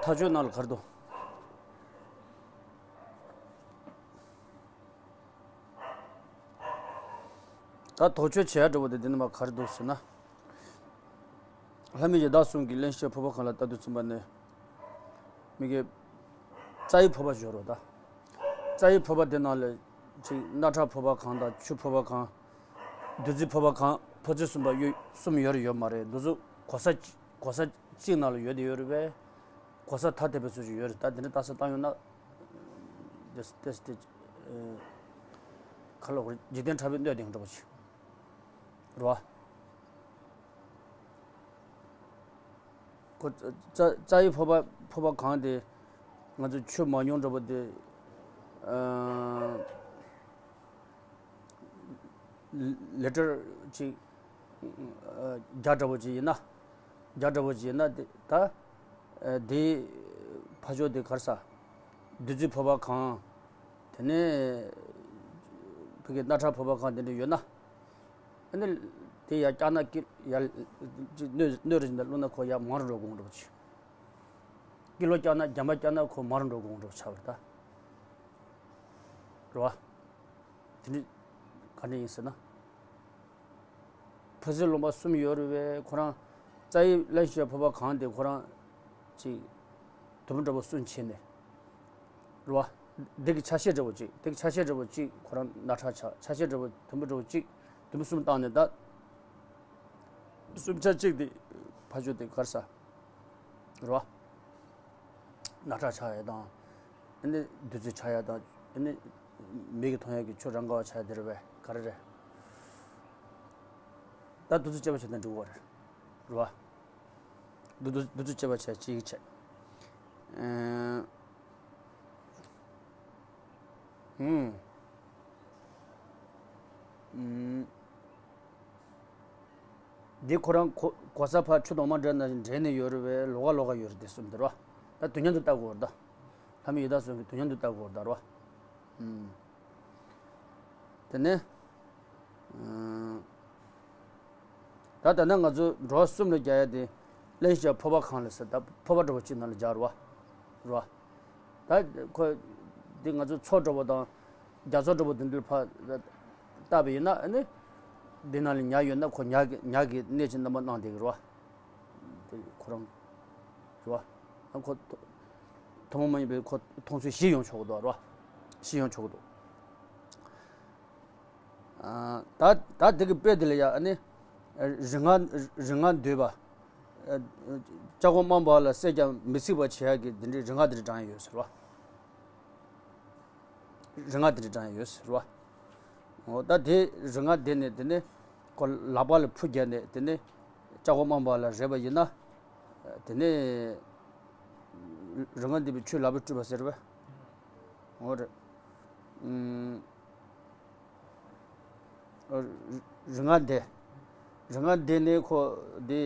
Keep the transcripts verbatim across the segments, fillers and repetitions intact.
ཐག་གཅོད་ནང་ལ་ག་རེ་འདུག་ད་དོགས་གཅོད་བྱེད་ཡ་འདྲ་པོ་དེ་འདི་ནས་མར་ག་རེ་འདུག་ཟེར་ན། ལྷ་མི་ཡི་དྭགས་གསུམ་གྱི་གླེན་ཞིང་ཕོར་པ་གང་ལ་ལྟ་དུས་ཙམ་པ་ནས། མི་གི་རྩ་བའི་ཕོར་པ་སྦྱོར་རོ་ད། རྩ་བའི་ཕོར་པ་དེ་ནང་ལ་ཅིག་རྣག་ཁྲག་ཕོར་པ་གང་དང་ཆུ་ཕོར་པ་གང་། བདུད་རྩི་ཕོར་པ་གང་ཕོར་རྩི་གསུམ་པ་ཡོད་གསུམ་ཡོད་རེད་ཡོད་མ་རེད། འདི་ཚོ་གོ་ས་གོ་ས་གཅིག་ནང་ལ་ཡོད་དེ་ཡོད་རེད་པས། གོ་ས་ཐ་དད་པའི་ཚུལ་ཞིག་ཡོད་རེད། ད་དེ་འདྲ་ལྟ་ས་བཏང་ཡོང་ན། དེ་དེ་དེ་ཁ་ལོ་འཇིག་རྟེན་ཕྲ་བའི་སྣོད་དེ་འདྲ་པོ་ཅིག་རེད་བ། ཁོ་རྩ་རྩ་བའི་ཕོར་པ་ཕོར་པ་གང་དེ་ང་ཚོ་ཆུ་མ་མྱོང་འདྲ་པོ་དེ་ལི་ལི་ཊར་ཅིག་བརྒྱ་འདྲ་པོ་ཅིག་ཡིན་ན། བརྒྱ་འདྲ་པོ་ཅིག་ཡིན་ན་དེ་ད་དེའི་ཕ་ཕྱོགས་དེ་གར་ས་བདུད་རྩི་ཕོར་པ་གང་། དེ་ནས་ཕ་གི་རྣག་ཁྲག་ཕོར་པ་གང་དེ་འདྲ་ཡོད་ན། ཨ་ནི་དེ་ཡར་བཀྱགས་ན་ཀི་ཡར་སྣོད་སྣོད་རེ་བཞིན་དུ་བླུགས་ན་ཁོ་ཡར་མར་འགྲོ་དགོས་འགྲོ་ཆེ། ཀི་ལོ་བཀྱགས་ན་རྒྱ་མ་བཀྱགས་ན་ཁོ་མར་འགྲོ་དགོས་འགྲོ་ཆགས་པ་རེད་ད། རེད་བ། དེ་འདྲ་ག་འདྲ་ཡིན་ཟེར་ན། ཕོར་རྩི་ལུང་པ་གསུམ་ཡོད་རེད་བས། ཁོ་རང་རྩ་བའི་གླེན་ཞིང་ཕོར་པ་གང་དེ་ཁོ་རང་ཅིག་དུམ་བུ་འདྲ་པོ་གསུམ་ཕྱེ་ནས། རེད་བ། འདི་གི་ཆ་ཤས་འདྲ་པོ་གཅིག་འདི་གི་ཆ་ཤས་འདྲ་པོ་གཅིག་ཁོ་རང་རྣག་ཁྲག་ཆགས། ཆ་ཤས་འདྲ་པོ་དུམ་བུ་འདྲ་པོ་གཅིག་དུམ་བུ་གསུམ་བཏང་ནས་ད། གསུམ་ཆ་གཅིག་དེ་ཕ་ཆོས་དེ་གར་ས། རེད་བ། རྣག་ཁྲག་ཆགས་ཡ་དང་། ཨ་ནི་བདུད་རྩི་ཆགས་ཡ་དང་། ཨ་ནི་མིག་གིས་མཐོང་ཡ་གི་ཆུ་རང་ག་བ་ཆགས་ཡ་དེ་རེད་བས། ག་རེ་རེད། ད་བདུད་རྩི་བཅད་པ་བྱས་ན་འགྲིག་གི་རེད། རེད་བ། བདུད་བདུད་བདུད་རྩི་བཅད་པ་བྱས་གཅིག་བྱས། ཨ། ཧུམ། ཨུམ། འདི་ཁོ་རང་གོ་གོ་ས་ཕར་ཆུ་དྭངས་མ་འདྲེན་ན་འདྲེན་ནས་ཡོད་རེད་བས། ལོགས་ཀ་ལོགས་ཀ་ཡོད་རེད། དེ་གསུམ་དེ་རེད་བ། ད་དུས་མཉམ་དུ་ལྟ་དགོས་རེད་ད། ལྷ་མི་ཡི་དྭགས་གསུམ་གྱི་དུས་མཉམ་དུ་ལྟ་དགོས་རེད་ད། རེད་བ། ཨུམ། དེ་ནས། ཨུམ། ད་ད་ནང་ང་ཚོ་འགྲོ་བ་གསུམ་ལ་རྒྱག་ཡ་དེ། གླེན་ཞིང་ཕོར་པ་གང་ལ་ཟེར། ད་ཕོར་པ་འདྲ་པོ་གཅིག་ནང་ལ་རྒྱག་རེད་བ། རེད་བ། ད་ཁོ་འདི་ང་ཚོ་མཚོ་འདྲ་པོ་དང་རྒྱ་མཚོ་འདྲ་པོ་དེ་འདྲ་ཕར་བལྟས་པ་ཡིན་ན། ཨ་ནི་འདི་ནང་ལ་ཉ་ཡོད་ན་ཁོ་ཉ་གི་ཉ་གི་གནས་ཀྱི་རྣམ་པ་སྣང་བསྡད་ཀྱི་རེད་བ། དེ་ཁོ་རང་རེད་བ། ཨ་ཁོ་ཐུན་མོང་མ་ཡིན་པའི་ཁོ་མཐོང་ཚུལ་བཞི་ཡོང་ཆོག་གི་འདུག་རེད་བ། བཞི་ཡོང་ཆོག་གི་འདུག་ད་ད་དེ་གི་དཔེ་དེ་ལ་ཡ། ཨ་ནི་རིགས་ལྔ་རིགས་ལྔ་འདུས་པ། ལྕགས་སྒོ་རྨང་བབས་ལ་བསྲེགས་ཀྱང་མི་ཚིག་པ་བྱེད་ཡ་གི་དེ་འདྲའི་རིགས་ལྔ་དེ་འདྲ་བགྲང་ཡ་ཡོད་ཟེར་བ། རིགས་ལྔ་དེ་འདྲ་བགྲང་ཡ་ཡོད་ཟེར་བ། འོ་ད་དེ་རིགས་ལྔ་དེ་ནས་དེ་ནས་ཁོ་ལག་པ་ལ་ཕུ་བརྒྱབ་ནས་དེ་ནས་ལྕགས་སྒོ་རྨང་བབས་ལ་རེག་པ་ཡིན་ན། དེ་ནས་རིགས་ལྔ་འདུས་པའི་ཆུས་ལག་པས་བཀྲུས་པ་ཟེར་བས། འོ་རེད། ཨུམ། རིགས་ལྔ་འདི། རིགས་ལྔ་འདི་ནི་ཁོ་འདི་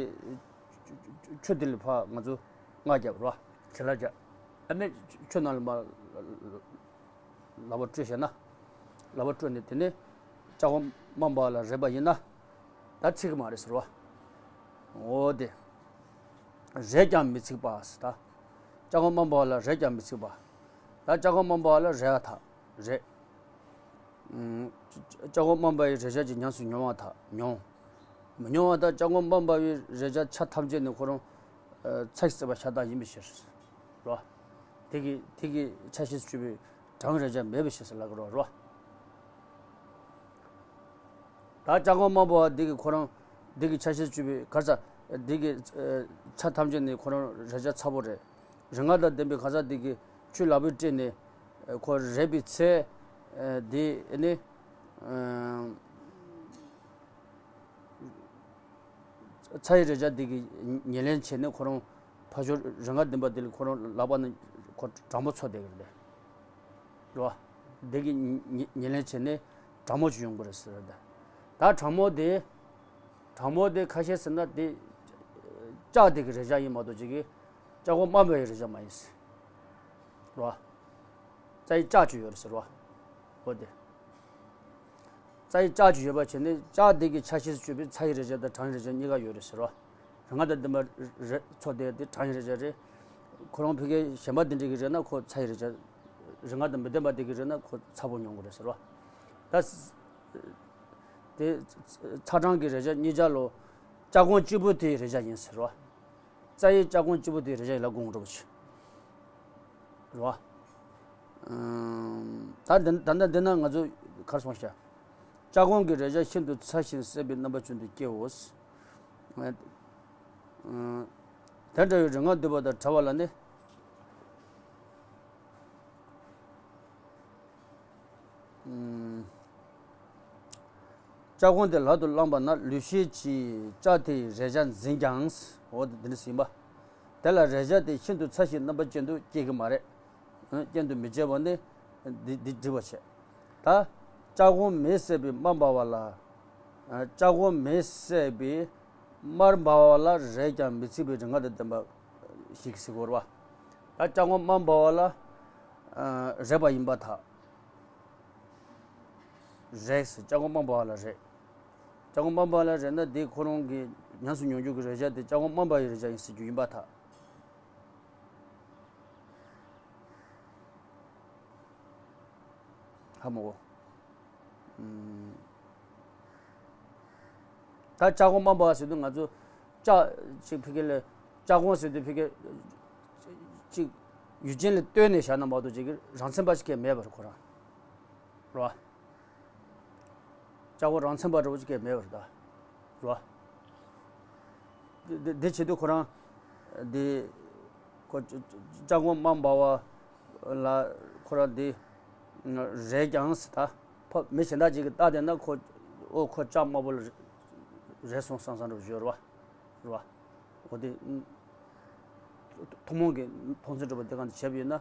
ཆུ་འདི་ལ་ཕར་ང་ཚོ་རྔ་རྒྱབ་རོ། བྱི་ལ་རྒྱབ། ཨ་ནི་ཆུ་ནང་ལ་མར་ལག་པ་བཀྲུས་བྱས་ན། ལག་པ་བཀྲུས་ནས་དེ་ནས་ལྕགས་སྒོ་རྨང་བབས་ལ་རེག་པ་ཡིན་ན། ད་ཚིག་གི་མ་རེད་ཟེར་བ། འོ་དེ། རེག་ཀྱང་མི་ཚིག་པ་ཟེར་ད། ལྕགས་སྒོ་རྨང་བབས་ལ་རེག་ཀྱང་མི་ཚིག་པ། ད་ལྕགས་སྒོ་རྨང་བབས་ལ་རེག་ཐལ། རེད། ཨུམ། ལྕགས་སྒོ་རྨང་བབས་པའི་རེག་བྱ་གཅིག་ཉམས་སུ་མྱོང་བ་དང་མྱོང་། མི་མྱོང་བ་དང་ལྕགས་སྒོ་རྨང་བབས་པའི་རེག་བྱ་ཆ་ཐམས་ཅད་ནི་ཁོ་རང་། ཚ་ཞིང་བརྩེགས་པ་ཤ་སྟག་ཡིན་པའི་ཕྱིར། རོ། དེ་གི་དེ་གི་ཆ་ཤས་སུ་གྱུར་པའི་གྲང་རེག་བྱ་མེད་པའི་ཕྱིར་ཟེར་ལབ་ཀྱི་རོ། རོ། ད་ལྕགས་སྒོ་རྨང་བབས་པ་འདི་གི་ཁོ་རང་འདི་གི་ཆ་ཤས་སུ་གྱུར་པའི་ག་རེ་ཟ། འདི་གི་ཆ་ཐམས་ཅད་ནི་ཁོ་རང་རེག་བྱ་ཚ་པོ་རེད། རིགས་ལྔ་དང་ལྡན་པའི་ག་རེ་ཟ་འདི་གི་ཆུས་ལག་པས་བཀྲུས་ནས་ཁོ་རེག་པའི་ཚེ། འདི་ནི་ཚ་ཡི་རེག་བྱ་འདི་གི་ཉེར་ལེན་བྱས་ནས་ཁོ་རང་ཕར་ཕྱོགས་རིགས་ལྔ་ལྡན་པ་འདི་ལ་ཁོ་རང་ལག་པ་ནས་ཁོ་གྲང་མོ་ཚོར་བསྡད་ཀྱི་རེད། རེད་བ། འདི་གི་ཉེ་ཉེར་ལེན་བྱས་ནས་གྲང་མོ་ཅིག་ཡོང་གི་རེད་ཟེར་ད། ད་གྲང་མོ་དེ། གྲང་མོ་དེ་ཁ་ཤས་ཟེར་ན་དེ། ལྕགས་དེ་གི་རེག་བྱ་ཡིན་མ་གཏོགས་ཅིག་གི། ལྕགས་སྒོ་རྨང་བབས་པའི་རེག་བྱ་མ་ཡིན་ཟེར། རེད་བ། རྩ་ཡི་ལྕགས་ཅིག་ཡོད་རེད་ཟེར་བ། འོ་དེ། རྩ་ཡི་ལྕགས་ཅིག་ཡོད་པ་བྱས་ནས་ལྕགས་དེ་གི་ཆ་ཤས་སུ་གྱུར་པའི་ཚ་ཡི་རེག་བྱ་དང་གྲང་ཡི་རེག་བྱ་གཉིས་ཀ་ཡོད་རེད་ཟེར་བ། རིགས་ལྔ་དང་ལྡན་པ་རེད། ཚོ་དེ་དེ་གྲང་ཡི་རེག་བྱ་རེད། ཁོ་རང་ཕ་གིའི་གཞན་པ་དེ་འདྲ་གི་རེད་ན་ཁོ་ཚ་ཡི་རེད་བྱ། རིགས་ལྔ་དང་མི་ལྡན་པ་དེ་གི་རེད་ན་ཁོ་ཚ་པོ་མྱོང་གི་རེད་ཟེར་བ། ད་དེ་ཚ་གྲང་གི་རེད་བྱ་གཉིས་ཆ་ལོ། ལྕགས་སྒོང་གཅིག་པུ་དེའི་རེད་བྱ་ཡིན་ཟེར་བ། རྩ་བའི་ལྕགས་སྒོང་གཅིག་པུ་དེའི་རེད་བྱ་ཡིན་ལ་དགོངས་འགྲོ་བ་བྱེད། རེད་བ། ད་འདི་ད་ལྟ་འདི་ན་ང་ཚོ་གར་སོང་ཤག་ལྕགས་སྒོང་གི་རེག་བྱ་ཤིན་ཏུ་ཚ་ཞིང་བསྲེགས་པའི་རྣམ་པ་ཅན་དུ་སྐྱེའོ། དེ་འདྲ་བའི་རིགས་ལྔ་འདུས་པ་དང་བྲལ་བ་ལ་ནི། ལྕགས་སྒོང་དེ་ལག་ཏུ་བླངས་པ་ན་ལུས་ཤེས་ཀྱིས་ལྕགས་དེའི་རེག་བྱ་འཛིན་ཀྱང་། འོ་དེ་འདྲ་ཟིན་པ། དེ་ལ་རེག་བྱ་དེ་ཤིན་ཏུ་ཚ་ཞིང་རྣམ་པ་ཅན་དུ་སྐྱེ་གི་མ་རེད། རྐྱེན་དུ་མི་བྱེད་པ་ནི་འདི་འདི་འགྲིག་པ་བྱེད། ད་ལྕགས་སྒོང་མེས་བསྲེགས་པའི་དམར་འབར་བ་ལ། ལྕགས་སྒོང་མེས་བསྲེགས་པའི་དམར་འབར་བ་ལ་རེག་ཀྱང་མི་ཚིག་པའི་རིགས་ལྔ་དང་ལྡན་པ་ཞིག་ཟེར་གོ་རེད་བ། ད་ལྕགས་སྒོང་དམར་འབར་བ་ལ་རེག་པ་ཡིན་པར་ཐལ། རེག་ཟེར་ལྕགས་སྒོང་དམར་འབར་བ་ལ་རེག་ལྕགས་སྒོང་དམར་འབར་བ་ལ་རེག་ན་དེ་ཁོ་རང་གི་ཉམས་སུ་མྱོང་འགྱུར་གྱི་རེག་བྱ་དེ་ལྕགས་སྒོང་དམར་འབར་བའི་རེག་བྱ་ཡིན་ཟེར་རྒྱུ་ཡིན་པར་ཐལ། ཧ་མ་གོ། ད་ལྕགས་སྒོང་དམར་འབར་བ་ཟེར་དུས་ང་ཚོ་ལྕགས་ཅིག་ཕ་གི་ལ་ལྕགས་སྒོང་ཟེར་དུས་ཕ་གི་ཅིག་ཡུལ་ཅན་ལ་ལྟོས་ནས་བཞག་ན་མ་གཏོགས་ཅིག་རང་མཚན་པ་ཞིག་གས་མེད་པར་ཁོ་རང་རེད་བ། ལྕགས་སྒོང་རང་མཚན་པ་འདྲ་བོ་ཅིག་གས་མེད་པར་ད་རེད་བ། འདི་འདི་བྱེད་དུས་ཁོ་རང་འདི་ཁོ་ལྕགས་སྒོང་དམར་འབར་བ་ལ་ཁོ་རང་འདི་རེག་ཀྱང་ཟེར་ད་ཕ་མི་གཞན་དག་ཅིག་གིས་ལྟ་བསྡད་ན་ཁོ་ཨོ་ཁོ་ལྕགས་དམར་པོ་ལ་རེག་སོང་བསམ་བསམ་འདྲ་བོ་ཡོད་རེད་བ། རེད་བ། འོ་དེ་ཐུན་མོང་གི་མཐོང་ཚུལ་འདྲ་པོ་འདི་གང་དུ་བྱས་པ་ཡིན་ན་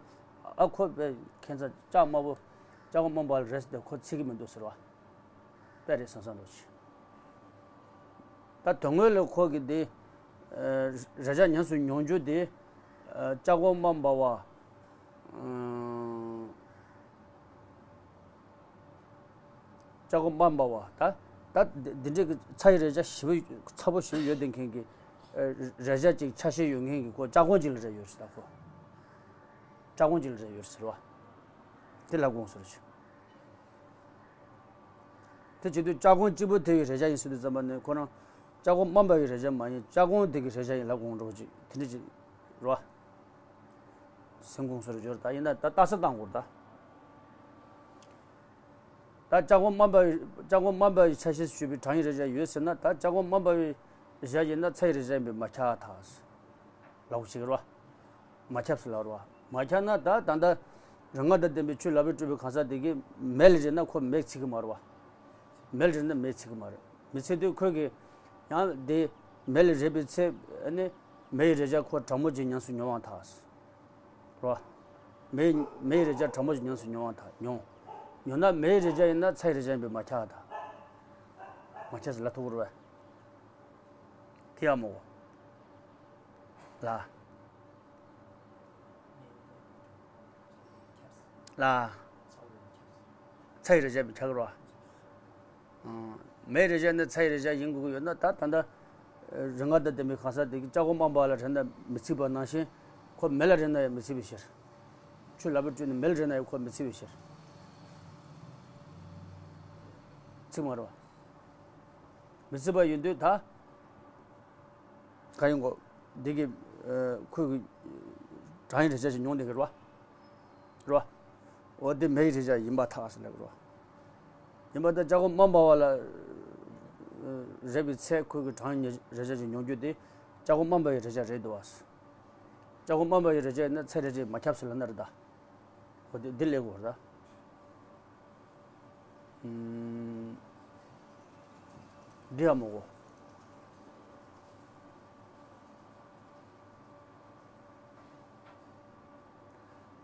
ཨ་ཁོ་དཔེ་ཁྱད་མཚར་ལྕགས་དམར་པོ་ལྕགས་སྒོང་དམར་པོ་ལ་རེག་སོང་དེ་ཁོ་ཚིག་གི་མི་འདུག་ཟེར་བ། དཔེ་རེད་བསམ་བསམ་འདྲ་བོ་ཅིག་ད་དོན་དངོས་ལ་ཁོ་གི་དེ་རེག་བྱ་ཉམས་སུ་མྱོང་རྒྱུ་དེ་ལྕགས་སྒོང་དམར་འབར་བ། ལྕགས་སྒོང་དམར་འབར་བ་ད་ད་འདི་འདྲའི་གི་ཚ་ཡི་རེག་བྱ་ཞེ་པོ་ཚ་པོ་ཞེ་པོ་ཡོད་བསྡད་མཁན་གྱི་རེག་བྱ་ཅིག་ཆ་ཤས་ཡོད་མཁན་གྱི་ཁོ་ལྕགས་སྒོང་ཅིག་ལ་རེག་ཡོད་ཟེར་ད་ཁོ། ལྕགས་སྒོང་ཅིག་ལ་རེག་ཡོད་ཟེར་བ། དེ་ལ་དགོངས་ཟེར་ཞུ། དེ་བྱེད་དུས་ལྕགས་སྒོང་གཅིག་པུ་དེ་བའི་རེག་བྱ་ཡིན་ཟེར་དུས་ཙམ་པ་ནས་ཁོ་རང་ལྕགས་སྒོང་དམར་འབར་བའི་རེག་བྱ་མ་ཡིན་ལྕགས་སྒོང་དེ་གི་རེག་བྱ་ཡིན་ལ་དགོངས་འགྲོ་ཅིག་དེ་འདྲ་ཅིག་རེད་བ། སེམས་ཁོང་སོར་འབྱོར་ད་ཡིན་ན་ད་ལྟ་ས་བཏང་དགོས་ད། ད་ལྕགས་སྒོང་དམར་འབར་བའི་ལྕགས་སྒོང་དམར་འབར་བའི་ཆ་ཤས་སུ་གྱུར་པའི་གྲང་ཡི་རེག་བྱ་ཡོད་ཟེར་ན་ད་ལྕགས་སྒོང་དམར་འབར་བའི་རེག་བྱ་ཡིན་ན་ཚ་ཡི་རེག་བྱ་ཡིན་པས་མ་ཁྱབ་ཐལ། ལགས་ཤིག་རོ། མ་ཁྱབ་སུ་ལ་རོ། མ་ཁྱབ་ན་ད་ད་ལྟ་རིགས་ལྔ་དང་ལྡན་པའི་ཆོས་ལག་པས་སྤྲུལ་པའི་གང་ཟག་དེ་གིས་མེ་ལ་རེག་ན་ཁོ་མེ་ཚིག་གི་མ་རེད་བ། མེ་ལ་རེག་ན་མེ་ཚིག་གི་མ་རེད། མི་ཚིག་དུས་ཁོས་གི་ཡང་དེ་མེ་ལ་རེག་པའི་ཚེ་ནི་མེ་ཡི་རེག་བྱ་ཁོ་གྲང་མོ་ཅིག་ཉམས་སུ་མྱོང་བ་ཐལ། རོ། མེ་མེ་ཡི་རེག་བྱ་གྲང་མོ་ཅིག་ཉམས་སུ་མྱོང་བ་ཐལ་མྱོང་། མྱོང་ན་མེ་ཡི་རེག་བྱ་ཡིན་ན་ཚ་ཡི་རེག་བྱ་ཡིན་པས་མ་ཁྱབ་ཐལ། མ་ཁྱབ་ཟེར་ལ་ཐུག་རོ། དེ་ཡང་མོ། ལ། ལ། ཚ་ཡི་རེག་བྱ་མི་ཁྱབ་རོ། མེ་རེག་བྱ་ནི་ཚ་ཡི་རེག་བྱ་ཡིན་དགོས་ཀྱི་ཡོད་ན་ད་ད་ལྟ་རིགས་ལྔ་དང་ལྡན་པའི་གང་ཟག་དེ་གིས་ལྕགས་སྒོང་དམར་འབར་བ་ལ་རེག་ན་མི་ཚིག་པ་ནང་བཞིན་ཁོ་མེ་ལ་རེག་ན་ཡང་མི་ཚིག་པའི་ཕྱིར། ཆོས་ལག་པས་སྤྲུལ་ནས་མེ་ལ་རེག་ན་ཡང་ཁོ་མི་ཚིག་པའི་ཕྱིར། ཚིག་མ་རེད་བ། མི་ཚིག་པ་ཡིན་དུས་ད། ག་ཡིན་གོ། འདི་གི་ཁོས་གི་གྲང་ཡི་རེག་བྱ་ཞིག་མྱོང་བསྡད་ཀྱི་རེད་བ། རེད་བ། འོ་འདི་མེ་ཡི་རེག་བྱ་ཡིན་པར་ཐལ་ཟེར་ལབ་ཀྱི་རེད་བ། ཡིན་པར་ཐལ་ལྕགས་སྒོང་དམར་འབར་བ་ལ་རེག་པའི་ཚེ་ཁོས་གི་གྲང་ཡི་རེག་བྱ་ཞིག་མྱོང་རྒྱུ་དེ་ལྕགས་སྒོང་དམར་འབར་བའི་རེག་བྱ་རེད་འདུག་བ། ལྕགས་སྒོང་དམར་འབར་བའི་རེག་བྱ་ཡིན་ན་ཚ་རེག་བྱ་མ་ཁྱབ་ཟེར་ལབ་ན་རེད་ད། འོ་དེ་འདི་ལས་གོ་ར། འདི་ཡང་མོ་གོ།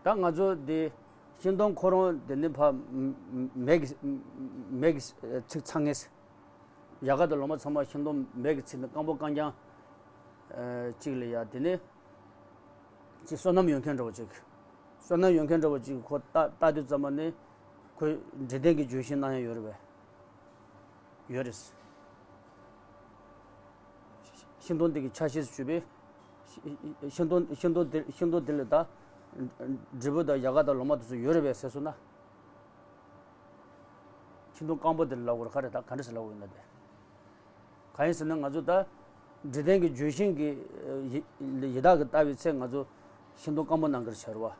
ད་ང་ཚོ་འདི་ཤིང་སྡོང་ཁོ་རང་འདི་ནི་ཕ་མེ་གི་མེ་གི་ཚིག་ཚང་ངེས། རྒྱ་གར་དུ་ལོ་མ་ཚང་མ་ཤིང་སྡོང་མེ་གི་ཚིག་ནི་སྐམ་པོ་རྐང་རྐྱང་གཅིག་ལ་ཡ་དེ་ནི། ཅིག་བསོད་ནམས་ཡོད་མཁན་འདྲ་བོ་ཅིག་བསོད་ནམས་ཡོད་མཁན་འདྲ་བོ་ཅིག་ཁོ་ལྟ་ལྟ་དུས་ཙམ་པ་ནི་ཁོས་འདྲེ་ལྡན་གྱི་ལྗོན་ཤིང་གནང་ཡ་ཡོད་རེད་པས། ཡོད་རེད། ཤིང་སྡོང་འདི་གི་ཆ་ཤས་སུ་གྱུར་པའི་ ཤིང་སྡོང་ཤིང་སྡོང་དེ་ཤིང་སྡོང་དེ་ལ་ད་འབྲས་བུ་དང་ཡལ་ག་དང་ལོ་མ་དེ་ཚོ་ཡོད་རེད་པས་ཟེར་སོང་ན། ཤིང་སྡོང་སྐམ་པོ་དེ་ལ་ལབ་དགོས་རེད། ག་རེ་ད་ག་འདྲ་ཟེར་ལབ་དགོས་ཡིན་ན་དེ། གང་ཡིན་ཟེར་ན་ང་ཚོ་ད་འབྲས་ལྡན་གྱི་ལྗོན་ཤིང་གི་ཡི་ཡི་དྭགས་ཀྱིས་བཏབ་པའི་ཚེ་ང་ཚོ་ཤིང་སྡོང་སྐམ་པོ་གནང་གི་རེད་བྱ་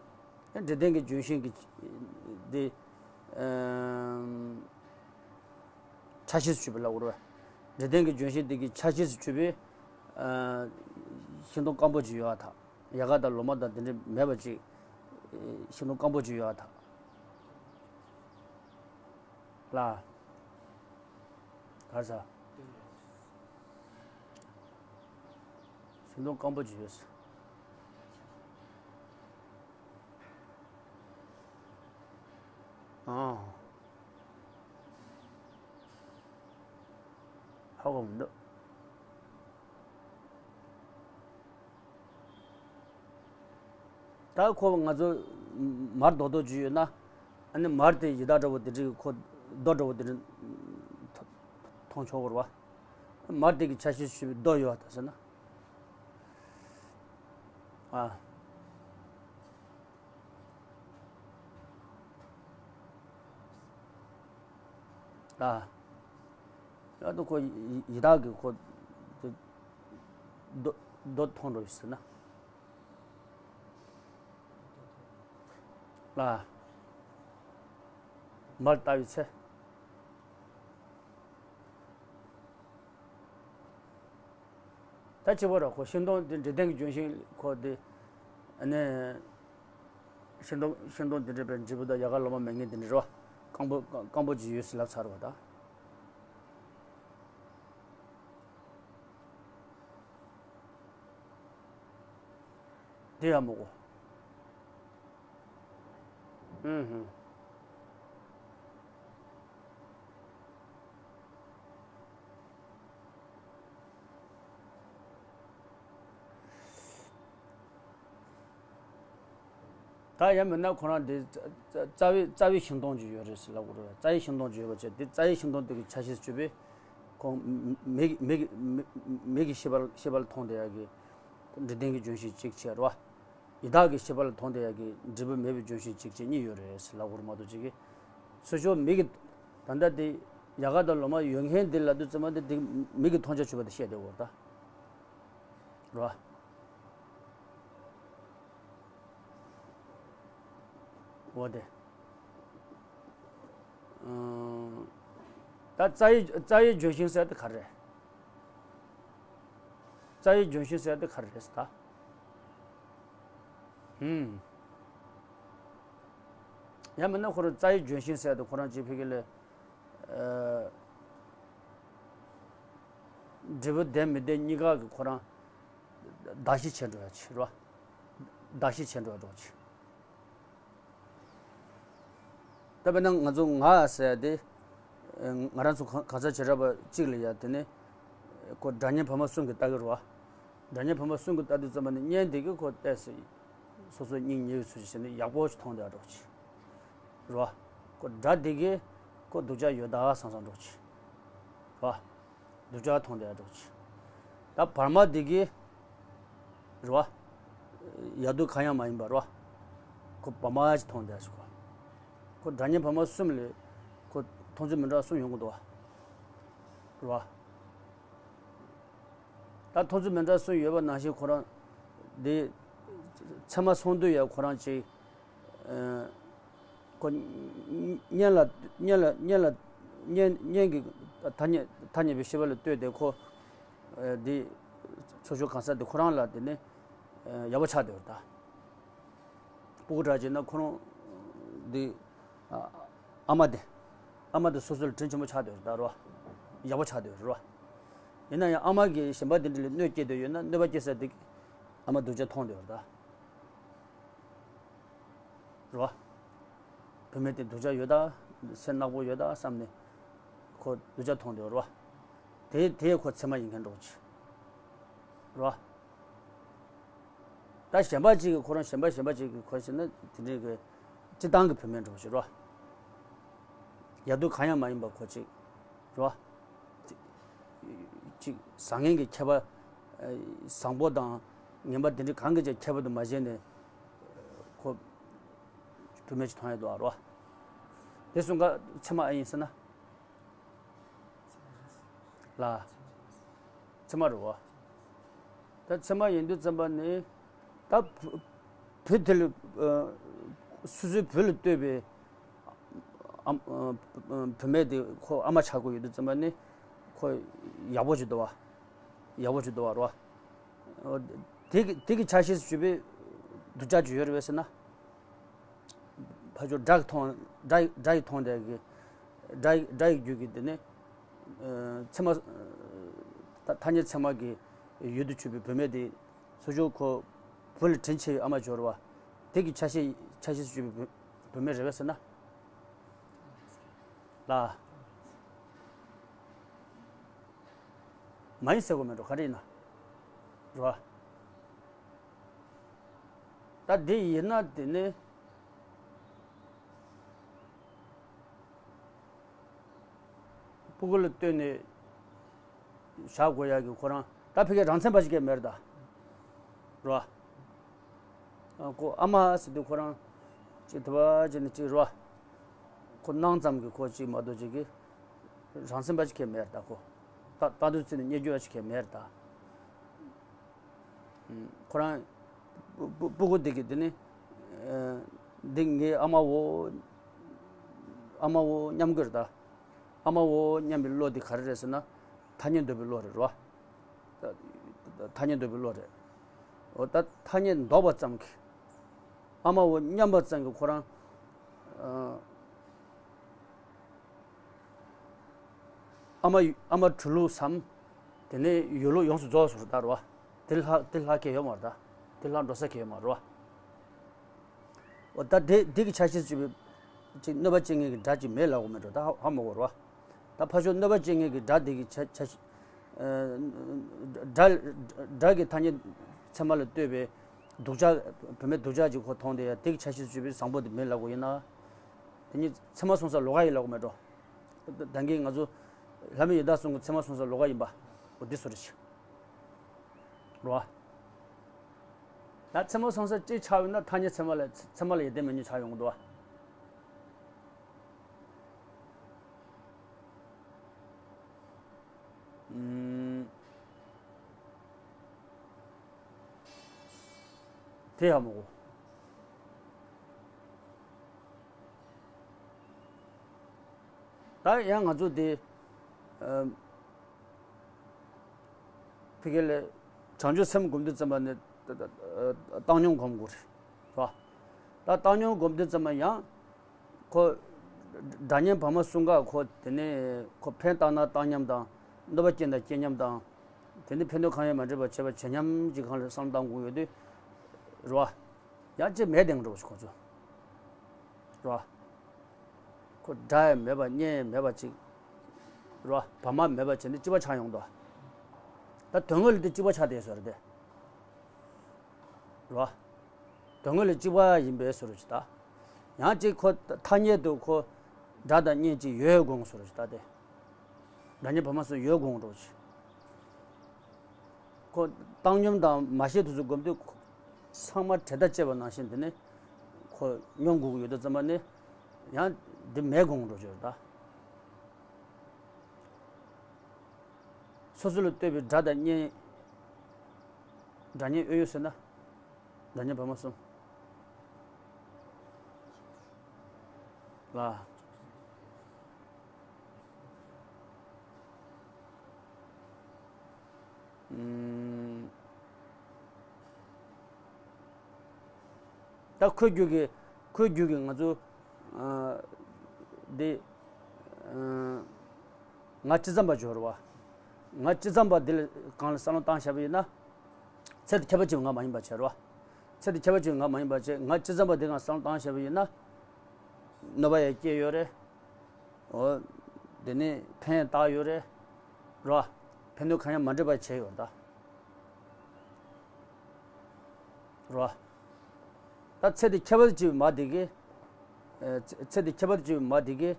རེད་བ། འབྲས་ལྡན་གྱི་ལྗོན་ཤིང་གི་དེ་ཆ་ཤས་སུ་གྱུར་པའི་ལབ་དགོས་རེད་བ། འབྲས་ལྡན་གྱི་ལྗོན་ཤིང་དེ་གི་ཆ་ཤས་སུ་གྱུར་པའི་ཤིང་སྡོང་སྐམ་པོ་ཅིག་ཡོད་པ་དང་། ཡལ་ག་དང་ལོ་མ་དང་དེ་འདྲ་མེད་པ་ཅིག་ཤིང་སྡོང་སྐམ་པོ་ཅིག་ཡོད་པ་དང་། ལ། ག་རེ་ཟ། ཤིང་སྡོང་སྐམ་པོ་ཅིག་ཡོད་ཟེར། ཨང་། ཧ་གོ་མི་འདུག་ད་ཁོ་ང་ཚོ་མར་རྡོག་རྡོག་ཅིག་ཡོད་ན། ཨ་ནི་མར་དེ་ཡི་དྭགས་འདྲ་བོ་དེ་འདྲའི་ཁོ་རྡོ་འདྲ་བོ་དེ་འདྲ་མཐོང་ཆོག་གི་རེད་བ། མར་དེ་གི་ཆ་ཤས་སུ་གྱུར་པའི་རྡོ་ཡོད་པ་ད་ཟེར་ན། ཨ། ཨ། ཡ་ད་ཁོ་ཡི་ཡི་དྭགས་ཀྱི་ཁོ་རྡོ་རྡོ་མཐོང་འགྲོ་ཡི་ཟེར་ན། ལ། མར་ལྟ་བའི་ཚེ། ད་གཅིག་པ་ར་ཁོ་ཤིང་སྡོང་དེ་འབྲས་ལྡན་གྱི་ལྗོན་ཤིང་ཁོ་དེ། ཨ་ནི། ཤིང་སྡོང་ཤིང་སྡོང་དེ་འདྲ་པའི་འབྲས་བུ་དང་ཡལ་ག་ལོ་མ་མེད་མཁན་དེ་འདྲ་རེད་བ། སྐམ་པོ་སྐམ་པོ་ཅིག་ཡོད་ཟེར་ལབ་ཚར་བ་ད། དེ་ཡང་མི་གོ། ཨུ་ཧུ། ད་ཡང་མིན་ན་ཁོ་རང་དེ་རྩ་རྩ་བའི་རྩ་བའི་ཤིང་སྡོང་ཅིག་ཡོད་རེད་ཟེར་ལབ་དགོས་རེད། རྩ་བའི་ཤིང་སྡོང་ཅིག་ཡོད་པ་བྱས་དེ་རྩ་བའི་ཤིང་སྡོང་དེ་གི་ཆ་ཤས་སུ་གྱུར་པའི་ཁོང་མིག་མིག་མིག་མིག་གི་ཤེས་པ་ཤེས་པ་ལ་མཐོང་བསྡད་ཡག་གི་འབྲས་ལྡན་གྱི་ལྗོན་ཤིང་གཅིག་བྱས་རེད་བ། ཡི་དྭགས་ཀྱི་ཤེས་པ་ལ་མཐོང་བསྡད་ཡག་གི་འབྲས་བུ་མེད་པའི་ལྗོན་ཤིང་གཅིག་བྱས་གཉིས་ཡོད་རེད་ཟེར་ལབ་དགོས་རེད་མ་གཏོགས་ཅིག་གི། སོ་སོ་མིག་གི་ད་ལྟ་དེ་ཡལ་ག་དང་ལོ་མ་ཡོད་མཁན་དེ་ལབ་དུས་ཙམ་པ་དེ་དེ་མིག་གི་མཐོང་རྒྱ་ཆུད་པ་དེ་བཤད་བསྡད་དགོས་རེད་ད། རེད་བ། འོ་དེ། ཨང་། ད་རྩ་བའི་རྩ་བའི་ལྗོན་ཤིང་ཟེར་དེ་ག་རེ་རེད། རྩ་བའི་ལྗོན་ཤིང་ཟེར་དེ་ག་རེ་རེད་ཟེར་ད། ཧུམ། ཡང་མིན་ན་ཁོ་རང་རྩ་བའི་ལྗོན་ཤིང་ཟེར་དེ་ཁོ་རང་ཅིག་ཕ་གི་ལ། ཨ། འབྲས་བུ་ལྡན་མི་ལྡན་གཉིས་ཀ་གི་ཁོ་རང་གདགས་གཞི་བྱས་འགྲོ་ཡ་ཅིག་རེད་བ། གདགས་གཞི་བྱས་འགྲོ་ཡ་འདྲ་བོ་ཅིག་ད་དཔེར་ན་ང་ཚོ་ང་ཟེར་ཡ་དེ། ང་རང་ཚོ་གང་གང་ཟག་བྱེ་བྲག་པ་གཅིག་ལ་ཡ་དེ་ནི། ཁོ་སྒྲ་སྙན་བར་མ་གསུམ་གྱིས་བཏགས་ཀྱི་རེད་བ། སྒྲ་སྙན་བར་མ་གསུམ་གྱིས་བཏགས་དུས་ཙམ་པ་ནི་སྙན་དེ་གིས་ཁོ་ཏོག་ཙམ་སོ་སོ་སྙིང་ཉེ་བའི་ཚུལ་ཞིག་བྱས་ནས་ཡག་པོ་ཞིག་མཐོང་བསྡད་ཡ་འདྲ་བོ་ཅིག་རེད་བ། ཁོ་སྒྲ་དེ་གིས་ཁོ་སྡུག་ཅག་ཡོད་ད་བསམ་བསམ་འདྲ་བོ་ཅིག་རེད་བ། སྡུག་ཅག་མཐོང་བསྡད་ཡ་འདྲ་བོ་ཅིག་ད་བར་མ་དེ་གིས་རེད་བ། ཡག་སྡུག་གང་ཡང་མ་ཡིན་པ་རེད་བ། ཁོ་བར་མ་ཅིག་མཐོང་བསྡད་ཡ་ཅིག་གོ་ཁོ་སྒྲ་སྙན་བར་མ་གསུམ་ལས་ཁོ་མཐོང་ཚུལ་མི་འདྲ་བ་གསུམ་ཡོང་གི་འདུག་བ། རེད་བ། ད་མཐོང་ཚུལ་མི་འདྲ་གསུམ་ཡོད་པ་ནང་བཞིན་ཁོ་རང་འདི་ཚད་མ་སོང་དུས་ཡང་ཁོ་རང་ཅིག་ཨ། ཁོ་སྙན་ལ་སྙན་ལ་སྙན་ལ་སྙན་སྙན་གྱི་ཐ་སྙད་ཐ་སྙད་པའི་ཤེས་པ་ལ་ལྟོས་ཏེ་ཁོ་ཨ། འདི་ཚོ་ཆུང་གང་ཟག་འདི་ཁོ་རང་ལ་དེ་ནི་ཨ། ཡག་པོ་ཆགས་བསྡད་པ་རེད་ད། སྤུ་གུ་འདྲ་བྱས་ན་ཁོ་རང་འདི་ཨ། ཨ་མ་དེ། ཨ་མ་དེ་སོ་སོ་ལ་དྲིན་ཆེན་པོ་ཆགས་བསྡད་པ་རེད་ད་རོ། ཡག་པོ་ཆགས་བསྡད་པ་རེད་རོ། ཡིན་ན་ཡང་ཨ་མ་གིས་གཞན་པ་དེ་འདྲ་ལ་གནོད་སྐྱེལ་བསྡད་ཡོད་ན་གནོད་པ་སྐྱེལ་ས་དེ་ཨ་མ་སྡུག་ཅག་མཐོང་བསྡད་པ་རེད་ད། རེད་བ། བུད་མེད་དེ་སྡུག་ཅག་ཡོད་ད། སེམས་ནག་པོ་ཡོད་ད་བསམ་ནས་ཁོ་སྡུག་ཅག་མཐོང་དེ་རེད་བ། དེ་དེ་ཁོ་ཚད་མ་ཡིན་མཁན་འདྲ་བོ་ཅིག་རེད་བ། ད་གཞན་པ་ཅིག་གིས་ཁོ་རང་གཞན་པ་གཞན་པ་ཅིག་གིས་ཁོ་བྱས་ན་དེ་འདྲའི་གི་སྤྱིར་བཏང་གི་བུད་མེད་འདྲ་བོ་ཅིག་རེད་བ། ཡག་སྡུག་གང་ཡང་མ་ཡིན་པ་ཁོ་ཅིག་རེད་བ། ཅིག་ཅིག་བཟང་ངན་གྱི་ཁྱད་པར་ཨ། བཟང་པོ་དང་ ངན་པ་དེ་འདྲ་གང་གི་ཅིག་ཁྱད་པར་དུ་མ་བྱས་ནས་ཁོ་བུད་མེད་ཅིག་མཐོང་ཡ་འདུག་ཨ་རོ། དེ་སོང་ཁ་ཚད་མ་ཨེ་ཡིན་ཟེར་ན། ལ། ཚད་མ་རེད་བ། ད་ཚད་མ་ཡིན་དུས་ཙམ་པ་ནི། ད་བུ་བུ་དེ་ལ་ཨ། སོ་སོའི་བུ་ལ་ལྟོས་པའི་ཨ་ཨ་བུད་མེད་དེ་ཁོ་ཨ་མ་ཆགས་དགོས་ཡོད་དུས་ཙམ་པ་ནི་ཁོ་ཡག་པོ་ཅིག་འདུག་བ། ཡག་པོ་ཅིག་འདུག་བ་རེད་བ། དེ་གི་དེ་གི་ཆ་ཤས་སུ་གྱུར་པའི་སྡུག་ཅག་ཅིག་ཡོད་རེད་བས་ཟེར་ན། ཕར་ཕྱོགས་དགྲ་གི་མཐོང་དགྲ་ཡི་དགྲ་ཡི་མཐོང་དེ་གི་དགྲ་ཡི་དགྲ་ཡི་རྒྱུད་ཀྱི་དེ་ནི་ཨ། ཚད་མ་ཐ་ཐ་སྙད་ཚད་མ་གི་ཡུལ་དུ་གྱུར་པའི་བུད་མེད་དེ་སོ་སོ་ཁོ་བུ་ལ་དྲིན་ཆེ་བའི་ཨ་མ་འབྱོར་བ་དེ་གི་ཆ་ཤས་ཆ་ཤས་སུ་གྱུར་པའི་བུ་བུད་མེད་རེད་བས་ཟེར་ན། ལ། མ་ཡིན་ཟེར་དགོས་མེད་འགྲོ་ག་རེ་ཡིན་ན། རེད་བ། ད་འདི་ཡིན་ན་དེ་ནི་སྤུ་གུ་ལ་ལྟོས་ནས་བཞག་དགོས་ཡག་གི་ཁོ་རང་ད་ཕ་གི་རང་མཚན་པ་ཞིག་གས་མེད་རེད་ད། རེད་བ། ཨ་ཁོ་ཨ་མ་ཟེར་དུས་ཁོ་རང་ཅིག་དུ་བ་ཅིག་ནི་ཅིག་རེད་བ། ཁོ་སྣང་ཙམ་གྱི་ཁོ་ཅིག་མ་གཏོགས་ཅིག་གི་རང་སེམས་པ་ཅིག་གས་མེད་རེད་ད་ཁོ། ད་ལྟ་དུས་ཚོད་ནས་རྙེད་རྒྱུ་བ་ཅིག་གས་མེད་རེད་ད། ཁོ་རང་སྤུ་སྤུ་སྤུ་གུ་དེ་གི་དེ་ནི་ཨ། འདི་ངའི་ཨ་མའོ། ཨ་མའོ་སྙམ་གི་རེད་ད། ཨ་མའོ་སྙམ་པའི་བློ་དེ་ག་རེ་རེད་ཟེར་ན། ཐ་སྙད་འདོད་པའི་བློ་རེད་རོ། ཐ་སྙད་འདོད་པའི་བློ་རེད། འོ་ད་ཐ་སྙད་འདོད་པ་ཙམ་གྱིས། ཨ་མའོ་སྙམ་པ་ཙམ་གྱིས་ཁོ་རང་ཨ། ཨ་མ་ཨ་མ་གྲོལ་ལུགས་སམ། དེ་ནས་ཡོད་ལུགས་ཡོངས་སུ་རྫོགས་སུ་ལྟར་བ། དེ་ལྷག་དེ་ལྷག་གི་ཡོད་མ་རེད་ད། དེ་ལྷག་འགྲོ་ས་གི་ཡོད་མ་རེད་བ། འོ་ད་དེ་དེ་གི་ཆ་ཤས་སུ་གྱུར་པའི་ཅིག་གནོད་པ་སྐྱེལ་མཁན་གྱི་དགྲ་ཅིག་མེད་ལབ་དགོས་མེད་འགྲོ་ད་ཧ་ཧ་མ་གོ་རེད་བ། ད་ཕར་ཕྱོགས་གནོད་པ་སྐྱེལ་མཁན་གྱི་དགྲ་དེ་གི་ཆ་ཆ་ཤས། ཨ། དགྲ་དགྲ་གི་ཐ་སྙད་ཚད་མ་ལ་ལྟོས་པའི་སྡུག་ཅག་བུད་མེད་སྡུག་ཅག་ཅིག་ཁོ་མཐོང་དེ་ཡ་དེ་གི་ཆ་ཤས་སུ་གྱུར་པའི་བཟང་པོ་དེ་མེད་ལབ་དགོས་ཡིན་ན། དེ་ཉིད་ཚད་མ་སོང་ས་ལོགས་ཀ་ཡིན་ལབ་དགོས་མེད་འགྲོ། ད་གིན་ང་ཚོ་ལྷ་མི་ཡི་དྭགས་གསུམ་གྱི་ཚད་མ་སོང་ས་ལོགས་ཀ་ཡིན་པ། འོ་འདི་སོ་རེ་ཞིག་རོ། ད་ཚད་མ་སོང་ས་གཅིག་ཆགས་ཡོད་ན་ཐ་སྙད་ཚད་མ་ལ་ཚད་མ་ལ་ཡོན་ཏན་མེད་ཉིད་ཆགས་ཡོང་གི་འདུག་བ། ཨུམ། དེ་ཡང་མོ། ད་ཡང་ང་ཚོ་དེ། ཨ། ཕ་གི་ལ་བྱང་ཆུབ་སེམས་སྒོམ་དུས་ཙམ་པ་ནི་བཏང་སྙོམས་སྒོམ་དགོས་རེད། རེད་བ། ད་བཏང་སྙོམས་སྒོམ་དུས་ཙམ་པ་ཡང་། ཁོ། དགྲ་གཉེན་བར་མ་གསུམ་ཀ་ཁོ་དེ་ནས་ཁོ་ཕན་བཏགས་ན་བཏང་སྙོམས་དང་། གནོད་པ་སྐྱེལ་ན་སྐྱེལ་སྙོམས་དང་། དེ་ནས་ཕན་གནོད་གང་ཡང་མ་འདྲེས་པར་བྱེད་པ་བྱེད་སྙམ་གྱི་སྒང་ལ་བསམ་བློ་བཏང་དགོས་ཡོད་དུས། རེད་བ། ཡང་ཅིག་མེད་དེ་འགྲོ་ཁོ་ཚོ། རེད་བ། ཁོ་དགྲ་ཡང་མེད་པ་གཉེན་ཡང་མེད་པ་ཅིག་རེད་བ། བར་མ་མེད་པ་བྱས་ནས་གཅིག་པ་ཆགས་ཡོང་དོ། ད་དོན་དངོས་ལ་དེ་གཅིག་པ་ཆགས་བསྡད་ཟེར་ཏེ། རེད་བ། དོན་དངོས་ལ་གཅིག་པ་ཡིན་པའི་བཟོ་འདྲ་ཅིག་ད། ཡང་གཅིག་ཁོ་ཐ་སྙད་དུ་ཁོ་དགྲ་དང་གཉེན་གཅིག་ཡོད་དགོངས་བཟོ་འདྲ་ཅིག་ད་དེ། དགྲ་གཉེན་བར་མ་གསུམ་ཡོད་དགོངས་འདྲ་ཅིག་ཁོ་བཏང་སྙོམས་དང་མ་ཤེས་དུས་སུ་སྒོམ་དུས་ཚང་མ་བྲལ་ཟླ་བཅད་པ་ནང་བཞིན་དེ་ནི་ཁོ་སྙོམས་དགོས་ཀྱི་ཡོད་དུས་ཙམ་པ་ནི་ཡང་འདི་མེད་དགོངས་འགྲོ་ཆོག་ད། སོ་སོ་ལ་ལྟོས་པའི་དགྲ་དང་གཉེན། དགྲ་གཉེན་ཨེ་ཡོད་ཟེར་ན། དགྲ་གཉེན་བར་མ་གསུམ། ལ། ཨུམ། ད་ཁོའི་རྒྱུད་ཀྱི་ཁོའི་རྒྱུད་ཀྱི་ང་ཚོ་ཨ་འདི་ཨ་ང་ཅི་ཙམ་པ་སྦྱོར་བ། ང་ཅི་ཙམ་པ་འདི་ལ་གང་ལ་བསམ་བློ་བཏང་བཞག་པ་ཡིན་ན། ཚེ་འདི་ཁྱད་པར་ཅན་ང་མ་ཡིན་པ་བྱས་རོ། ཚེ་འདི་ཁྱད་པར་ཅན་ང་མ་ཡིན་པ་བྱས། ང་ཅི་ཙམ་པ་འདི་གང་བསམ་བློ་བཏང་བཞག་པ་ཡིན་ན། གནོད་པ་ཡང་སྐྱེལ་ཡོད་རེད། འོ། དེ་ནས་ཕན་བཏགས་ཡོད་རེད། རོ། ཕན་གནོད་གང་ཡང་མ་འདྲེས་པ་བྱས་ཡོད་ད། རོ། ད་ཚེ་འདི་ཁྱད་པར་ཅན་མ་དེ་གིས། ཨེ། ཚེ་ཚེ་འདི་ཁྱད་པར་ཅན་མ་དེ་གིས་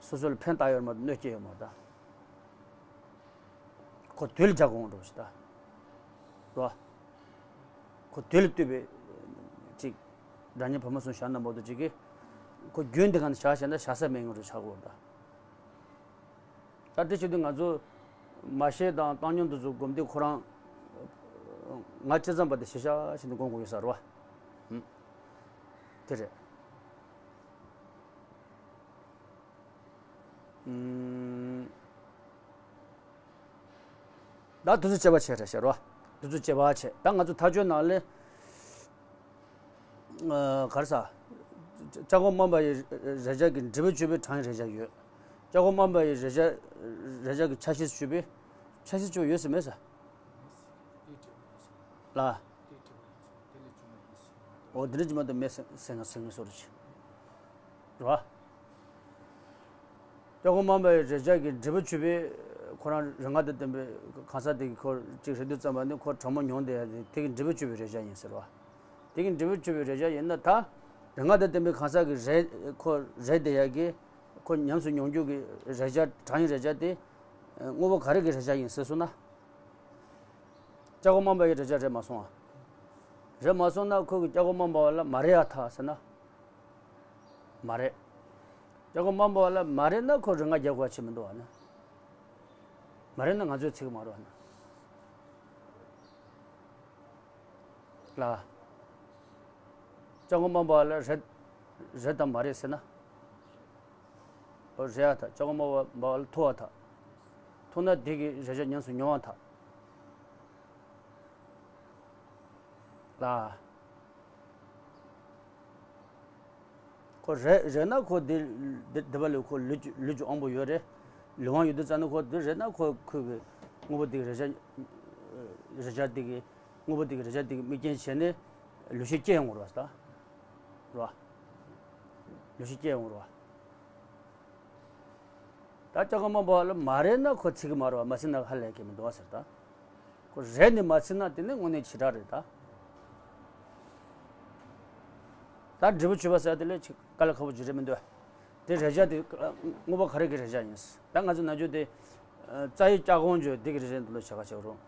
སོ་སོ་ལ་ཕན་བཏགས་ཡོད་མ་གཏོགས་གནོད་སྐྱེལ་ཡོད་མ་རེད་ད། ཁོ་དུས་ལ་རྒྱག་དགོངས་འགྲོ་ཞིག་ད། རོ། ཁོ་དུས་ལ་བཏུས་པའི་ཅིག་སྒྲ་སྙན་བར་མ་གསུམ་བཞག་ན་མ་གཏོགས་ཅིག་གི་ཁོ་རྒྱུན་དེ་ག་ནས་བཞག་བཞག་ན་བཞག་ས་མེད་ངོ་རུ་ཆགས་དགོས་ད། ད་དེ་བྱེད་དུས་ང་ཚོ་མ་ཤེས་དང་བཏང་སྙོམས་དེ་ཚོ་སྒོམ་དུས་ཁོ་རང་ང་ཅི་ཙམ་པ་དེ་ཤེས་བྱ་ཞིག་ཏུ་སྒོམ་དགོས་ཡོད་ས་རེད་བ། ཧུམ། དེ་རེད། ཨུམ། ད་དུས་ཚོད་བཅད་པ་བྱས་རེད་ཤག་རོ། དུས་ཚོད་བཅད་པ་བྱས། ད་ང་ཚོ་ཐག་གཅོད་ནང་ལས། ཨ། ག་རེ་ཟ། ལྕགས་སྒོ་རྨོངས་པ་ཡི་རེག་བྱ་གི་འབྲས་བུ་བཅུ་པའི་གྲངས་ཡིན་རེག་བྱ་ཡོད། ལྕགས་སྒོ་རྨོངས་པ་ཡི་རེག་བྱ། རེག་བྱ་གི་ཆ་ཤས་བཅུ་པའི། ཆ་ཤས་བཅུ་ཡོད་ས་མེད་ས། ལ། འོ་འདི་འདྲ་ཅིག་མ་གཏོགས་མེད་ཟེར་ཟེར་ང་ཟེར་ངེས་སོ་རེད། རེད་བ། ལྕགས་སྒོ་རྨོངས་པའི་རེག་བྱ་གི་འབྲས་བུ་བཅུ་པའི་ཁོ་རང་རིགས་ལྔ་དང་ལྡན་པའི་གང་ཟག་དེ་གི་ཁོ་གཅིག་རེག་དུས་ཙམ་པ་ནི་ཁོ་གྲང་མོ་མྱོང་བསྡད་ཡ་དེ་དེ་གི་འབྲས་བུ་བཅུ་པའི་རེག་བྱ་ཡིན་ཟེར་བ། དེ་གི་འབྲས་བུ་བཅུ་པའི་རེག་བྱ་ཡིན་ན་ད་རིགས་ལྔ་དང་ལྡན་པའི་གང་ཟག་གི་རེག་ཁོ་རེག་བསྡད་ཡ་གི་ཁོ་ཉམས་སུ་མྱོང་རྒྱུ་གི་རེག་བྱ་གྲངས་ཡིན་རེག་བྱ་དེ་དངོས་པོ་ག་རེ་གི་རེག་བྱ་ཡིན་ཟེར་སོང་ན། ལྕགས་སྒོ་རྨོངས་པ་ཡི་རེག་བྱ་རེད་མ་སོང་ཨ། རེད་མ་སོང་ན་ཁོ་གི་ལྕགས་སྒོ་རྨོངས་པ་བ་ལ་མ་རེག་ཡ་ཐལ་ཟེར་ན། མ་རེད། ལྕགས་སྒོ་རྨོངས་པ་བ་ལ་མ་རེག་ན་ཁོ་རིགས་ལྔ་རྒྱག་དགོས་ཆེ་མི་འདུག་བ་ན། མ་རེག་ན་ང་ཚོས་ཚིག་གི་མ་རེད་བ་ན། ལ། ལྕགས་སྒོ་རྨོངས་པ་བ་ལ་རེག་རེག་དང་མ་རེག་ཟེར་ན། འོ་རེག་ཡ་ཐལ། ལྕགས་སྒོ་རྨོངས་པ་བ་ལ་ཐུག་པ་ཐལ། ཐུག་ན་དེ་གི་རེག་བྱ་ཉམས་སུ་མྱོང་བ་ཐལ། ལ། ཁོ་རེག་རེག་ན་ཁོ་དེ་དེ་དེ་བ་ལས་ཁོ་ལུས་ཀྱི་ལུས་ཀྱི་དབང་པོ་ཡོད་རེད། ལུས་དབང་ཡོད་དུས་ཙམ་ན་ཁོ་དེ་རེག་ན་ཁོ་ཁོ་གི་དངོས་པོ་དེ་གི་རེག་བྱ་རེག་བྱ་དེ་གི་དངོས་པོ་དེ་གི་རེག་བྱ་དེ་གི་དམིགས་རྐྱེན་བྱས་ནས་ལུས་ཤེས་སྐྱེ་ཡོང་བ་རེད་བ། ལུས་ཤེས་སྐྱེ་ཡོང་བ་རེད་བ། ད་ལྕགས་སྒོ་རྨོངས་པ་ལ་མ་རེག་ན་ཁོ་ཚིག་གི་མ་རེད་བ། མ་ཚིག་ན་ཧ་ལས་ཀྱི་མི་འདུག་བ་ཟེར་ད། ཁོ་རེག་ནས་མ་ཚིག་ན་དེ་ནི་དངོས་གནས་བྱེ་བྲག་རེད་ད། ད་འབྲས་བུ་བཅུ་པ་ཟེར་དེ་ལས་ཅིག་དཀའ་ལས་ཁག་པོ་ཅིག་རེད་མི་འདུག་དེ་རེག་བྱ་དེ་དངོས་པོ་ག་རེ་གི་རེག་བྱ་ཡིན། ད་ང་ཚོ་ནམ་རྒྱུན་དེ་རྩ་བའི་སྐྱབས་གོང་འཇུག་དེ་གི་རེག་བྱ་འདི་ལ་བྱ་དགའ་བྱེད་རུང་།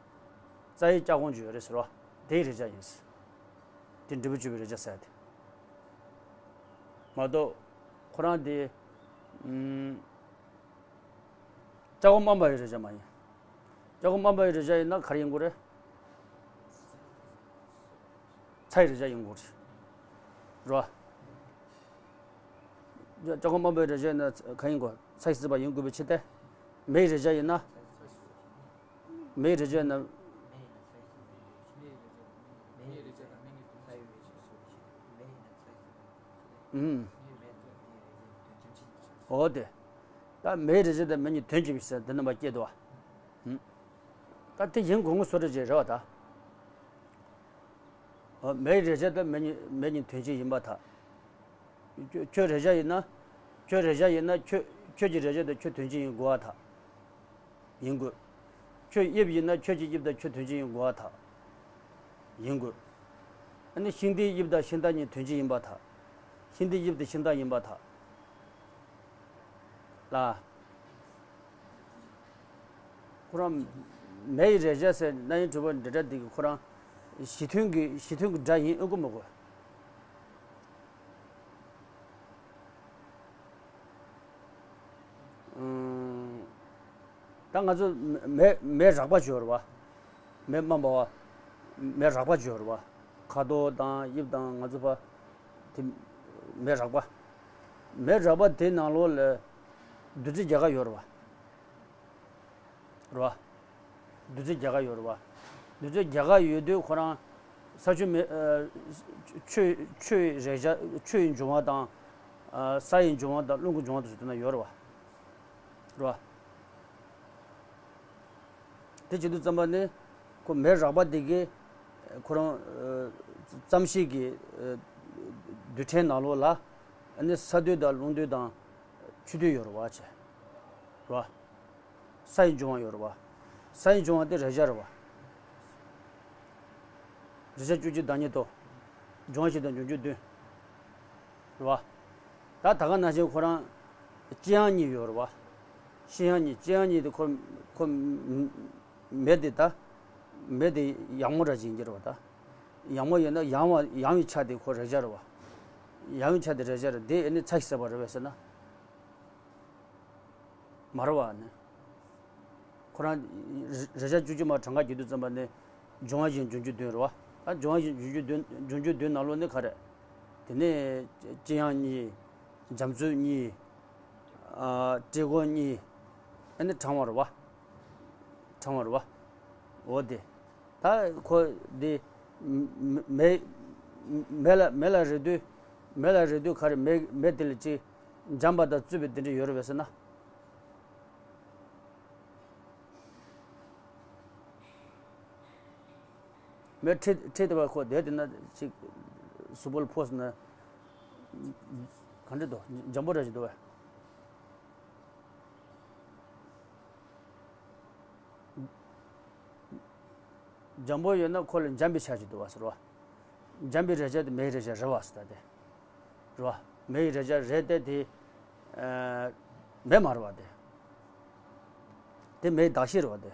རྩ་བའི་སྐྱབས་གོང་འཇུག་ཡོད་རེད་ཟེར་བ། དེའི་རེག་བྱ་ཡིན། དེ་འབྲས་བུ་བཅུ་པའི་རེག་བྱ་ཟེར་དེ། མ་གཏོགས་ཁོ་རང་དེ། ཨུམ། ལྕགས་སྒོ་རྨོངས་པ་ཡི་རེག་བྱ་མ་ཡིན། ལྕགས་སྒོ་རྨོངས་པ་ཡི་རེག་བྱ་ཡིན་ན་ག་རེ་ཡིན་དགོས་རེད། ཚ་ཡི་རེག་བྱ་ཡིན་དགོས་རེད། རོ། ལྕགས་སྒོ་རྨོངས་པ་ཡི་རེག་བྱ་ཡིན་ན་ག་ཡིན་དགོས། ཚ་ཡི་སྲིད་པ་ཡིན་དགོས་པའི་ཕྱིར་ཏེ། མེ་ཡི་རེག་བྱ་ཡིན་ན། མེ་ཡི་རེག་བྱ་ཡིན་ན། ཨུམ། འོ་དེ། ད་མེའི་རེག་བྱ་དང་མེ་གཉིས་དོན་གཅིག་པའི་ཟེར་འདི་རྣམ་པ་སྐྱེས་འདུག་བ། ཨུམ། ད་དེ་ཡིན་དགོས་ངོ་སོ་རེ་རེད་བ་ད། འོ་མེའི་རེག་བྱ་དང་མེ་གཉིས་མེ་གཉིས་དོན་གཅིག་ཡིན་པ་ད། ཁྱོད་རེག་བྱ་ཡིན་ན། ཁྱོད་རེག་བྱ་ཡིན་ན་ཁྱོད་ཁྱོད་ཀྱི་རེག་བྱ་དང་ཁྱོད་དོན་གཅིག་ཡིན་དགོས་བ་ད། ཡིན་དགོས། ཁྱོད་དབྱིབས་ཡིན་ན་ཁྱོད་ཀྱི་དབྱིབས་དང་ཁྱོད་དོན་གཅིག་ཡིན་དགོས་བ་ད། ཡིན་དགོས། ཨ་ནི་ཤིང་རྟའི་དབྱིབས་དང་ཤིང་རྟ་གཉིས་དོན་གཅིག་ཡིན་པ་ད། ཤིང་རྟའི་དབྱིབས་དེ་ཤིང་རྟ་ཡིན་པ་ད། ལ། ཁོ་རང་མེའི་རེག་བྱ་ཟེར་རྣམ་དབྱེ་གྲུབ་པ་འདི་འདྲ་འདི་གི་ཁོ་རང་གཞི་མཐུན་གྱི་གཞི་མཐུན་གྱི་སྒྲ་ཡིན་ཨེ་དགོས་མི་དགོས། ཨུམ། ད་ང་ཚོ་མེ་མེ་རགས་པ་བརྗོད་རེད་བ། མེ་རྨོངས་པ་བ། མེ་རགས་པ་བརྗོད་རེད་བ། ཁ་དོག་དང་དབྱིབས་དང་ང་ཚོ་བ། དེ་མེ་རགས་པ། མེ་རགས་པ་དེ་ནང་ལོགས་ལ་བདུད་རྩི་རྒྱ་གར་ཡོད་རེད་བ། རེད་བ། བདུད་རྩི་རྒྱ་གར་ཡོད་རེད་བ། བདུད་རྩི་རྒྱ་གར་ཡོད་དུས་ཁོ་རང་ས་ཆུ་མེ་ཨ། ཆུ་ཆུ་ཡི་རེག་བྱ་ཆུ་ཡི་འབྱུང་བ་དང་། ས་ཡི་འབྱུང་བ་དང་རླུང་གི་འབྱུང་བ་དེ་ཚོ་དེ་ན་ཡོད་རེད་བ། རེད་བ། དེ་བྱེད་དུས་ཙམ་པ་ནི་ཁོ་མེ་རགས་པ་དེ་གིས་ཁོ་རང་ཙམ་ཞིག་གི་རྡུལ་ཕྲན་ནང་ལོགས་ལ་ནི་ས་རྡུལ་དང་རླུང་རྡུལ་དང་ཆུ་རྡུལ་ཡོད་རེད་བ་བྱས། རེད་བ། ས་ཡི་འབྱུང་བ་ཡོད་རེད་བ། ས་ཡི་འབྱུང་བ་དེ་རེག་བྱ་རེད་བ། རེག་བྱ་བཅུ་གཅིག་བདག་ཉིད་དོ། འབྱུང་བ་བཞི་དང་འབྱུང་འགྱུར་བདུན། རེད་བ། ད་ད་ག་ནང་བཞིན་ཁོ་རང་ལྕི་ཡང་གཉིས་ཡོད་རེད་བ། ལྕི་ཡང་གཉིས་ལྕི་ཡང་གཉིས་དེ་ཁོ་ཁོ་མེ་དེ་ད། མེ་དེ་ཡག་མོ་ར་ཅིག་ཡིན་གྱི་རེད་བ་ད། ཡང་མོ་ཡིན་ན་ཡང་བ་ཡང་བའི་ཆ་དེ་ཁོ་རེག་བྱ་རེད་བ། ཡང་བའི་ཆ་དེ་རེག་བྱ་རེད། དེ་ཨེ་ནི་ཚ་ཞིག་ཟེར་བ་རེད་བས་ཟེར་ན། མ་རེད་བ་ནི། ཁོ་རང་རེག་བྱ་བཅུ་གཅིག་མ་གྲངས་ཀ་བརྒྱད་དུ་བརྩམས་པ་ནི་འབྱུང་བ་བཞི་འབྱུང་འགྱུར་བདུན་རེད་བ། ད་འབྱུང་བ་བཞི་འབྱུང་འགྱུར་བདུན། འབྱུང་འགྱུར་བདུན་ནང་ལོགས་ནི་ག་རེ། དེ་ནས་ལྕི་ཡང་གཉིས། འཇམ་རྩུབ་གཉིས། ཨ། བཀྲེས་སྐོམ་གཉིས། ཨ་ནི་གྲང་བ་རེད་བ། གྲང་བ་རེད་བ། འོ་དེ། ད་ཁོ་དེ་མེ་མེ་མེ་ལ་མེ་ལ་རེག་དུས། མེ་ལ་རེག་དུས་ག་རེ། མེ་མེ་དེ་ལ་ཅིག་འཇམ་པ་དང་རྩུབ་པའི་དེ་འདྲ་ཡོད་རེད་བས་ཟེར་ན། མེ་ཁྲིད་ཁྲིད་དེ་བ་ཁོ་བསྡད་དེ་ན་ཅིག་གཟུགས་པོ་ལ་ཕོག་སོང་ན་ག་འདྲ་འདུག་འཇམ་པོ་འདྲ་ཞིག་འདུག་བས། འཇམ་པོ་ཡོད་ན་ཁོ་ལ་འཇམ་པའི་ཆ་ཞིག་འདུག་བ་ཟེར་བ། འཇམ་པའི་རེག་བྱ་དེ་མེའི་རེག་བྱ་རེད་བ་ཟེར་ད་དེ། རེད་བ། མེའི་རེག་བྱ་རེད་དེ་དེ། ཨ། མེ་མ་རེད་བ་དེ། དེ་མེའི་གདགས་གཞི་རེད་བ་དེ།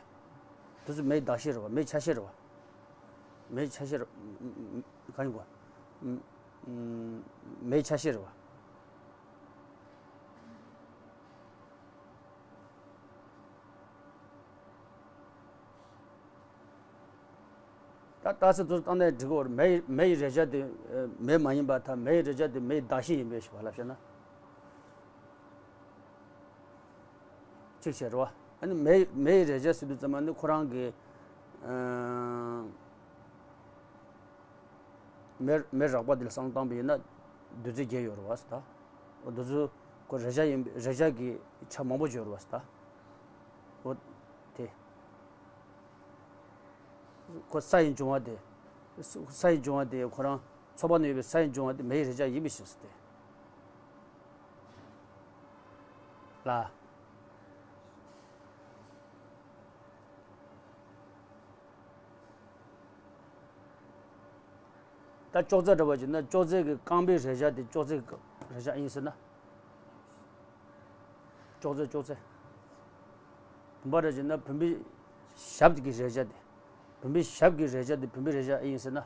དེ་ཚོ་མེའི་གདགས་གཞི་རེད་བ། མེའི་ཆ་ཤས་རེད་བ། མེའི་ཆ་ཤས་རེད། གང་ཡིན་གོ། མེའི་ཆ་ཤས་རེད་བ། ད་ལྟ་སེ་དུས་སྟོན་ནས་འགྲིག་གི་ཡོད་རེད། མེ་ཡི་མེ་ཡི་རེག་བྱ་དེ་མེ་མ་ཡིན་པར་ཐལ། མེ་ཡི་རེག་བྱ་དེ་མེ་ཡི་གདགས་གཞི་ཡིན་པའི་ཞིག་བ་ལབ་བཤད་ན། གཅིག་བྱས་རེད་བ། ཨ་ནི་མེ་མེ་ཡི་རེག་བྱ་ཟེར་དུས་ཙམ་པ་ནི་ཁོ་རང་གི། ཨ། མེ་མེ་རགས་པ་དེ་ལ་བསམ་བློ་བཏང་པ་ཡིན་ན་བདུད་རྩི་བརྒྱད་ཡོད་རེད་བ་ཟེར་ད། འོ་དེ་ཚོ་ཁོ་རེག་བྱ་ཡིན་པའི་རེག་བྱ་གི་ཆ་མང་པོ་ཅིག་ཡོད་རེད་བ་ཟེར་ད། འོ་དེ། ཁོ་ས་ཡི་འབྱུང་བ་དེ། ས་ཡི་འབྱུང་བ་དེ་ཁོ་རང་ཚོགས་པ་ན་ཡོད་པའི་ས་ཡི་འབྱུང་བ་དེ་མེ་ཡི་རེག་བྱ་ཡིན་པའི་ཕྱིར་ཟེར་ཏེ། ལ། ད་ཅོག་ཙེ་འདྲ་བ་ཅིག་ན་ཅོག་ཙེ་གི་རྐང་པའི་རེག་བྱ་དེ་ཅོག་ཙེ་གི་རེག་བྱ་ཡིན་ཟེར་ན། ཅོག་ཙེ་ཅོག་ཙེ། བུམ་པ་འདྲ་ཅིག་ན་བུམ་པའི་ཞབས་ཀྱི་རེག་བྱ་དེ། བུམ་པའི་ཞབས་ཀྱི་རེག་བྱ་དེ་བུམ་པའི་རེག་བྱ་ཡིན་ཟེར་ན།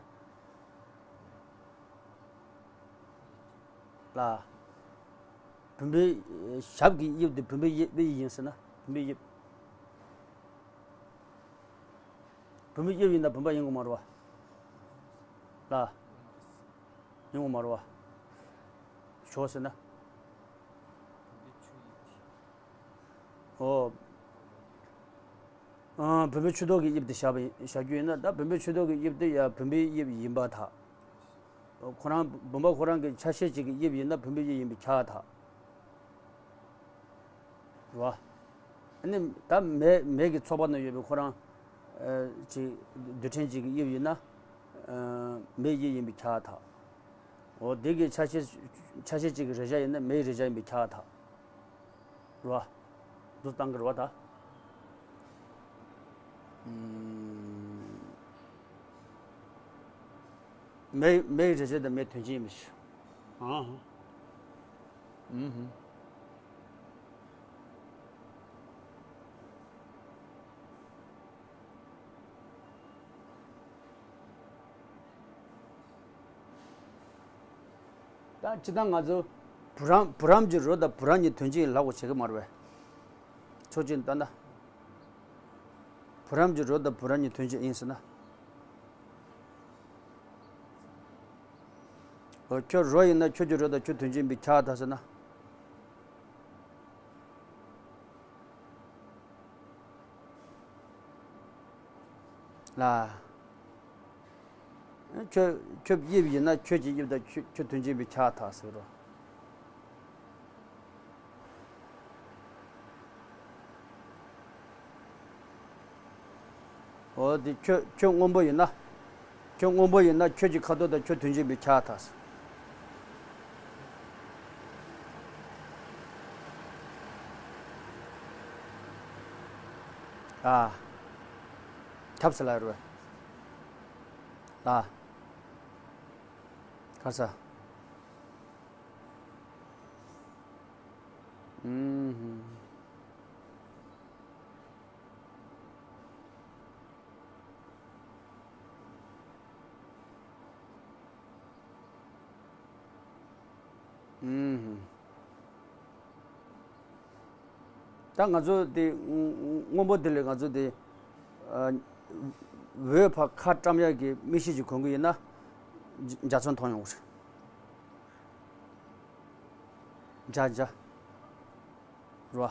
ལ། བུམ་པའི་ཞབས་ཀྱི་དབྱིབས་དེ་བུམ་པའི་དབྱིབས་ཡིན་ཟེར་ན་བུམ་པའི་དབྱིབས། བུམ་པའི་དབྱིབས་ཡིན་ན་བུམ་པ་ཡིན་དགོས་མ་རེད་བ། ལ། ཡིན་དགོས་མ་རེད་བ། ཞོག་ཟེར་ན། ཨོ། ཨ། བུམ་པའི་ཆུ་ཏོག་གི་དབྱིབས་དེ་བཞག་པ་ཡིན། བཞག་རྒྱུ་ཡིན་ན་ད་བུམ་པའི་ཆུ་ཏོག་གི་དབྱིབས་དེ་ཡ་བུམ་པའི་དབྱིབས་ཡིན་པར་ཐལ། ཁོ་རང་བུམ་པ་ཁོ་རང་གི་ཆ་ཤས་གཅིག་གི་དབྱིབས་ཡིན་ན་བུམ་པའི་དབྱིབས་ཡིན་པས་ཁྱབ་པར་ཐལ། རེད་བ། ཨ་ནི་ད་མེ་མེ་གི་ཚོགས་པ་ན་ཡོད་པའི་ཁོ་རང་། ཨ། ཅིག་རྡུལ་ཕྲན་གཅིག་གི་དབྱིབས་ཡིན་ན། ཨ། མེའི་དབྱིབས་ཡིན་པས་ཁྱབ་པར་ཐལ། འོ་དེ་གི་ཆ་ཤས་ཆ་ཤས་གཅིག་གི་རེག་བྱ་ཡིན་ན་མེའི་རེག་བྱ་ཡིན་པས་ཁྱབ་པར་ཐལ། རེད་བ། འདུག་སྟངས་ཀྱི་རེད་བ་ད། ཨུམ། མེ་མེའི་རེག་བྱ་དང་མེའི་དོན་སྤྱི་ཡིན་པའི་ཕྱིར། ཨ། ཨུམ། ད་སྤྱིར་བཏང་ང་ཚོ་བུ་རམ་བུ་རམ་གྱི་རོ་དང་བུ་རམ་གཉིས་དོན་གཅིག་ཡིན་ལབ་དགོས་བྱེད་ཀྱི་མ་རེད་པས། ཕྱོགས་གཅིག་ནས་ལྟ་ན། བུ་རམ་གྱི་རོ་དང་བུ་རམ་གཉིས་དོན་གཅིག་ཡིན་ཟེར་ན། འོ་ཁྱོད་རོ་ཡིན་ན་ཁྱོད་ཀྱི་རོ་དང་ཁྱོད་དོན་གཅིག་ཡིན་པས་ཁྱབ་པར་ཐལ་ཟེར་ན། ལ། ཁྱོད་ཁྱོད་དབྱིབས་ཡིན་ན་ཁྱོད་ཀྱི་དབྱིབས་དང་ཁྱོད་ཁྱོད་དོན་གཅིག་ཡིན་པས་ཁྱབ་པར་ཐལ་ཟེར་རོ། འོ་དེ་ཁྱོད་ཁྱོད་སྔོན་པོ་ཡིན་ན། ཁྱོད་སྔོན་པོ་ཡིན་ན་ཁྱོད་ཀྱི་ཁ་དོག་དང་ཁྱོད་དོན་གཅིག་ཡིན་པས་ཁྱབ་པར་ཐལ། ཨ། ཁྱབ་ཟེར་ལབ་རེད་པས། ཨ། ཁ་ས། ཨུམ། ཨུམ། ད་ང་ཚོ་དེ་སྔོན་པོ་དེ་ལས་ང་ཚོ་དེ་འོད་ཕར་ཁ་བཀྲམ་ཡག་གི་མིག་ཤེལ་ཅིག་གོན་གི་ཡིན་ན་འཇའ་ཚོན་མཐོང་ཡོང་གི་རེད། འཇའ་འཇའ། རེད་བ།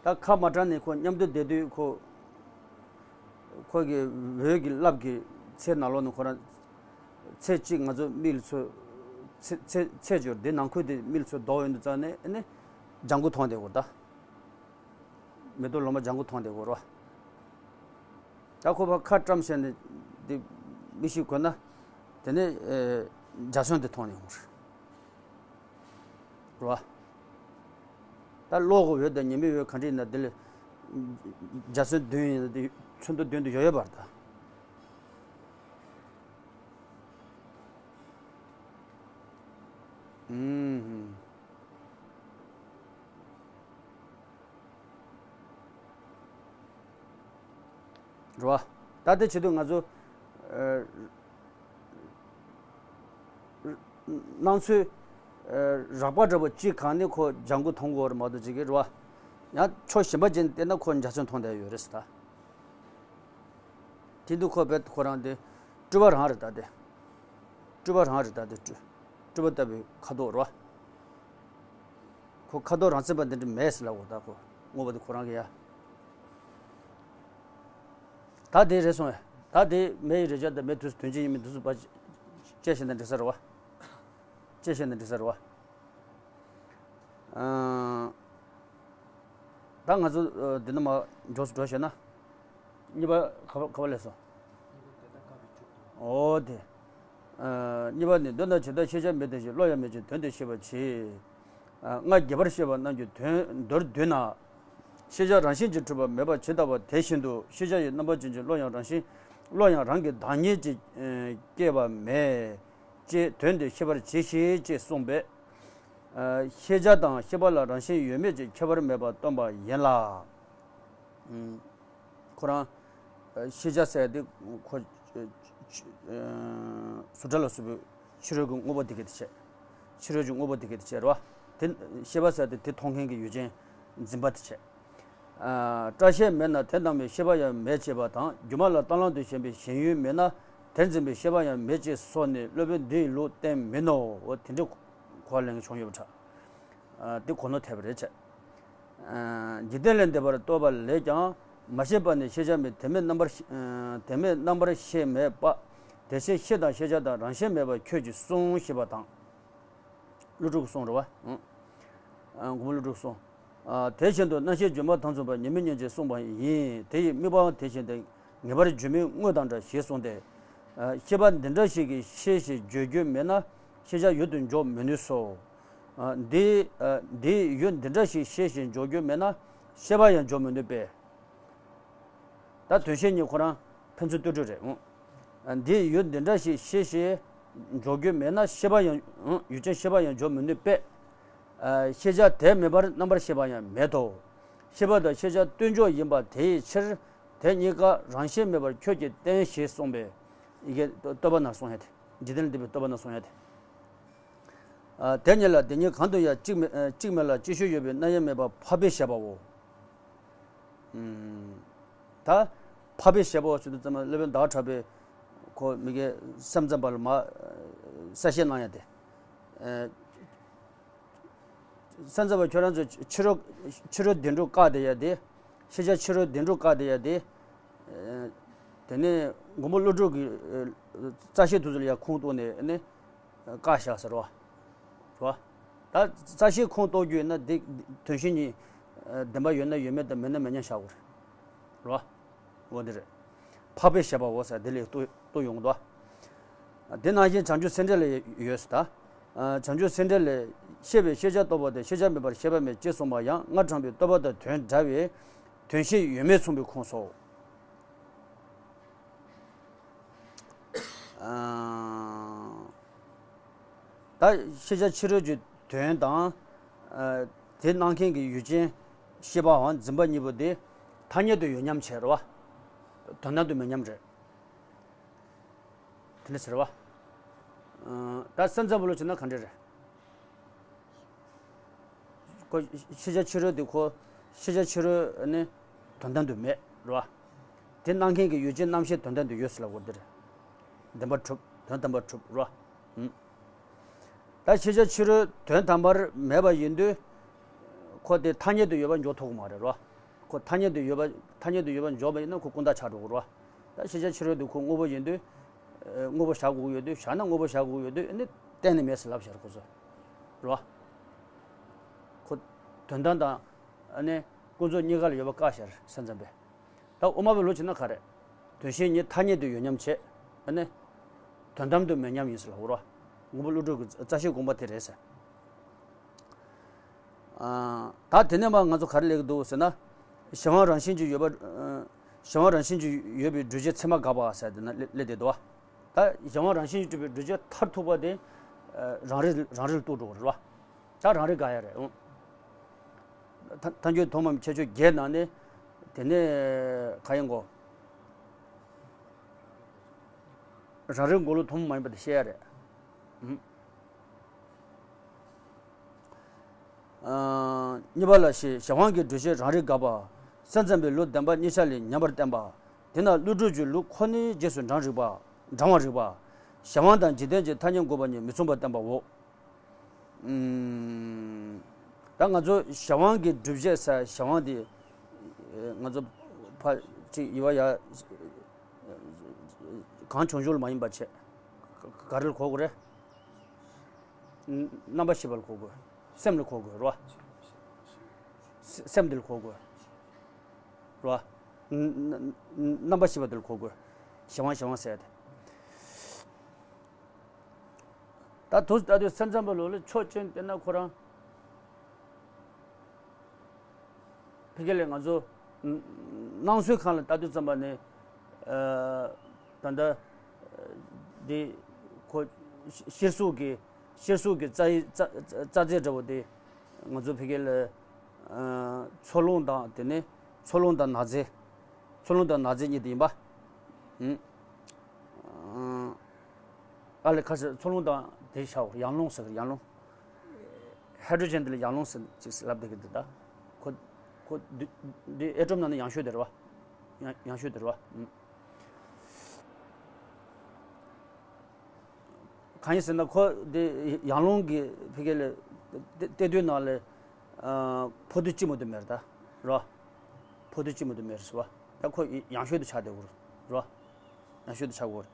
ད་ཁ་མ་བཀྲམ་ནས་ཁོ་མཉམ་དུ་བསྡད་དུས་ཁོ། ཁོ་གི་འོད་ཀྱི་རླབས་ཀྱི་ཚད་ནང་ལོགས་ནས་ཁོ་རང་ཚད་གཅིག་ང་ཚོ་མིག་ལ་ཚོད། ཚད་ཚད་ཚད་སྦྱོར་འདི་ནང་ཁུལ་དེ་མིག་ལ་ཚོད་ལྡོག་ཡོང་དུས་ཙང་ནས་ཨ་ནི་ལྗང་གུ་མཐོང་བསྡད་དགོས་ད། མེ་ཏོག་ལོ་མ་ལྗང་གུ་མཐོང་བསྡད་དགོས་རོ། ད་ཁོ་ཕར་ཁ་བཀྲམ་བྱས་ནས་འདི་མིག་ཤེལ་གོན་ན་དེ་ནས་འཇའ་ཚོན་དེ་མཐོང་ནས་ཡོང་རེད། རེད་བ། ད་གློག་གི་འོད་དང་ཉི་མའི་འོད་ག་འདྲ་ཡིན་ན་འདི་ལས་འཇའ་ཚོན་བདུན་ཡིན་ན་འདི་ཚོན་མདོག་བདུན་དུ་ཡོད་ཡོད་པར་ད། ཨུམ། རེད་བ། ད་ལྟའི་ཆེད་དུ་ང་ཚོ་སྣང་ཚུལ་རགས་པ་འདྲ་པོ་གཅིག་གང་ནས་ཁོ་ལྗང་གུ་མཐོང་གི་ཡོད་རེད་མ་གཏོགས་ཅིག་གི་རེད་བ། ཡང་ཕྱོགས་གཞན་པ་ཅན་བལྟས་ན་ཁོ་འཇའ་ཚོན་མཐོང་བསྡད་ཡོད་རེད་ཟེར་ད། དེ་འདུག་ཁོ་བས་ཁོ་རང་དེ་སྤྲུལ་པ་རང་རེད་ད་དེ། སྤྲུལ་པ་རང་རེད་ད་དེ་སྤྲུལ། སྤྲུལ་པ་ལྟ་བུའི་ཁ་དོག་རེད་བ། ཁོ་ཁ་དོག་རང་མཚན་པ་འདི་འདྲ་མེད་ཟེར་ལབ་དགོས་ད་ཁོ་དངོས་པོ་དེ་ཁོ་རང་གི་ཡ། ད་དེ་རེད་སོང་བས་ད་དེ་མེ་ཡི་རེག་བྱ་དང་མེ་དུས་སུ་དོན་གཅིག་ཡིན་མིན་དུས་སུ་བ་དཔྱད་བཤད་ན་འགྲིག་ས་རེད་བ། དཔྱད་བཤད་ན་འགྲིག་ས་རེད་བ། ཨང་། ད་ང་ཚོ་འདི་ནས་མར་མགྱོགས་སུ་འགྲོ་བྱས་ན། གཉིས་པ་ག་པར་ག་པར་སླེབས་སོང་། འོ་དེ། གཉིས་པ་ནི། དོན་དམ་བྱས་དོན་ཤེས་བྱ་མེད་དེ་བཞིན། བློ་ཡང་མེད་ཅིང་དོན་དེ་ཤེས་པར་བྱེད། སྔར་རྒྱས་པར་བཤད་པ་རྣམས་ཀྱི་དོན་མདོར་བསྡུས་ན། ཤེས་བྱ་རང་བཞིན་གྱིས་གྲུབ་པ་མེད་པ་ཇི་ལྟ་བ་དེ་བཞིན་དུ་ཤེས་བྱ་ཡི་རྣམ་པ་ཅན་གྱི་བློ་ཡང་རང་བཞིན། བློ་ཡང་རང་གི་བདག་ཉིད་ཀྱིས་སྐྱེས་པ་མེད། ཅེས་དོན་དེ་ཤེས་པར་གྱིས་ཤིག་ཅེས་གསུངས་པས། ཤེས་བྱ་དང་ཤེས་པ་ལ་རང་བཞིན་ཡོད་མེད་ཀྱི་ཁྱད་པར་མེད་པར་སྟོན་པ་ཡིན་ལ། ཁོ་རང་ཤེས་བྱ་ཟེར་དེ་ཁོ་གཟུགས་སྒྲ་ལ་སོགས་པའི་ཕྱི་རོལ་གྱི་དངོས་པོ་དེ་གས་དེ་བྱས། ཕྱི་རོལ་གྱི་དངོས་པོ་དེ་གས་དེ་བྱས་རེད་བ། དེ་ཤེས་པ་ཟེར་དེ་དེ་མཐོང་མཁན་གྱི་ཡུལ་ཅན་འཛིན་པ་དེ་བྱས། སྐྲ་ཤད་མེད་ན་དེ་རྣམས་མེད། ཤེས་པ་ཡང་མེད་ཅེས་པ་དང་། སྒྱུ་མ་ལ་རྟ་གླང་དུ་ཞེན་པའི་ཞེན་ཡུལ་མེད་ན་དེར་འཛིན་པའི་ཤེས་པ་ཡང་མེད་ཅེས་སོགས་ནི་སློབ་དཔོན་འདི་ཡི་ལུགས་བསྟན་མིན་ནོ། འོ་དེ་འདྲའི་གོ་བ་ལེན་གྱི་བྱུང་ཡོད་པ་འདྲ། དེ་གོ་ནོར་ཐེབས་པ་རེད་བྱས། འཇིག་རྟེན་ལས་འདས་པར་རྟོགས་པ་ལས་ཀྱང་། མ་ཤེས་པ་ནི་ཤེས་བྱ་མེད། དེ་མེད་རྣམ་པར་དེ་མེད་རྣམ་པར་ཤེས་མེད་པ། དེ་ཕྱིར་ཤེས་དང་ཤེས་བྱ་དང་རང་བཞིན་མེད་པ་ཁྱོད་ཀྱིས་གསུངས་ཞེས་པ་དང་། ཀླུ་སྒྲུབ་གསུངས་རེད་བ། མགོན་པོ་ཀླུ་སྒྲུབ་གསུངས། དེ་བཞིན་དུ་རྣམ་ཤེས་སྒྱུ་མ་དོན་མཚུངས་པ་ཉིད་མིན་ཉིད་ཅེས་གསུངས་པ་ཡིན། དེ་ཡི་དམིགས་པའང་དེ་བཞིན་ཏེ། ངེས་པར་སྒྱུ་མའི་དངོས་དང་འདྲ་ཞེས་གསུངས་ཏེ། ཤེས་པ་འདི་འདྲ་ཞིག་གིས་ཤེས་ཞེས་བརྗོད་རྒྱུ་མེད་ན་ཤེས་བྱ་ཡུལ་དུ་འཇོག་མི་ནུས་སོ། འདི་འདིའི་ཡུལ་འདི་འདྲ་ཞིག་ཤེས་ཞེས་འཇོག་རྒྱུ་མེད་ན་ཤེས་པ་ཡང་འཇོག་མི་ནུས་པས། ད་དོན་ཤེས་གཉིས་ཁོ་རང་ཕན་ཚུན་ལྟོས་གྲོས་རེད། འདིའི་ཡུལ་འདི་འདྲ་ཞིག་ཤེས་ཞེས་འཇོག་རྒྱུ་མེད་ན་ཤེས་པ་ཡང་ཡུལ་ཅན་ཤེས་པ་ཡང་འཇོག་མི་ནུས་པས། ཤེས་བྱ་དེ་མེད་པར་རྣམ་པར་ཤེས་པ་ཡང་མེད་དོ། ཤེས་པ་དང་ཤེས་བྱ་ལྟོས་འཇོག་ཡིན་པ་དེའི་ཕྱིར། དེ་གཉིས་ཀ་རང་བཞིན་མེད་པར་ཁྱོད་ཀྱིས་བསྟན་ཞེས་གསུངས་པས། ཡི་གེ་བསྟོད་པ་ན་གསུངས་ཡ་དེ། འཇིག་རྟེན་ལ་འདས་པའི་བསྟོད་པ་ན་གསུངས་ཡ་དེ། དེ་གཉིས་ལ་དེ་གཉིས་གང་དུ་ཡང་གཅིག་མེད་གཅིག་མེད་ལ་གཅིག་ཤོས་ཡོད་པའི་རྣམ་གཡེང་མེད་པར་འཕགས་པས་བཤད་པའོ། ད་འཕགས་པས་བཤད་པའོ་ཟེར་དུས་ཙམ་པ་སློབ་དཔོན་ཟླ་བ་གྲགས་པས་ཁོ་མི་དགེ་སེམས་ཙམ་པ་ལ་མ་གསལ་བཤད་གནང་ཡ་དེ། སེམས་ཙམ་པ་ཁྱོད་རང་ཚོ་ཕྱི་རོལ་ཕྱི་རོལ་བདེ་འགྲོ་བཀག་བསྡད་ཡ་དེ། ཤེས་བྱ་ཕྱི་རོལ་བདེ་འགྲོ་བཀག་བསྡད་ཡ་དེ། དེ་ནས་མགོན་པོ་ཀླུ་སྒྲུབ་ཀྱིས་རྩ་ཤེའི་དུས་ཚོད་ལ་ཡ་ཁུངས་གཏུགས་ནས་ནི་བཀག་བཞག་ཟེར་བ། རེད་བ། ད་རྩ་ཤེའི་ཁུངས་གཏུགས་རྒྱུ་ཡིན་ན་འདི་དོན་ཤེས་གཉིས་བདེན་པ་ཡོད་ན་ཡོད་མེད་དང་མེད་ན་མེད་ཉམས་བཞག་དགོས་རེད། རེད་བ། འོ་འདི་རེད། འཕགས་པས་བཤད་པའོ་ཟེར་དེ་ལས་བཏུ་བཏུ་ཡོང་གི་འདུག་དེ་ནང་བཞིན་བྱང་ཆུབ་སེམས་འགྲེལ་ལ་ཡོད་ཟེར་ད། བྱང་ཆུབ་སེམས་འགྲེལ་ལས། ཤེས་པས་ཤེས་བྱ་རྟོགས་པ་དང་ཤེས་བྱ་མེད་པར་ཤེས་པ་མེད་ཅེས་གསུངས་པ་ཡང་སྔར་དྲངས་པའི་བསྟོད་པ་དང་དོན་འདྲ་བས་དོན་ཤེས་ཡོད་མེད་མཚུངས་པའི་ཁུངས་སོ། ད་ཤེས་བྱ་ཕྱི་རོལ་གྱི་དོན་དང་། དེ་སྣང་མཁན་གྱི་ཡུལ་ཅན། ཤེས་པའམ་འཛིན་པ་གཉིས་པོ་དེ་ཐ་སྙད་དུ་ཡོད་མཉམ་བྱས་རེད་བ། དོན་དམ་དུ་མེད་མཉམ་རེད། དེ་འདྲ་ཟེར་བ། ད་སེམས་ཙམ་པ་ལོ་བྱས་ན་ག་འདྲ་རེད། ཁོ་ཤེས་བྱ་ཕྱི་རོལ་དེ་ཁོ་ཤེས་བྱ་ཕྱི་རོལ་ནི་དོན་དམ་དུ་མེད་རེད་བ། དེ་སྣང་མཁན་གྱི་ཡུལ་ཅན་རྣམ་ཤེས་དོན་དམ་དུ་ཡོད་ཟེར་ལབ་དགོས་དེ་རེད། བདེན་པར་གྲུབ། དོན་དམ་པར་གྲུབ་རེད་བ། ད་ཤེས་བྱ་ཕྱི་རོལ་དོན་དམ་པར་མེད་པ་ཡིན་དུས། ཁོ་དེ་ཐ་སྙད་དུ་ཡོད་པ་འཇོག་ཐུབ་ཀྱི་མ་རེད་རོ། ཁོ་ཐ་སྙད་དུ་ཡོད་པ་ཐ་སྙད་དུ་ཡོད་པ་འཇོག་པ་ཡིན་ན་ཁོ་ཀུན་བཏགས་ཆགས་འགྲོ་གི་རོ། ད་ཤེས་བྱ་ཕྱི་རོལ་དུ་ཁོ་དངོས་པོ་ཡིན་དུས། དངོས་པོ་བཞག་དགོས་ཀྱི་ཡོད་དུས་བཞག་ན་དངོས་པོ་བཞག་དགོས་ཀྱི་ཡོད་དུས་ཨ་ནི་གཏན་ནས་མེད་ཟེར་ལབ་བཞག་ཁོ་ཚོ། རོ། ཁོ་དོན་དམ་དང་ཨ་ནི་ཀུན་རྫོབ་གཉིས་ཀ་ལ་ཡོད་པ་བཀག་བཞག་སེམས་ཙམ་པས། ད་དབུ་མ་པའི་ལུགས་བྱས་ན་ག་རེ། དོན་ཤེས་གཉིས་ཐ་སྙད་དུ་ཡོད་མཉམ་བྱས། ཨ་ནི། དོན་དམ་དུ་མེད་མཉམ་ཡིན་ཟེར་ལབ་རོ། མགོན་པོ་ཀླུ་སྒྲུབ་ཀྱི་རྩ་ཤེའི་དགོངས་པ་དེ་རེད་ཟེར། ད་དེ་ནས་མར་ང་ཚོ་ག་རེ་སླེབས་ཀྱི་འདུག་ཟེར་ན། གཞན་དབང་རང་བཞིན་གྱིས་ཡོད་པ། གཞན་དབང་རང་བཞིན་གྱིས་ཡོད་པའི་སྒྲུབ་བྱེད་ཚད་མ་དགག་པ་ཟེར་དེ་ན་སླེབས་བསྡད་འདུག་ད་གཞན་དབང་རང་བཞིན་གྱིས་གྲུབ་པའི་སྒྲུབ་བྱེད་མཐར་ཐུག་པ་དེ། རང་རིག་རང་རིག་ལ་གཏུགས་འགྲོ་གི་རེད་བ། ད་རང་རིག་དགག་ཡ་རེད། ཐ་ཐལ་འགྱུར་ཐོག་མའམ་ཁྱད་ཆོས་བརྒྱད་ནང་ནས། དེ་ནས་ག་ཡིན་གོ། རང་རིག་འགོག་ལུགས་ཐུན་མོང་མ་ཡིན་པ་དེ་བཤད་ཡ་རེད། གཉིས་པ་ལ་ཞེས་གཞན་དབང་གི་སྒྲུབ་བྱེད་རང་རིག་དགག་པ། སེམས་ཙམ་པའི་ལུགས་བདེན་པ་གཉིས་ཆར་ལས་ཉམས་པར་བསྟན་པ། དེས་ན་ཀླུ་སྒྲུབ་ཀྱི་ལུགས་ཁོ་ནའི་རྗེས་སུ་འབྲང་རིགས་པ། འབྲང་བར་རིགས་པ། གཞན་དབང་དང་འཇིག་རྟེན་གྱི་ཐ་སྙད་འགོག་པ་གཉིས་མི་མཚུངས་པར་བསྟན་པའོ། ད་ང་ཚོ་གཞན་དབང་གི་སྒྲུབ་བྱེད་ཟེར་གཞན་དབང་དེ། ང་ཚོ་ཕ་གཅིག་ཡི་བ་ཡ། གང་བྱུང་བྱུང་ལ་མ་ཡིན་པ་བྱས། ག་རེ་ལ་གོ་དགོས་རེད། རྣམ་པར་ཤེས་པ་ལ་གོ་དགོས། སེམས་ལ་གོ་དགོས་རོ། སེམས་དེ་ལ་གོ་དགོས། རོ། རྣམ་པར་ཤེས་པ་དེ་ལ་གོ་དགོས། གཞན་དབང་གཞན་དབང་ཟེར་ཏེ། ད་དུ་ལྟ་དུས་སེམས་ཙམ་པ་ལོ་ལ་ཕྱོགས་གཅིག་བལྟས་ན་ཁོ་རང་། ཕ་གི་ལ་ང་ཚོ་སྣང་ཚུལ་གང་ལ་ལྟ་དུས་ཙམ་པ་ནས། ད་ལྟ་འདི་ཁོ་གཤེར་གཟུགས་ཀྱི་གཤེར་གཟུགས་ཀྱི་རྩ་ཡི་རྩ་རྩ་རྫས་འདྲ་བོ་དེ་ང་ཚོ་ཕ་གི་ལ་འཚོ་རླུང་དང་དེ་ནས་འཚོ་རླུང་དང་ནག་རྫས། འཚོ་རླུང་དང་ནག་རྫས་གཉིས་དེ་ཡིན་པ། ཨ་ལས་ཁ་ཤས་འཚོ་རླུང་དང་དེ་བྱའོ་ཡང་རླུང་ཟེར་ཡང་རླུང་། ཧའི་ཌྲོ་ཇན་དེ་ལ་ཡང་རླུང་ཟེར་ཅིག་ལབ་བསྡད་ཀྱི་འདུག་ད། ཁོ་ཁོ་འདི་འདི་ཨེ་ཊོམ་ནང་ནས་ཡང་ཤོས་དེ་རེད་བ། ཡང་ཡང་ཤོས་དེ་རེད་བ། གང་ཡིན་ཟེར་ན་ཁོ་འདི་ཡང་རླུང་གི་ཕ་གི་ལ་གཏད་དུས་ནང་ལ་ཕོ་དུ་གཅིག་མ་གཏོགས་མེད་རེད་ད། རོ། ཕོ་དུ་གཅིག་མ་གཏོགས་མེད་རེད་ཟེར་བ། ད་ཁོ་ཡང་ཤོས་དུ་ཆགས་བསྡད་ཡོད་རེད་རོ། ཡང་ཤོས་དུ་ཆགས་ཡོད་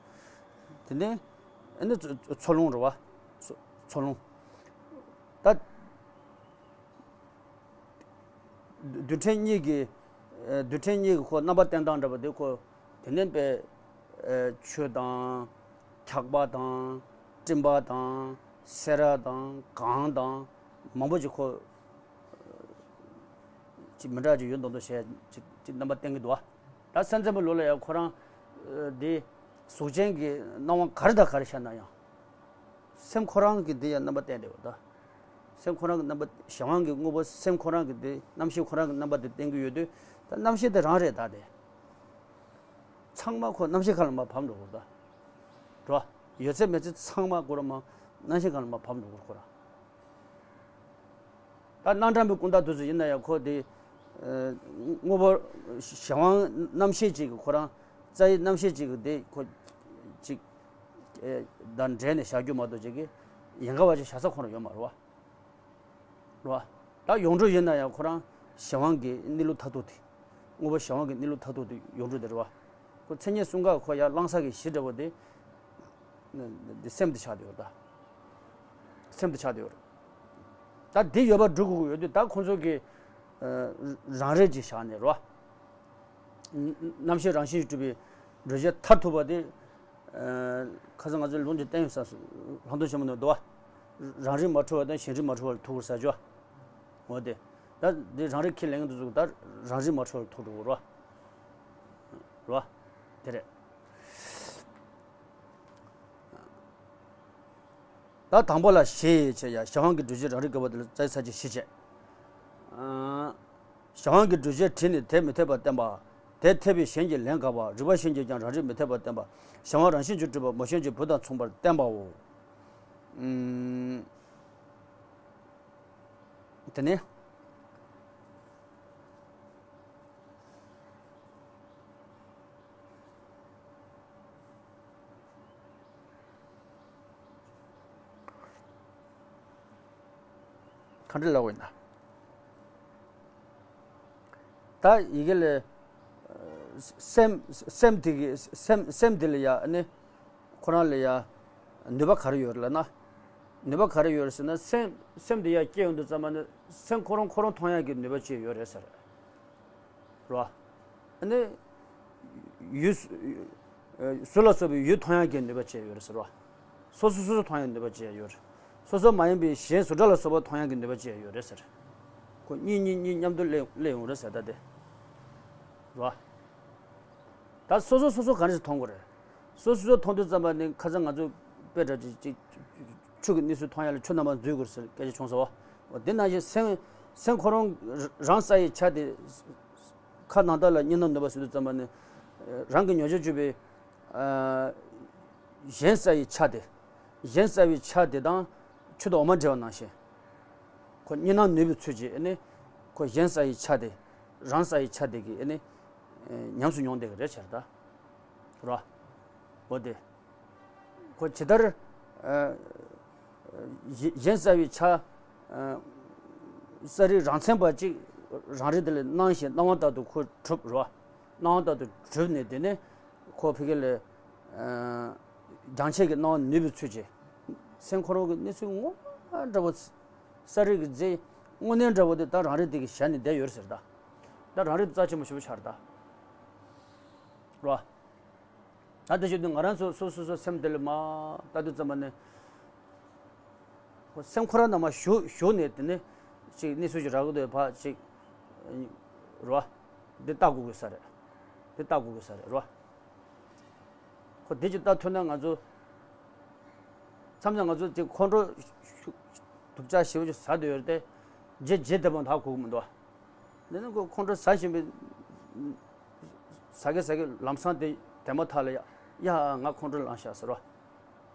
རེད། དེ་ནས་ཨ་ནི་འཚོ་རླུང་རེད་བ། འཚོ་རླུང་། ད། རྡུལ་ཕྲན་གཉིས་ཀྱི། རྡུལ་ཕྲན་གཉིས་ཀྱི་ཁོ་རྣམ་པ་བསྟན་སྟངས་འདྲ་པོ་དེ་ཁོ། དེ་ནས་པའི་ཆུ་དང་། འཁྱག་པ་དང་། སྤྲིན་པ་དང་། སེར་བ་དང་། གངས་དང་། མང་པོ་ཅིག་ཁོ། ཅིག་མི་འདྲ་ཅིག་ཡོད་མདོག་མདོག་བྱས་ཅིག་ཅིག་རྣམ་པ་བསྟན་གྱི་འདུག་བ། ད་སེམས་ཙམ་པའི་ལུགས་ལ་ཡང་ཁོ་རང་། འདི། གཟུགས་ཅན་གྱི་སྣང་བ་ག་རེ་དང་ག་རེ་ཤར་ན་ཡང་། སེམས་ཁོ་རང་གི་འདི་ཡང་རྣམ་པ་བསྟན་བསྡད་ཡོད་ད། སེམས་ཁོ་རང་གི་རྣམ་པ་གཞན་དབང་གི་དངོས་པོ་སེམས་ཁོ་རང་གི་འདི་རྣམ་ཤེས་ཁོ་རང་གི་རྣམ་པ་འདི་བསྟན་གྱི་ཡོད་དུས་ད་རྣམ་ཤེས་དེ་རང་རེད་ད་དེ། ཚང་མ་ཁོ་རྣམ་ཤེས་སྒང་ལ་མར་བབས་འགྲོ་གི་རེད་ད། རོ། ཡོད་ཚད་མེད་ཚད་ཚང་མ་ཁོ་རང་མར་རྣམ་ཤེས་སྒང་ལ་མར་བབས་འགྲོ་གི་རེད་ཁོ་རང་། ད་སྣང་གྲགས་པའི་ཀུན་བཏགས་དུས་སུ་ཡིན་ན་ཡང་ཁོ་དེ། དངོས་པོ་གཞན་དབང་རྣམ་ཤེས་ཅིག་གི་ཁོ་རང་རྩ་བའི་རྣམ་ཤེས་ཅིག་གི་དེ་ཁོ་ཅིག་དང་འབྲེལ་ནས་བཞག་རྒྱུ་མ་གཏོགས་ཅིག་གི་ཡན་གར་བ་ཅིག་བཞག་ས་ཁོ་རང་ཡོད་མ་རེད་བ། རེད་བ། ད་ཡོངས་གྲུབ་ཡིན་ན་ཡང་ཁོ་རང་གཞན་དབང་གི་གནས་ལུགས་མཐར་ཐུག་དེ། དངོས་པོ་གཞན་དབང་གི་གནས་ལུགས་མཐར་ཐུག་དེ་ཡོངས་གྲུབ་དེ་རེད་བ། ཁོ་མཚན་ཉིད་གསུམ་ཀ་ཁོ་ཡར་བླང་ས་གི་གཞི་འདྲ་བོ་དེ། འདི་སེམས་དེ་ཆགས་བསྡད་ཡོད་ད། སེམས་དེ་ཆགས་བསྡད་ཡོད། ད་འདི་ཡོད་པ་སྒྲུབ་དགོས་ཀྱི་ཡོད་དུས་ད་ཁོང་ཚོ་གི། རང་རིག་ཅིག་བཞག་ནས་རོ། རྣམ་ཤེས་རང་བཞིན་གྱིས་གྲུབ་པའི་སྒྲུབ་བྱེད་མཐར་ཐུག་པ་དེ། ཁ་སང་ང་ཚོའི་ལུང་དེ་བསྟན་ཡོད་ས་སུ་ལྷག་མཐོང་ཆེན་པོ་ནས་འདུག་བ། རང་རིག་མ་འཁྲུལ་བ་དང་གཞན་རིག་མ་འཁྲུལ་བ་ལ་ཐུག་དགོས་ས་ཅོ། འོ་དེ། ད་འདི་རང་རིག་ཁས་ལེན་གྱི་འདུག་ད་རང་རིག་མ་འཁྲུལ་བ་ལ་ཐུག་འགྲོ་དགོས་རོ། རོ། དེ་རེད། ད་དང་པོ་ལ་ཞེས་བྱས་ཡ་གཞན་དབང་གི་སྒྲུབ་བྱེད་རང་རིག་དགག་པ་དེ་ལ་རྩ་བའི་ས་བཅད་བཞི་བྱས། གཞན་དབང་གི་སྒྲུབ་བྱེད་དྲིས་ནས་དེ་མི་འཐད་པར་བསྟན་པ། དེ་འཐད་པའི་གཞན་གྱིས་ལན་དགག་པ། རིགས་པ་གཞན་གྱིས་ཀྱང་རང་རིག་མི་འཐད་པར་བསྟན་པ། གཞན་དབང་རང་བཞིན་གྱིས་གྲུབ་པ་མོ་གཞན་གྱི་བུ་དང་མཚུངས་པར་བསྟན་པའོ། ཨུམ། དེ་ནས། ག་འདྲ་ལབ་དགོས་ཡིན་ན། ད་ཡི་གེ་ལས། སེམས་སེམས་དེ་གི་སེམས་སེམས་དེ་ལ་ཡ་ནི། ཁོ་རང་ལ་ཡ། ནུས་པ་ག་རེ་ཡོད་རེད་ལབ་ན། ནུས་པ་ག་རེ་ཡོད་རེད་ཟེར་ན། སེམས་སེམས་དེ་ཡ་སྐྱེ་ཡོང་དུས་ཙམ་པ་ནི་སེམས་ཁོ་རང་ཁོ་རང་མཐོང་ཡག་གི་ནུས་པ་ཅིག་ཡོད་རེད་ཟེར། རེད་བ། ཨ་ནི། ཡུལ། སོ་ལ་སོགས་པའི་ཡུལ་མཐོང་ཡག་གི་ནུས་པ་ཅིག་ཡོད་རེད་ཟེར་བ། སོ་སོ་སོ་སོ་མཐོང་ཡག་ནུས་པ་ཅིག་ཡོད་རེད། སོ་སོ་མ་ཡིན་པའི་གཞན་བཟོ་གྲྭ་ལ་སོགས་པ་མཐོང་ཡག་གི་ནུས་པ་ཅིག་ཡོད་རེད་ཟེར། ཁོ་གཉིས་གཉིས་གཉིས་མཉམ་དུ་སླེབས་སླེབས་ཡོང་རེད་ཟེར་ད་དེ། རེད་བ། ད་སོ་སོ་སོ་སོ་ག་འདྲ་ཞིག་མཐོང་དགོས་རེད། སོ་སོ་སོ་མཐོང་དུས་ཙམ་པ་ནི་ཁ་སང་ང་ཚོ་དཔེ་འདྲ་ཅིག་ཅིག་ཆུ་གི་གནས་ཚུལ་མཐོང་ཡག་ལ་ཆུ་རྣམ་པར་འཛུལ་དགོས་ཟེར་སྐད་ཆ་བྱུང་སོང་བ། འོ་དེ་ནང་བཞིན་སེམས་སེམས་ཁོ་རང་རང་ས་ཡི་ཆ་དེ། ཁ་ནང་ལྟ་ལ་གཉིས་སྣང་ནུས་པ་ཟེར་དུས་ཙམ་པ་ནི། རང་གི་མྱོང་བྱར་གྱུར་པའི། གཞན་ས་ཡི་ཆ་དེ། གཞན་ས་ཡི་ཆ་དེ་དང་ཆུ་དང་འོ་མ་འདྲེས་པ་ནང་བཞིན། ཁོ་གཉིས་སྣང་ནུས་པའི་ཚུལ་གྱིས་ནི། ཁོ་གཞན་ས་ཡི་ཆ་དེ། རང་ས་ཡི་ཆ་དེ་གིས་ནི། ཉམས་སུ་མྱོང་བསྡད་ཀྱི་རེད་ཟེར་ད། རེད་བ། འོ་དེ། ཁོ་ཇི་ལྟར། ཨ། གཞན་གཞན་ས་ཡི་ཆ། ཨ། ས་རིག་རང་མཚན་པ་གཅིག་རང་རིག་དེ་ལ་སྣང་ཞིང་སྣང་བ་ལྟར་དུ་ཁོ་གྲུབ་རེད་བ། སྣང་བ་ལྟར་དུ་གྲུབ་ནས་དེ་ནས་ཁོ་ཕ་གི་ལ། ཨ། རྒྱང་ཆད་ཀྱི་སྣང་བ་ནུས་པའི་ཚུལ་གྱིས། སེམས་ཁོ་རང་གི་གནས་ཚུལ་དངོས་མ་འདྲ་བོ། ས་རིག་གི་རྫས་དངོས་གནས་འདྲ་བོ་དེ་ད་རང་རིག་དེ་གིས་གཞལ་ནས་བསྡད་ཡོད་རེད་ཟེར་ད། ད་རང་རིག་རྩ་ཆེན་པོ་ཞེ་པོ་ཆགས་རེད་ད། རེད་བ། ད་དེ་བཞིན་དུ་ང་རང་ཚོ་སོ་སོ་སོ་སེམས་དེ་ལ་མ་ལྟ་དུས་ཙམ་པ་ནས། ཁོ་སེམས་ཁོ་རང་ནང་མ་ཞུགས་ཞུགས་ནས་དེ་ནས་ཅིག་གནས་ཚུལ་ཞིག་རག་གི་འདུག་ཕ་ཅིག་རེད་བ། འདི་ལྟ་དགོས་དགོས་ས་རེད། འདི་ལྟ་དགོས་དགོས་ས་རེད་རེད་བ། ཁོ་འདི་ཅིག་ལྟ་ཐུབ་ན་ང་ཚོ། མཚམས་མཚམས་ང་ཚོ་ཅིག་ཁོང་ཁྲོ་ཤུགས་སྡུག་ཅག་ཞེ་པོ་ཅིག་ཟ་འདོད་ཡོད་རེད་དེ། རྗེ་རྗེ་བདེ་པོ་ད་གོ་གི་མི་འདུག་བ། འདི་ནི་ཁོ་ཁོང་ཁྲོ་ཟ་བཞིན་པའི། ཟ་གི་ཟ་གི་ལམ་སང་དེ་དེ་མ་ཐག་ལ་ཡ། ཡ་ང་ཁོང་ཁྲོ་ལངས་ཤག་ཟེར་བ།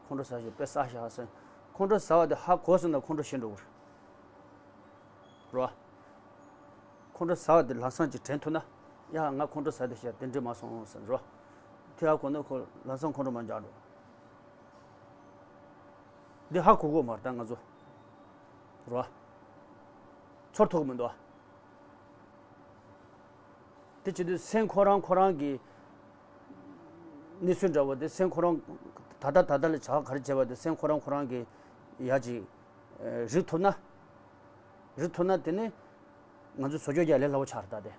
ཁོང་ཁྲོ་ཟ་བཞིན་དཔེ་ཟ་ཤག་ཟེར། ཁོང་ཁྲོ་ཟ་བ་དེ་ཧ་གོ་སོང་ན་ཁོང་ཁྲོ་ཞི་འགྲོ་གི་རེད། རེད་བ། ཁོང་ཁྲོ་ཟ་བ་དེ་ལམ་སང་ཅིག་དྲན་ཐུབ་ན། ཡ་ང་ཁོང་ཁྲོ་ཟ་དེ་ཤག་དེ་འགྲིག་མ་སོང་ཟེར་རེད་བ། དེ་ཧ་གོ་ན་ཁོ་ལམ་སང་ཁོང་ཁྲོ་མ་འཇགས་འགྲོ། འདི་ཧ་གོ་གོ་མ་རེད་ད་ང་ཚོ། རེད་བ། ཚོར་ཐུབ་ཀྱི་མི་འདུག་བ། དེ་བྱེད་དུས་སེམས་ཁོ་རང་ཁོ་རང་གི་གནས་ཚུལ་འདྲ་བོ་དེ་སེམས་ཁོ་རང་ད་ལྟ་ད་ལྟ་ལ་བྱ་བ་ག་རེ་བྱས་པ་དེ་སེམས་ཁོ་རང་ཁོ་རང་གི་ཡ་ཅིག་རིག་ཐུབ་ན། རིག་ཐུབ་ན་དེ་ནི་ང་ཚོ་བཟོ་བཅོས་རྒྱག་ལས་སླ་པོ་ཆགས་རེད་ད་དེ།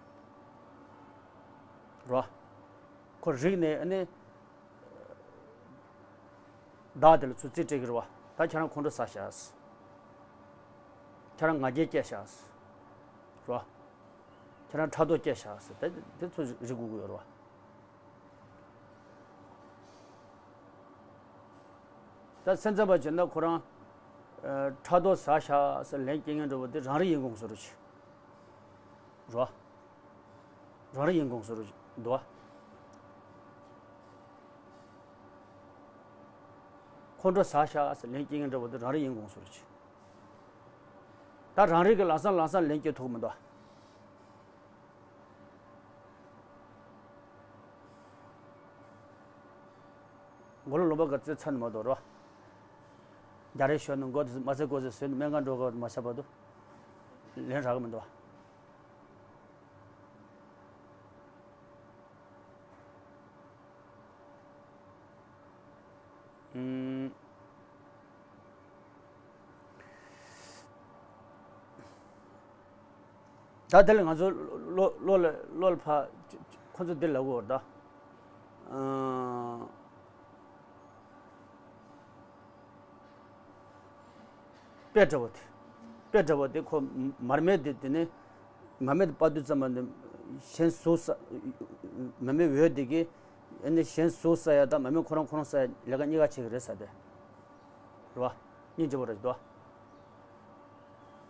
རེད་བ། ཁོ་རིག་ནས་ཨ་ནི། བདག་དེ་ལ་ཚུར་རྩིས་སྤྲད་ཀྱི་རེད་བ། ད་ཁྱེད་རང་ཁོང་ཁྲོ་ཟ་ཤག་ཁྱེད་རང་ང་རྒྱལ་སྐྱེས་ཤག་རེད་བ། ཁྱེད་རང་ཕྲག་དོག་སྐྱེས་ཤག་ཟེར་ད་དེ་ཚོ་རིག་དགོས་ཀྱི་ཡོད་རེད་བ། ད་སེམས་ཙམ་པ་བྱས་ན་ཁོ་རང་། ཨ། ཕྲག་དོག་ཟ་ཤག་ཟེར་ལན་སྐྱེལ་མཁན་འདྲ་བོ་དེ་རང་རིག་ཡིན་དགོངས་སོ་རུ་ཆེ། རོ། རང་རིག་ཡིན་དགོངས་སོ་རུ་འདུག་བ། ཁོང་ཁྲོ་ཟ་ཤག་ཟེར་ལན་སྐྱེལ་མཁན་འདྲ་བོ་དེ་རང་རིག་ཡིན་དགོངས་སོ་རུ་ཆེ། ད་རང་རིག་གི་ལམ་སང་ལམ་སང་ལན་སྐྱེལ་ཐུབ་ཀྱི་མི་འདུག་བ། མགོ་ལོག་ལུང་པ་ག་ཚོད་ཚར་ནས་མ་གཏོགས་རོ། རྒྱ་རེ་ཤོར་ནས་མགོ་དེ་མ་ཚད་མགོ་ཚོད་བཟོས་ནས་སྨན་ཁང་འགྲོ་དགོས་མ་བྱས་བར་དུ་ལན་རག་གི་མི་འདུག་བ། ཨུམ། ད་དེ་ལ་ང་ཚོ་བློ་བློ་ལ་བློ་ལ་ཕ་ཁོ་ཚོ་འདི་ལབ་དགོས་རེད་ད། ཨང་། དཔེ་འདྲ་བོ་དེ། དཔེ་འདྲ་བོ་དེ་ཁོ་མར་མེ་དེ་དེ་ནི་མར་མེ་དེ་སྤར་དུས་ཙམ་པ་ནི་གཞན་ཟུག་ས། མར་མེ་འོད་དེ་གིས་ཨ་ནི་གཞན་ཟུག་ས་ཡ་དང་མར་མེ་ཁོ་རང་ཁོ་རང་ས་ཡ་ལས་ཀ་གཉིས་ཀ་བྱེད་ཀྱི་རེད་ཟེར་ཏེ། རེད་བ། སྙིང་རྗེ་པོ་རེད་དོ།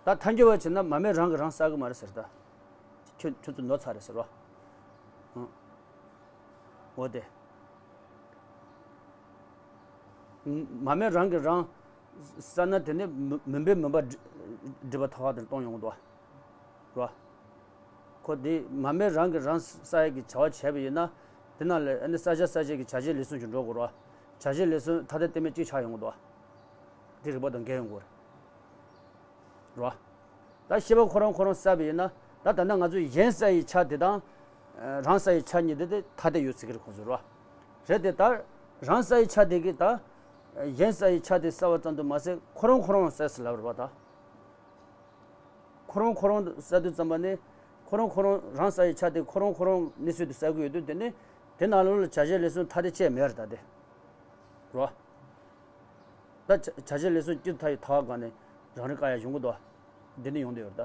ད་ཐལ་འགྱུར་བ་བྱས་ན་མར་མེ་རང་གིས་རང་ཟ་གི་མ་རེད་ཟེར་ད། ཁྱོད་ཁྱོད་ཚོ་ནོར་ཚར་རེད་ཟེར་བ། ཨང་། འོ་དེ། མ་སྨད་རང་གིས་རང་བསལ་ན་དེ་ནི་མུན་པས་མུན་པ་སྒྲིབ་པ་ཐག་ཐག་དེར་གཏོང་ཡོང་གི་འདུག་བ། རོ། ཁོ་དེ་མ་སྨད་རང་གིས་རང་བསལ་ཡག་གི་བྱ་བ་བྱས་པ་ཡིན་ན། དེ་ནང་ལ་ཨ་ནི་བསལ་བྱ་བསལ་བྱེད་ཀྱི་བྱ་བྱེད་ལས་གསུམ་ཞིག་འགྲོ་དགོས་རོ། བྱ་བྱེད་ལས་གསུམ་ཐ་དད་གཏན་མེད་གཅིག་ཆགས་ཡོང་གི་འདུག་བ། དེ་རིགས་པ་དང་འགལ་ཡོང་གི་རེད། རོ། ད་ཤེས་པ་ཁོ་རང་ཁོ་རང་བསལ་བ་ཡིན་ན། ད་ད་ལྟ་ང་ཚོས་གཞན་བསལ་བའི་ཆ་དེ་དང་། རང་བསལ་བའི་ཆ་གཉིས་དེ་དེ་ཐ་དད་ཡོད་ཟེར་གི་རེད་ཁོ་ཚོས་རོ། རེད་དེ་ད། རང་བསལ་བའི་ཆ་དེ་གིས་ད། གཞན་བསལ་བའི་ཆ་དེ་བསལ་བ་ཙམ་དུ་མ་ཟད་ཁོ་རང་ཁོ་རང་བསལ་ཟེར་ལབ་རེད་བ་ད། ཁོ་རང་ཁོ་རང་བསལ་དུས་ཙམ་པ་ནི། ཁོ་རང་ཁོ་རང་རང་བསལ་བའི་ཆ་དེ་ཁོ་རང་ཁོ་རང་གནས་ཚུལ་དེ་བསལ་གི་ཡོད་དུས་དེ་ནི། དེ་ནང་ལོགས་ལ་བྱ་བྱེད་ལས་གསུམ་ཐ་དད་ཅེས་མེད་རེད་ད་དེ། རོ། ད་བྱ་བྱ་བྱེད་ལས་གསུམ་སྤྱིར་ཐ་ཡི་ཐ་བ་གང་ནས་རང་རིག་བཀག་ཡ་ཡོང་གི་འདུག་འདི་ནི་ཡོང་བསྡད་ཡོད་རེད་ད།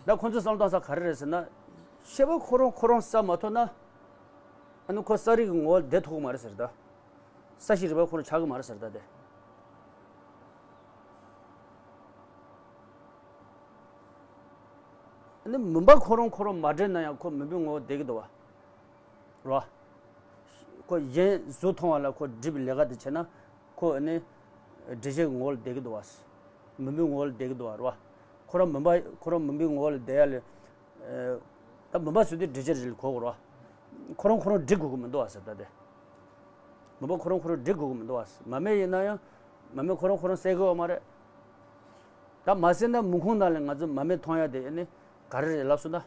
ད་ཁོང་ཚོས་བསམ་བློ་བཏང་ས་ག་རེ་རེད་ཟེར་ན། ཤེས་པ་ཁོ་རང་ཁོ་རང་བསལ་མ་ཐུབ་ན། ཨ་ནི་ཁོ་བསལ་རིག་གི་ངོ་བོ་བསྡད་ཐུབ་ཀྱི་མ་རེད་ཟེར་ད། བསལ་བྱེད་རིག་པ་ཁོ་རང་ཆགས་ཀྱི་མ་རེད་ཟེར་ད་དེ། ཨ་ནི་མུན་པ་ཁོ་རང་ཁོ་རང་མ་འདྲེས་ན་ཡང་ཁོ་མུན་པའི་ངོ་བོ་བསྡད་ཀྱི་འདུག་བ། རོ། ཁོ་གཞན་གཟུགས་མཐོང་བ་ལ་ཁོ་སྒྲིབ་པའི་ལས་ཀ་དེ་བྱས་ན། ཁོ་ཨ་ནི། འདྲེས་བྱའི་ངོ་བོ་ལ་བསྡད་ཀྱི་འདུག་བ། མུན་པའི་ངོ་བོ་ལ་བསྡད་ཀྱི་འདུག་བ་རོ། ཁོ་རང་མུན་པ་ཁོ་རང་མུན་པའི་ངོ་བོ་ལ་བསྡད་ཡ་ལ། ད་མུན་པ་ཟེར་དུས་འདྲེས་བྱའི་རིགས་ལ་གོ་དགོས་རོ། ཁོ་རང་ཁོ་རང་སྒྲིབ་དགོས་ཀྱི་མི་འདུག་བ་ཟེར་ད་དེ། མུན་པ་ཁོ་རང་ཁོ་རང་སྒྲིབ་དགོས་ཀྱི་མི་འདུག་བ། མ་སྨད་ཡིན་ན་ཡང་། མ་སྨད་ཁོ་རང་ཁོ་རང་བསལ་གི་ཡོད་མ་རེད། ད་མ་བསལ་ན་མུན་ཁུང་ནང་ལ་ང་ཚོ་མ་སྨད་མཐོང་ཡ་དེ་ཨ་ནི་ག་རེ་རེད་ལབ་སོང་ན།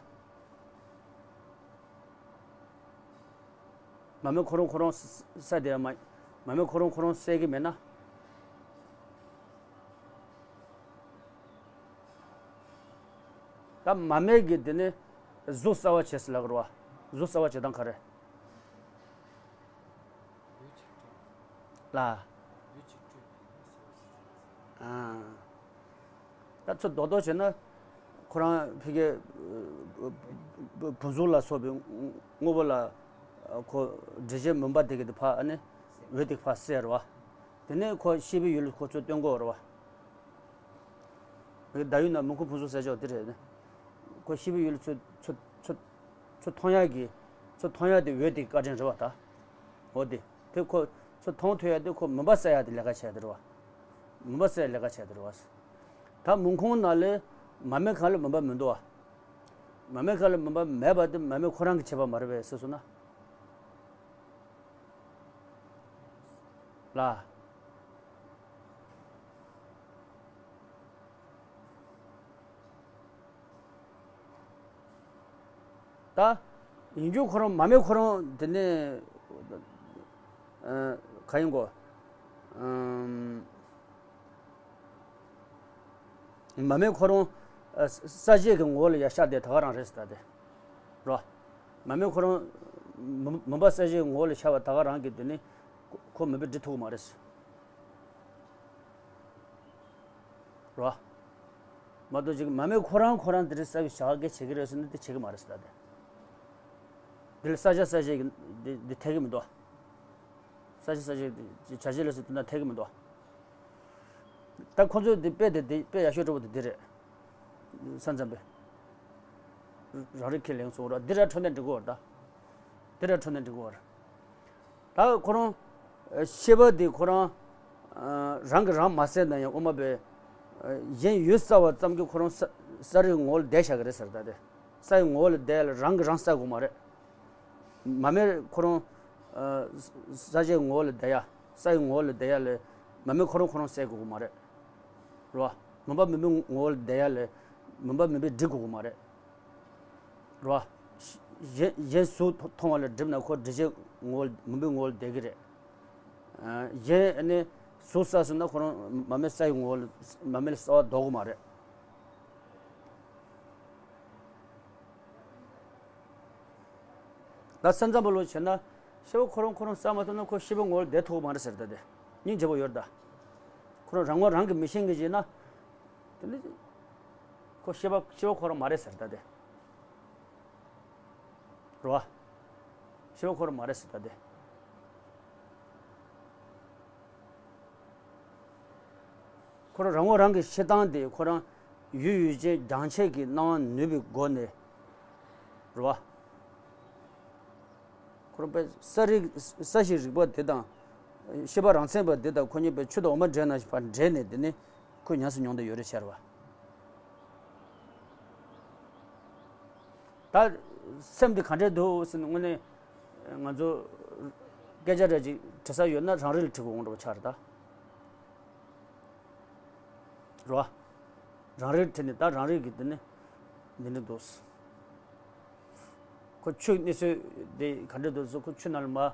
མ་སྨད་ཁོ་རང་ཁོ་རང་ས་ས་དེ་མ་མ་སྨད་ཁོ་རང་ཁོ་རང་བསལ་གི་མེད་ན། ད་མ་སྨད་ཀྱི་དེ་ནི་གཟུགས་གསལ་བར་བྱེད་ཟེར་ལབ་དགོས་རེད་བ། གཟུགས་གསལ་བར་བྱེད་སྟངས་ག་རེ། ལ། ཨ། ད་ཚུར་རྡོག་རྡོག་བྱས་ན། ཁོ་རང་ཕ་གི་བུ་གཟུགས་ལ་སོགས་པའི་དངོས་པོ་ལ། ཁོ་འདྲེས་བྱའི་མུན་པ་དེ་གི་དེ་ཕར་ཨ་ནི། འོད་དེ་ཕར་བསལ་རེད་བ། དེ་ནས་ཁོ་ཤེས་པའི་ཡུལ་ལ་ཁོ་ཚུར་སྟོན་དགོས་རེད་བ། བདག་ཡུལ་ན་མུན་ཁུང་ཕུང་གཟུགས་གསལ་བྱེད་དེ་རེད། ཁོ་ཤེས་པའི་ཡུལ་ཚུར་ཚུར་ཚུར་ཚུར་མཐོང་ཡག་གི། ཚུར་མཐོང་ཡག་དེ་འོད་དེ་བཀའ་དྲིན་རེད་བ་ད། འོ་དེ། དེ་ཁོ་ཚུར་མཐོང་ཐུབ་ཡག་དེ་ཁོ་མུན་པ་བསལ་ཡག་དེ་ལས་ཀ་བྱས་དེ་རེད་བ། མུན་པ་བསལ་ཡག་ལས་ཀ་བྱས་དེ་རེད་བ། ད་མུན་ཁུང་ནང་ལ་མ་སྨད་གང་ལ་མུན་པ་མི་འདུག་བ། མ་སྨད་གང་ལ་མུན་པ་མེད་པ་དེ་མ་སྨད་ཁོ་རང་གི་བྱས་པ་མ་རེད་པས་ཟེར་སོང་ན། ལ། ད། ཡིན་རྒྱུ་ཁོ་རང་མ་སྨད་ཁོ་རང་དེ་ནས། ཨ། ག་ཡིན་གོ། ཨམ། མ་སྨད་ཁོ་རང་། ཨ། ས་གཞི་གི་ངོ་བོ་ལ་ཡར་ཤར་བསྡད་ད་ག་རང་རེད་ཟེར་ད་དེ། རོ། མ་སྨད་ཁོ་རང་། མུན་མུན་པ་ས་གཞིའི་ངོ་བོ་ལ་ཤར་བ་ད་ག་རང་གི་དེ་ནི། ཁོ་མུན་པས་སྒྲིབ་ཐུབ་ཀྱི་མ་རེད། རོ། མ་གཏོགས་ཅིག་མ་སྨད་ཁོ་རང་ཁོ་རང་དེ་རིང་བསལ་བའི་བྱ་བ་གལ་བྱེད་ཀྱི་རེད་ཟེར་ན་དེ་བྱེད་ཀྱི་མ་རེད་ཟེར་ད་དེ། འདི་ལ་ས་གཞི་ས་གཞི་གི་འདི་འདི་འཐད་ཀྱི་མི་འདུག་ས་གཞི་ས་གཞི་བྱ་བྱེད་ལས་སུ་དེ་འདྲ་འཐད་ཀྱི་མི་འདུག་ད་ཁོ་ཚོས་འདི་དཔེ་དེ་འདི་དཔེ་ཡག་ཤོས་འདྲ་པོ་དེ་འདི་རེད། ས་མཚམས་པས། རང་རིག་ཁས་ལེན་སོང་ར་འདི་ར་འཕྲོ་ནས་འགྲིག་གི་བར་ད། འདི་ར་འཕྲོ་ནས་འགྲིག་གི་བར། ད་ཁོ་རང་། ཤེས་པ་འདི་ཁོ་རང་། རང་གིས་རང་མ་བསལ་ན་ཡང་དབུ་མ་པས། གཞན་ཡུལ་གསལ་བ་ཙམ་གྱིས་ཁོ་རང་ས་ས་རིག་ངོ་བོ་ལ་བསྡད་བཞག་གི་རེད་ཟེར་ད་དེ། ས་ཡི་ངོ་བོ་ལ་བསྡད་ཡ་ལ་རང་གིས་རང་བསལ་དགོས་མ་རེད། མ་སྨད་ཁོ་རང་། ས་གཞིའི་ངོ་བོ་ལ་བསྡད་ཡ། ས་ཡི་ངོ་བོ་ལ་བསྡད་ཡ་ལ། མ་སྨད་ཁོ་རང་ཁོ་རང་བསལ་དགོས་མ་རེད། རོ། མུན་པ་མུན་པའི་ངོ་བོ་ལ་བསྡད་ཡ་ལ། མུན་པ་མུན་པས་སྒྲིབ་དགོས་མ་རེད། རོ། གཞན་གཞན་གཟུགས་མཐོང་བ་ལ་སྒྲིབ་ན་ཁོ་འདྲེས་བྱའི་ངོ་བོ་མུན་པའི་ངོ་བོ་ལ་བསྡད་ཀྱི་རེད། གཞན་ནི་གཟུགས་གསལ་སོང་ན་ཁོ་རང་མ་སྨད་ས་ཡི་ངོ་བོ་ལ་མ་སྨད་ལ་གསལ་བ་ལྡོག་གི་མ་རེད། ད་ས་མཚམས་པ་ལོ་བྱས་ན། ཤེས་པ་ཁོ་རང་ཁོ་རང་གསལ་མ་ཐུབ་ན་ཁོ་ཤེས་པའི་ངོ་བོར་བསྡད་ཐུབ་ཀྱི་མ་རེད་ཟེར་ད་དེ། སྙིང་རྗེ་པོ་ཡོད་ད། ཁོ་རང་རང་ངོ་རང་གིས་མི་ཤེས་མཁན་ཅིག་ཡིན་ན། དེ་ནི། ཁོ་ཤེས་པ་ཤེས་པ་ཁོ་རང་མ་རེད་ཟེར་ད་དེ། རེད་བ། ཤེས་པ་ཁོ་རང་མ་རེད་ཟེར་ད་དེ། ཁོ་རང་རང་ངོ་རང་གི་ཤེས་སྟངས་དེ་ཁོ་རང་ ཡུལ་ཡུལ་ཅན་རྒྱང་ཆད་ཀྱི་སྣང་བ་ནུས་པའི་སྒོ་ནས། རེད་བ། ཁོ་རང་པའི་ས་རིག་ས་གཞིའི་རིག་པ་དེ་དང་། ཤེས་པ་རང་མཚན་པ་དེ་དང་ཁོ་གཉིས་པའི་ཆུ་དང་འོ་མ་འདྲེས་ན་བར་འདྲེས་ནས། དེ་ནི་ཁོས་ཉམས་སུ་མྱོང་བསྡད་ཡོད་རེད་ཟེར་བ། ད་སེམས་འདི་ག་འདྲས་འདུག་ཟེར་ནས་དངོས་གནས་ང་ཚོ་སྐད་ཆ་འདྲ་ཅིག་དྲི་ས་ཡོད་ན་རང་རིག་ལ་དྲི་དགོས་འདྲ་པོ་ཆགས་རེད་ད། རེད་བ། རང་རིག་དྲིས་ནས་ད་རང་རིག་གི་དེ་ནི་འདི་འདྲ་འདུག་ཁོ་ཆུ་གནས་ཚུལ་དེ་ག་འདྲ་འདུག་ཟེར། ཁོ་ཆུ་ནང་ལ་མར་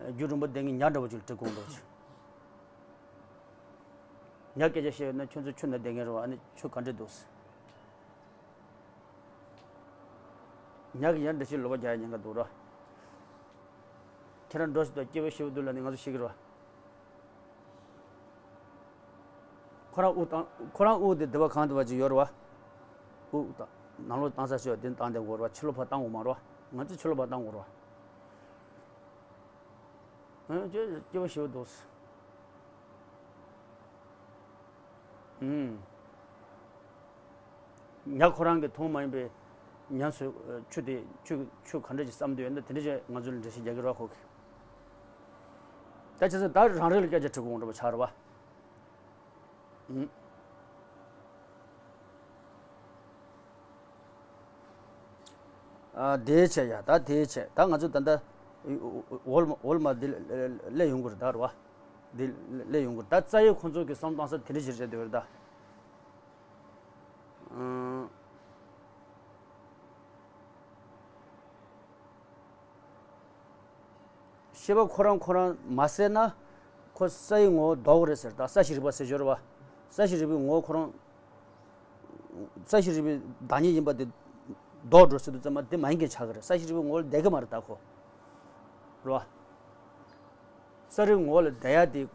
རྒྱུན་རིང་པོ་བསྡད་མཁན་ཉ་འདྲ་པོ་ཅིག་ལ་དྲི་དགོས་འདྲ་པོ་ཅིག་ཉ་སྐད་ཆ་བཤད་ཡོད་ན་ཁྱོད་ཚོ་ཆུ་ནང་བསྡད་མཁན་རེད་བ། ཨ་ནི་ཆུ་ག་འདྲ་འདུག་ཟེར། ཉ་གིས་ཡར་འདྲ་ཞིག་ལོག་པ་རྒྱག་ཡ་ཉེན་ཁ་འདུག་ར། ཁྱེད་རང་འགྲོ་ཞིག་དང་སྐྱིད་པོ་ཞེ་པོ་འདུག་ལབ་ནས་ང་ཚོ་ཤི་གི་ར། ཁོ་རང་དབུགས་བཏང་། ཁོ་རང་དབུགས་དེ་སྡེ་པ་གང་དུ་བ་ཅིག་ཡོད་ར་བ། དབུགས་བཏང་། ནང་ལོགས་བཏང་ས་ཞིག་དེ་བཏང་བསྡད་དགོས་ར་བ། ཕྱི་ལོགས་ཕར་བཏང་དགོས་མ་ར་བ། ང་ཚོས་ཕྱི་ལོགས་ཕར་བཏང་དགོས་ར་བ། ཨ་ཅེ་སྐྱིད་པོ་ཞེ་པོ་འདུག་ཨུམ། ཉ་ཁོ་རང་གིས་མཐོང་མ་མྱོང་པའི་ཉམས་སུ་ཆུ་དེ་ཆུ་ཆུ་ག་འདྲ་ཞིག་བསམ་འདོད་ཡོད་ན་དེ་འདྲ་ཞིག་ང་ཚོ་ལ་འགྲེལ་བཤད་རྒྱག་གི་རེད་བ་ཁོ་གིས། ད་བྱས་ཙང་ད་རང་རིག་ལ་སྐད་ཆ་དྲི་དགོས་འདྲ་པོ་ཆགས་རེད་བ། ཨུམ། ཨ་དེའི་ཆེད་ཡ། ད་དེའི་ཆེད་ད་ང་ཚོ་ད་ལྟ་འོལ་འོལ་མ་འདི་སླེབས་ཡོང་གི་རེད་ད་རེད་བ། འདི་སླེབས་ཡོང་གི་རེད་ད། རྩ་ཡི་ཁོང་ཚོ་གི་བསམ་བློ་གཏོང་ས་དེ་འདྲ་ཞིག་རེད་འདོད་རེད་ད། ཨང་། ཤེས་པ་ཁོ་རང་ཁོ་རང་མ་གསལ་ན་ཁོ་ས་ཡི་ངོ་བོ་ལྡོག་གི་རེད་ཟེར། ད་ས་གཞི་རིག་པ་ཟེར་ཞོར་བ། ས་གཞི་རིག་པའི་ངོ་བོ་ཁོ་རང་། ས་གཞི་རིག་པའི་བདག་ཉིད་ཡིན་པ་དེ་ལྡོག་འགྲོ་ཟེར་དུས་ཙམ་པ་དེ་མ་ཡིན་མཁན་ཆགས་ཀྱི་རེད། ས་གཞི་རིག་པའི་ངོ་བོ་ལ་བསྡད་ཀྱི་མ་རེད་ད་ཁོ། རེད་བ། ས་རིག་ངོ་བོ་ལ་བསྡད་ཡ་དེ།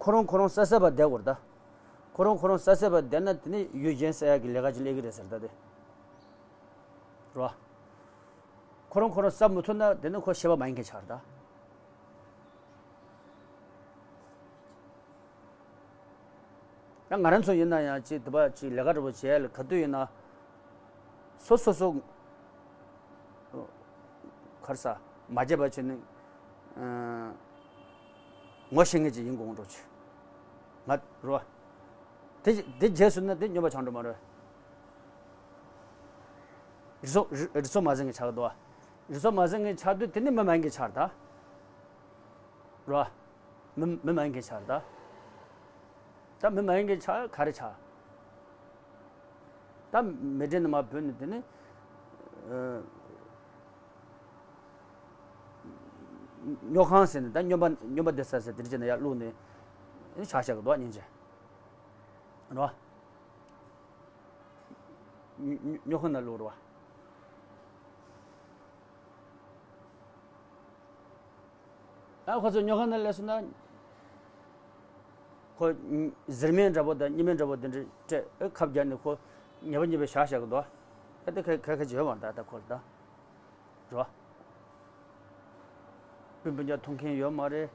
ཁོ་རང་ཁོ་རང་གསལ་གསལ་བ་བསྡད་དགོས་རེད་ད། ཁོ་རང་ཁོ་རང་གསལ་གསལ་བ་བསྡད་ན་དེ་ནི་ཡུལ་གཞན་གསལ་ཡག་གི་ལས་ཀ་ཅིག་སླེབས་ཀྱི་རེད་ཟེར་ད་དེ། རེད་བ། ཁོ་རང་ཁོ་རང་གསལ་མི་ཐུབ་ན་དེ་ནི་ཁོ་ཤེས་པ་མ་ཡིན་མཁན་ཆགས་རེད་ད། ད་ང་རང་ཚོ་ཡིན་ན་ཡང་ཅིག་དེ་པ་ཅིག་ལས་ཀ་འདྲ་པོ་བྱས་ལ་ག་དུས་ཡིན་ན། སོ་སོ་སོ། ག་རེ་ཟ། མ་བརྗེད་པ་བྱས་ནས། ངོ་ཤེས་མཁན་ཅིག་ཡིན་དགོས་འགྲོ་ཆེ། ང་རོ། དེ་དེ་བརྗེད་སོང་ན་དེ་སྨྱོན་པ་ཆགས་འགྲོ་མ་རེད། རིག་སོ་རིག་རིག་སོ་མ་ཟིན་མཁན་ཆགས་འདུག་བ། རིག་སོ་མ་ཟིན་མཁན་ཆགས་དུས་དེ་ནི་མི་མ་ཡིན་མཁན་ཆགས་རེད་ད། རོ། མི་མི་མ་ཡིན་མཁན་ཆགས་རེད་ད། ད་མི་མ་ཡིན་མཁན་ཆགས་ག་རེ་ཆགས། ད་མེ་འདྲེན་ནི་མ་བུད་ནས་དེ་ནི། ཨ། སྨྱོ་ཁང་ཟེར་ནས་ད་སྨྱོན་པ་སྨྱོན་པ་བསྡད་ས་ཟེར་དེ་འདྲ་བྱས་ནས་ཡར་བླུགས་ནས་ནི་ཆགས་བཞག་གི་འདུག་བ་སྙིང་རྗེ། རོ། སྨྱོ་སྨྱོ་ཁང་ནང་བླུགས་རོ། ད་ཁོ་ཚོ་སྨྱོ་ཁང་ནང་སླེབས་སོང་ན། ཁོ་ཟེར་མིན་འདྲ་པོ་དང་གཉིས་མིན་འདྲ་པོ་དེ་འདྲ་སྤྲད། ཨེ་ཁབ་རྒྱག་ནས་ཁོ་ཉེས་པ་ཉེས་པའི་བཞག་བཞག་གི་འདུག་ཨེ་ད་ཁ་ཁ་ཁ་ཅིག་ཡོད་མ་རེད་ད། ད་ཁོ་ལ་ད་རོ། སྤུན་སྤུན་ཀྱག་མཐོང་མཁན་ཡོད་མ་རེད།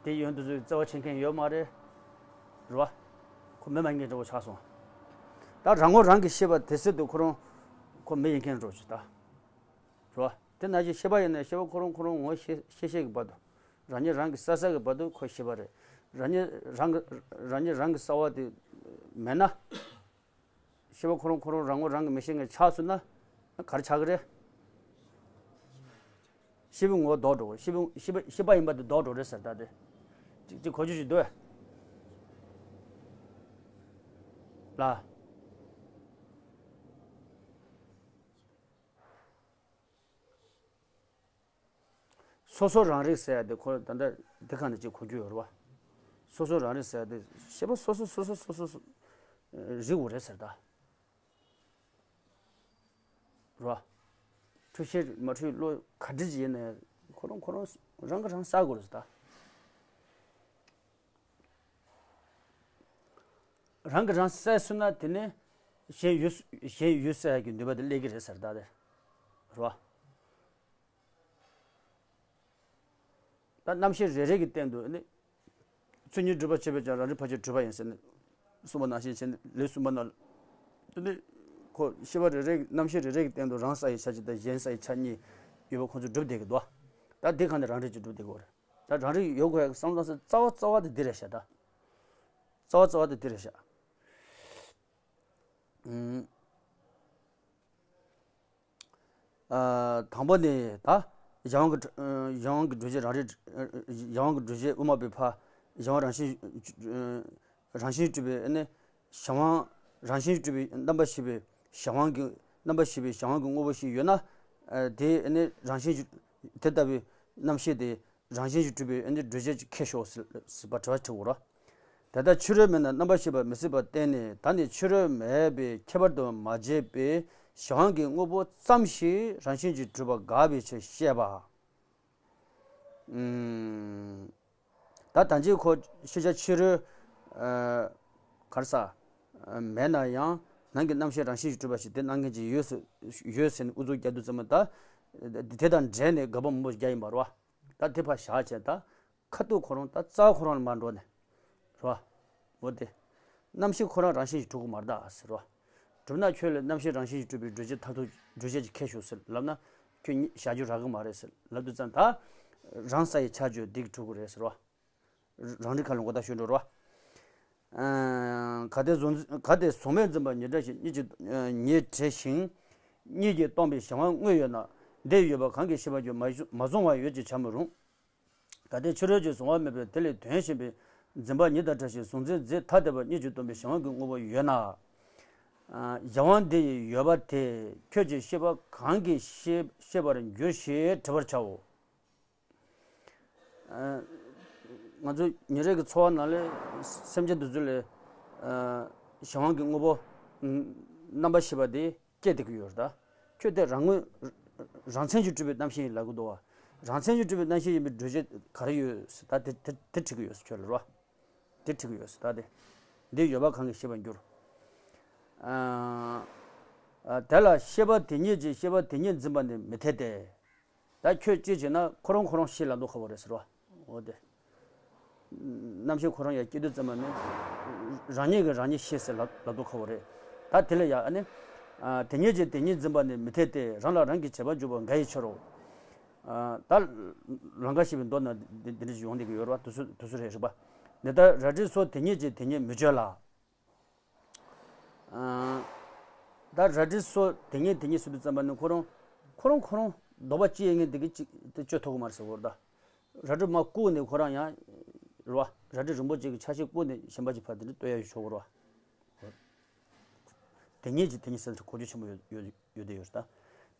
དེ་ཡོང་དུས་ཚོད་བརྩེ་བ་བྱེད་མཁན་ཡོད་མ་རེད། རོ། ཁོ་མི་མ་ཡིན་མཁན་འདྲ་པོ་ཆགས་སོང་། ད་རང་ངོ་རང་གིས་ཤེས་པ་དེ་སྲིད་དུ་ཁོ་རང་ཁོ་མི་ཡིན་མཁན་འདྲ་པོ་ཅིག་ད། རོ། དེ་ནང་བཞིན་ཤེས་པ་ཡིན་ན་ཤེས་པ་ཁོ་རང་ཁོ་རང་ངོ་ཤེས་ཤེས་ཤེས་ཀྱི་བར་དུ། རང་ཉིད་རང་གི་གསལ་གསལ་གྱི་བར་དུ་ཁོ་ཤེས་པ་རེད། རང་ཉིད་རང་གི་རང་ཉིད་རང་གི་གསལ་བ་དེ་མེད་ན། ཤེས་པ་ཁོ་རང་ཁོ་རང་རང་ངོ་རང་གིས་མི་ཤེས་མཁན་ཆགས་སོང་ན་ག་རེ་ཆགས་ཀྱི་རེད། ཤེས་པའི་ངོ་བོ་ལྡོག་འགྲོ། ཤེས་པའི་ཤེས་པ་ཤེས་པ་ཡིན་པ་དེ་ལྡོག་འགྲོ་རེད་ཟེར་ད་དེ། ཅིག་ཅིག་གོ་རྒྱུ་ཞིག་འདུག་ལ། སོ་སོ་རང་རིག་ཟེར་ཡ་དེ་ཁོ་ད་ལྟ་འདི་ག་ནས་ཅིག་གོ་རྒྱུ་ཡོད་རེད་བ། སོ་སོ་རང་རིག་ཟེར་ཡ་དེ་ཤེས་པ་སོ་སོ་སོ་སོ་སོ་སོ་རིག་དགོས་རེད་ཟེར་ད། རེད་བ། འཁྲུལ་ཤེས་མ་འཁྲུལ་བློ་ག་འདྲ་ཅིག་ཡིན་ན་ཡང་ཁོ་རང་ཁོ་རང་རང་གིས་རང་གསལ་དགོས་རེད་ཟེར་ད། རང་གིས་རང་གསལ་སོང་ན་དེ་ནས་གཞན་ཡུལ་གཞན་ཡུལ་གསལ་ཡག་གི་ནུས་པ་དེ་སླེབས་ཀྱི་རེད་ཟེར་ད་དེ། རེད་བ། ད་རྣམ་ཤེས་རེ་རེ་གི་སྟེང་དུ་ནི། ཚུལ་གཉིས་སྒྲུབ་པ་བྱེད་པས་ཀྱང་རང་རིག་ཕར་ཕྱིན་གྲུབ་པ་ཡིན་ཟེར་ནས། གསུངས་པ་ནང་བཞིན་བྱས་ནས་ལེའུ་གསུམ་པ་ནང་དེ་ནི་ཁོ་ཤེས་པ་རེ་རེ་རྣམ་ཤེས་རེ་རེ་གི་སྟེང་དུ་རང་ས་ཡི་ཆ་གཅིག་དང་གཞན་ས་ཡི་ཆ་གཉིས་ཡོད་པ་ཁོ་ཚོས་སྒྲུབ་བསྡད་ཀྱི་འདུག་ད་འདི་གང་དེ་རང་རིག་ཅིག་སྒྲུབ་བསྡད་ཀྱི་ཡོད་རེད། ད་རང་རིག་ཡོད་དགོས་ཡག་བསམ་བློ་བཏང་ས་རྩ་བ་རྩ་བ་དེ་འདི་རེད་ཤག་ད་རྩ་བ་རྩ་བ་དེ་འདི་རེད་ཤག་ཨུམ། ཨ། དང་པོ་ནི་ད་གཞན་དབང་གི་གཞན་དབང་གི་སྒྲུབ་བྱེད་རང་རིག་གཞན་དབང་གི་སྒྲུབ་བྱེད་དབུ་མ་པའི་ཕ། གཞན་དབང་རང་བཞིན་རང་བཞིན་གྲུབ་པའི་ནི་གཞན་དབང་རང་བཞིན་གྲུབ་པའི་རྣམ་པ་ཤེས་པའི་གཞན་དབང་གི་རྣམ་པ་ཤེས་པའི་གཞན་དབང་གི་དངོས་པོ་ཞིག་ཡོད་ན། དེ་ནི་རང་བཞིན་དེ་ལྟ་བུའི་རྣམ་ཤེས་དེ། རང་བཞིན་གྱིས་གྲུབ་པའི་ཨ་ནི་སྒྲུབ་བྱེད་ཀྱི་ཁྱད་ཤོག་ཟེར་ཟེར་བ་དྲི་བ་དྲི་དགོས་ར། དེ་ལྟར་ཕྱི་རོལ་མེད་ན་རྣམ་པར་ཤེས་པ་མི་སྲིད་པར་བསྟན་ནས། ད་ནི་ཕྱི་རོལ་མེད་པའི་ཁྱད་པར་དུ་མ་བྱས་པའི་གཞན་དབང་གི་དངོས་པོ་ཙམ་ཞིག་རང་བཞིན་གྱིས་གྲུབ་པ་དགག་པའི་ཕྱིར་བཤད་པ། ཨུམ། ད་ད་ཅི་ཁོ་ཤེས་བྱ་ཕྱི་རོལ། ཨ། ག་རེ་ཟ། མེད་ན་ཡང་ནང་གི་རྣམ་ཤེས་རང་བཞིན་གྱིས་གྲུབ་པ་ཞིག་དེ་སྣང་མཁན་ཅིག་ཡོད་ཟེར་ཡོད་ཟེར་ནས་ཨུ་ཚུགས་རྒྱག་དུས་ཙམ་པ་ད། དེ་དང་འབྲེལ་ནས་དགག་པ་མང་པོ་རྒྱག་ཡིན་པ་རེད་བ། ད་དེ་ཕར་བཞག་བྱས་ད། ཁ་ཐུག་ཁོ་རང་ད་རྩ་བ་ཁོ་རང་ལ་མར་འགྲོ་ནས། རེད་བ། འོ་དེ། རྣམ་ཤེས་ཁོ་རང་རང་བཞིན་གྱིས་གྲུབ་ཀྱི་མ་རེད་ད་ཟེར་བ། གྲུབ་ན་ཁྱོད་ལ་རྣམ་ཤེས་རང་བཞིན་གྱིས་གྲུབ་པའི་སྒྲུབ་བྱེད་མཐར་ཐུག་སྒྲུབ་བྱེད་ཀྱི་ཁྱད་ཞུགས་ཟེར་ལབ་ན། ཁྱོད་གཉིས་བཞག་རྒྱུ་རག་གི་མ་རེད་ཟེར་ལབ་དུས་ཙམ་ད། རང་ས་ཡི་ཆ་བརྗོད་འདི་གིས་གྲུབ་ཀྱི་རེད་ཟེར་བ། རང་རིག་ཁ་ལ་མགོ་བཏགས་ཞོན་འགྲོ་རེད་བ། ཨ། གལ་ཏེ་གཟུང་གལ་ཏེ་གཟུང་མེད་འཛིན་པ་ཉིད་བྲལ་ཞིང་། ཉིད་ཀྱིས་ཉིད་བྲལ་ཞིང་། ཉིད་ཀྱིས་སྟོང་པའི་གཞན་དབང་དངོས་ཡོད་ན། དེ་ཡོད་པ་གང་གིས་ཤེས་པར་འགྱུར། མ་བཟུང་བ་ཡོད་ཅེས་བྱ་མི་རུང་། གལ་ཏེ་ཕྱི་རོལ་གྱི་གཟུང་བ་མེད་པས་དེ་ལས་དོན་གཞན་པའི་འཛིན་པ་ཉིད་དང་བྲལ་ཞིང་གཟུང་འཛིན་རྫས་ཐ་དད་པ་གཉིས་ཀྱིས་སྟོང་པའི་གཞན་དབང་གི་དངོས་པོ་ཡོད་ན། ཨ། གཞན་དབང་དེ་ཡི་ཡོད་པ་དེ་ཁྱོད་ཀྱིས་ཤེས་པ་གང་གིས་ཤེས་ཤེས་པར་འགྱུར་ཞེས་དྲི་བར་བྱའོ། ཨ། ང་ཚོ་ཉིན་རེ་གི་འཚོ་བ་ནང་ལ་སེམས་ཅན་དེ་ཚོ་ལ། ཨ། གཞན་དབང་གི་དངོས་པོ། ཨ། རྣམ་པར་ཤེས་པ་དེ་སྐྱེས་བསྡད་ཀྱི་ཡོད་རེད་ད། ཁྱོད་དེ་རང་ངོས་རང་མཚན་གྱིས་གྲུབ་པའི་རྣམ་ཤེས་ཡིན་ལབ་ཀྱི་འདུག་བ། རང་མཚན་གྱིས་གྲུབ་པའི་རྣམ་ཤེས་ཡིན་པའི་སྒྲུབ་བྱེད་ག་རེ་ཡོད་ཟེར་ད་དེ་དེ་དེ་དྲི་གི་ཡོད་ཟེར་ཁྱོད་ལ་རེད་བ། དེ་དྲི་གི་ཡོད་ཟེར་ད་དེ། འདི་ཡོད་པ་གང་གིས་ཤེས་པར་འགྱུར། ཨ། ཨ། དེ་ལ་ཤེས་པ་དེ་ཉིད་ཀྱིས་ཤེས་པ་དེ་ཉིད་འཛིན་པ་ནི་མི་འཐད་དེ། ད་ཁྱོད་ཅི་བྱེད་ན་ཁོ་རང་ཁོ་རང་ཤེས་ལབ་མདོག་ཁ་པོ་རེད་ཟེར་བ། འོ་དེ། རྣམ་ཤེས་ཁོ་རང་ཡར་སྐྱེ་དུས་ཙམ་པ་ནི། རང་ཉིད་ཀྱིས་རང་ཉིད་ཤེས་ཟེར་ལབ་ལབ་མདོག་ཁ་པོ་རེད། ད་དེ་ལ་ཡ་ཨ་ནི། ཨ། དེ་ཉིད་ཀྱིས་དེ་ཉིད་འཛིན་པ་ནི་མི་འཐད་དེ། རང་ལ་རང་གིས་བྱེད་པར་འགྱུར་བ་འགའ་ཡི་ཕྱིར་རོ། ཨ། ད་ལམ་ཁ་ཤེས་པའི་མདོ་ན་འདི་འདི་འདྲ་ཞིག་ཡོང་བསྡད་ཀྱི་ཡོད་རེད་བ། དུས་ཚོད་དུས་ཚོད་རེད་རེད་པ། འདི་ལྟར་རལ་གྲིའི་སོ་དེ་ཉིད་ཀྱིས་དེ་ཉིད་མི་གཅོད་ལ། ཨ། ད་རལ་གྲིའི་སོ་དེ་ཉིད་དེ་ཉིད་ཟེར་དུས་ཙམ་པ་ནི་ཁོ་རང་ཁོ་རང་ཁོ་རང་ལྡོག་པ་གཅིག་ཡིན་ངེས་འདི་གི་གཅིག་དེ་གཅོད་ཐུབ་ཀྱི་མ་རེད་ཟེར་བ་རེད་ད། རལ་གྲི་མར་བཀུག་ནས་ཁོ་རང་ཡང་རེད་བ། རལ་གྲི་རིང་པོ་གཅིག་གི་ཆ་ཤས་བཀུག་ནས་གཞན་པ་གཅིག་ཕར་དེ་འདྲ་གཏོད་ཡ་ཡོད་ཆོག་གི་རེད་བ། དེ་ཉིད་ཀྱིས་དེ་ཉིད་ཟེར་དུས་གོ་རྒྱུ་ཆེན་པོ་ཡོད་ཡོད་ཡོད་དེ་ཡོད་རེད་ད།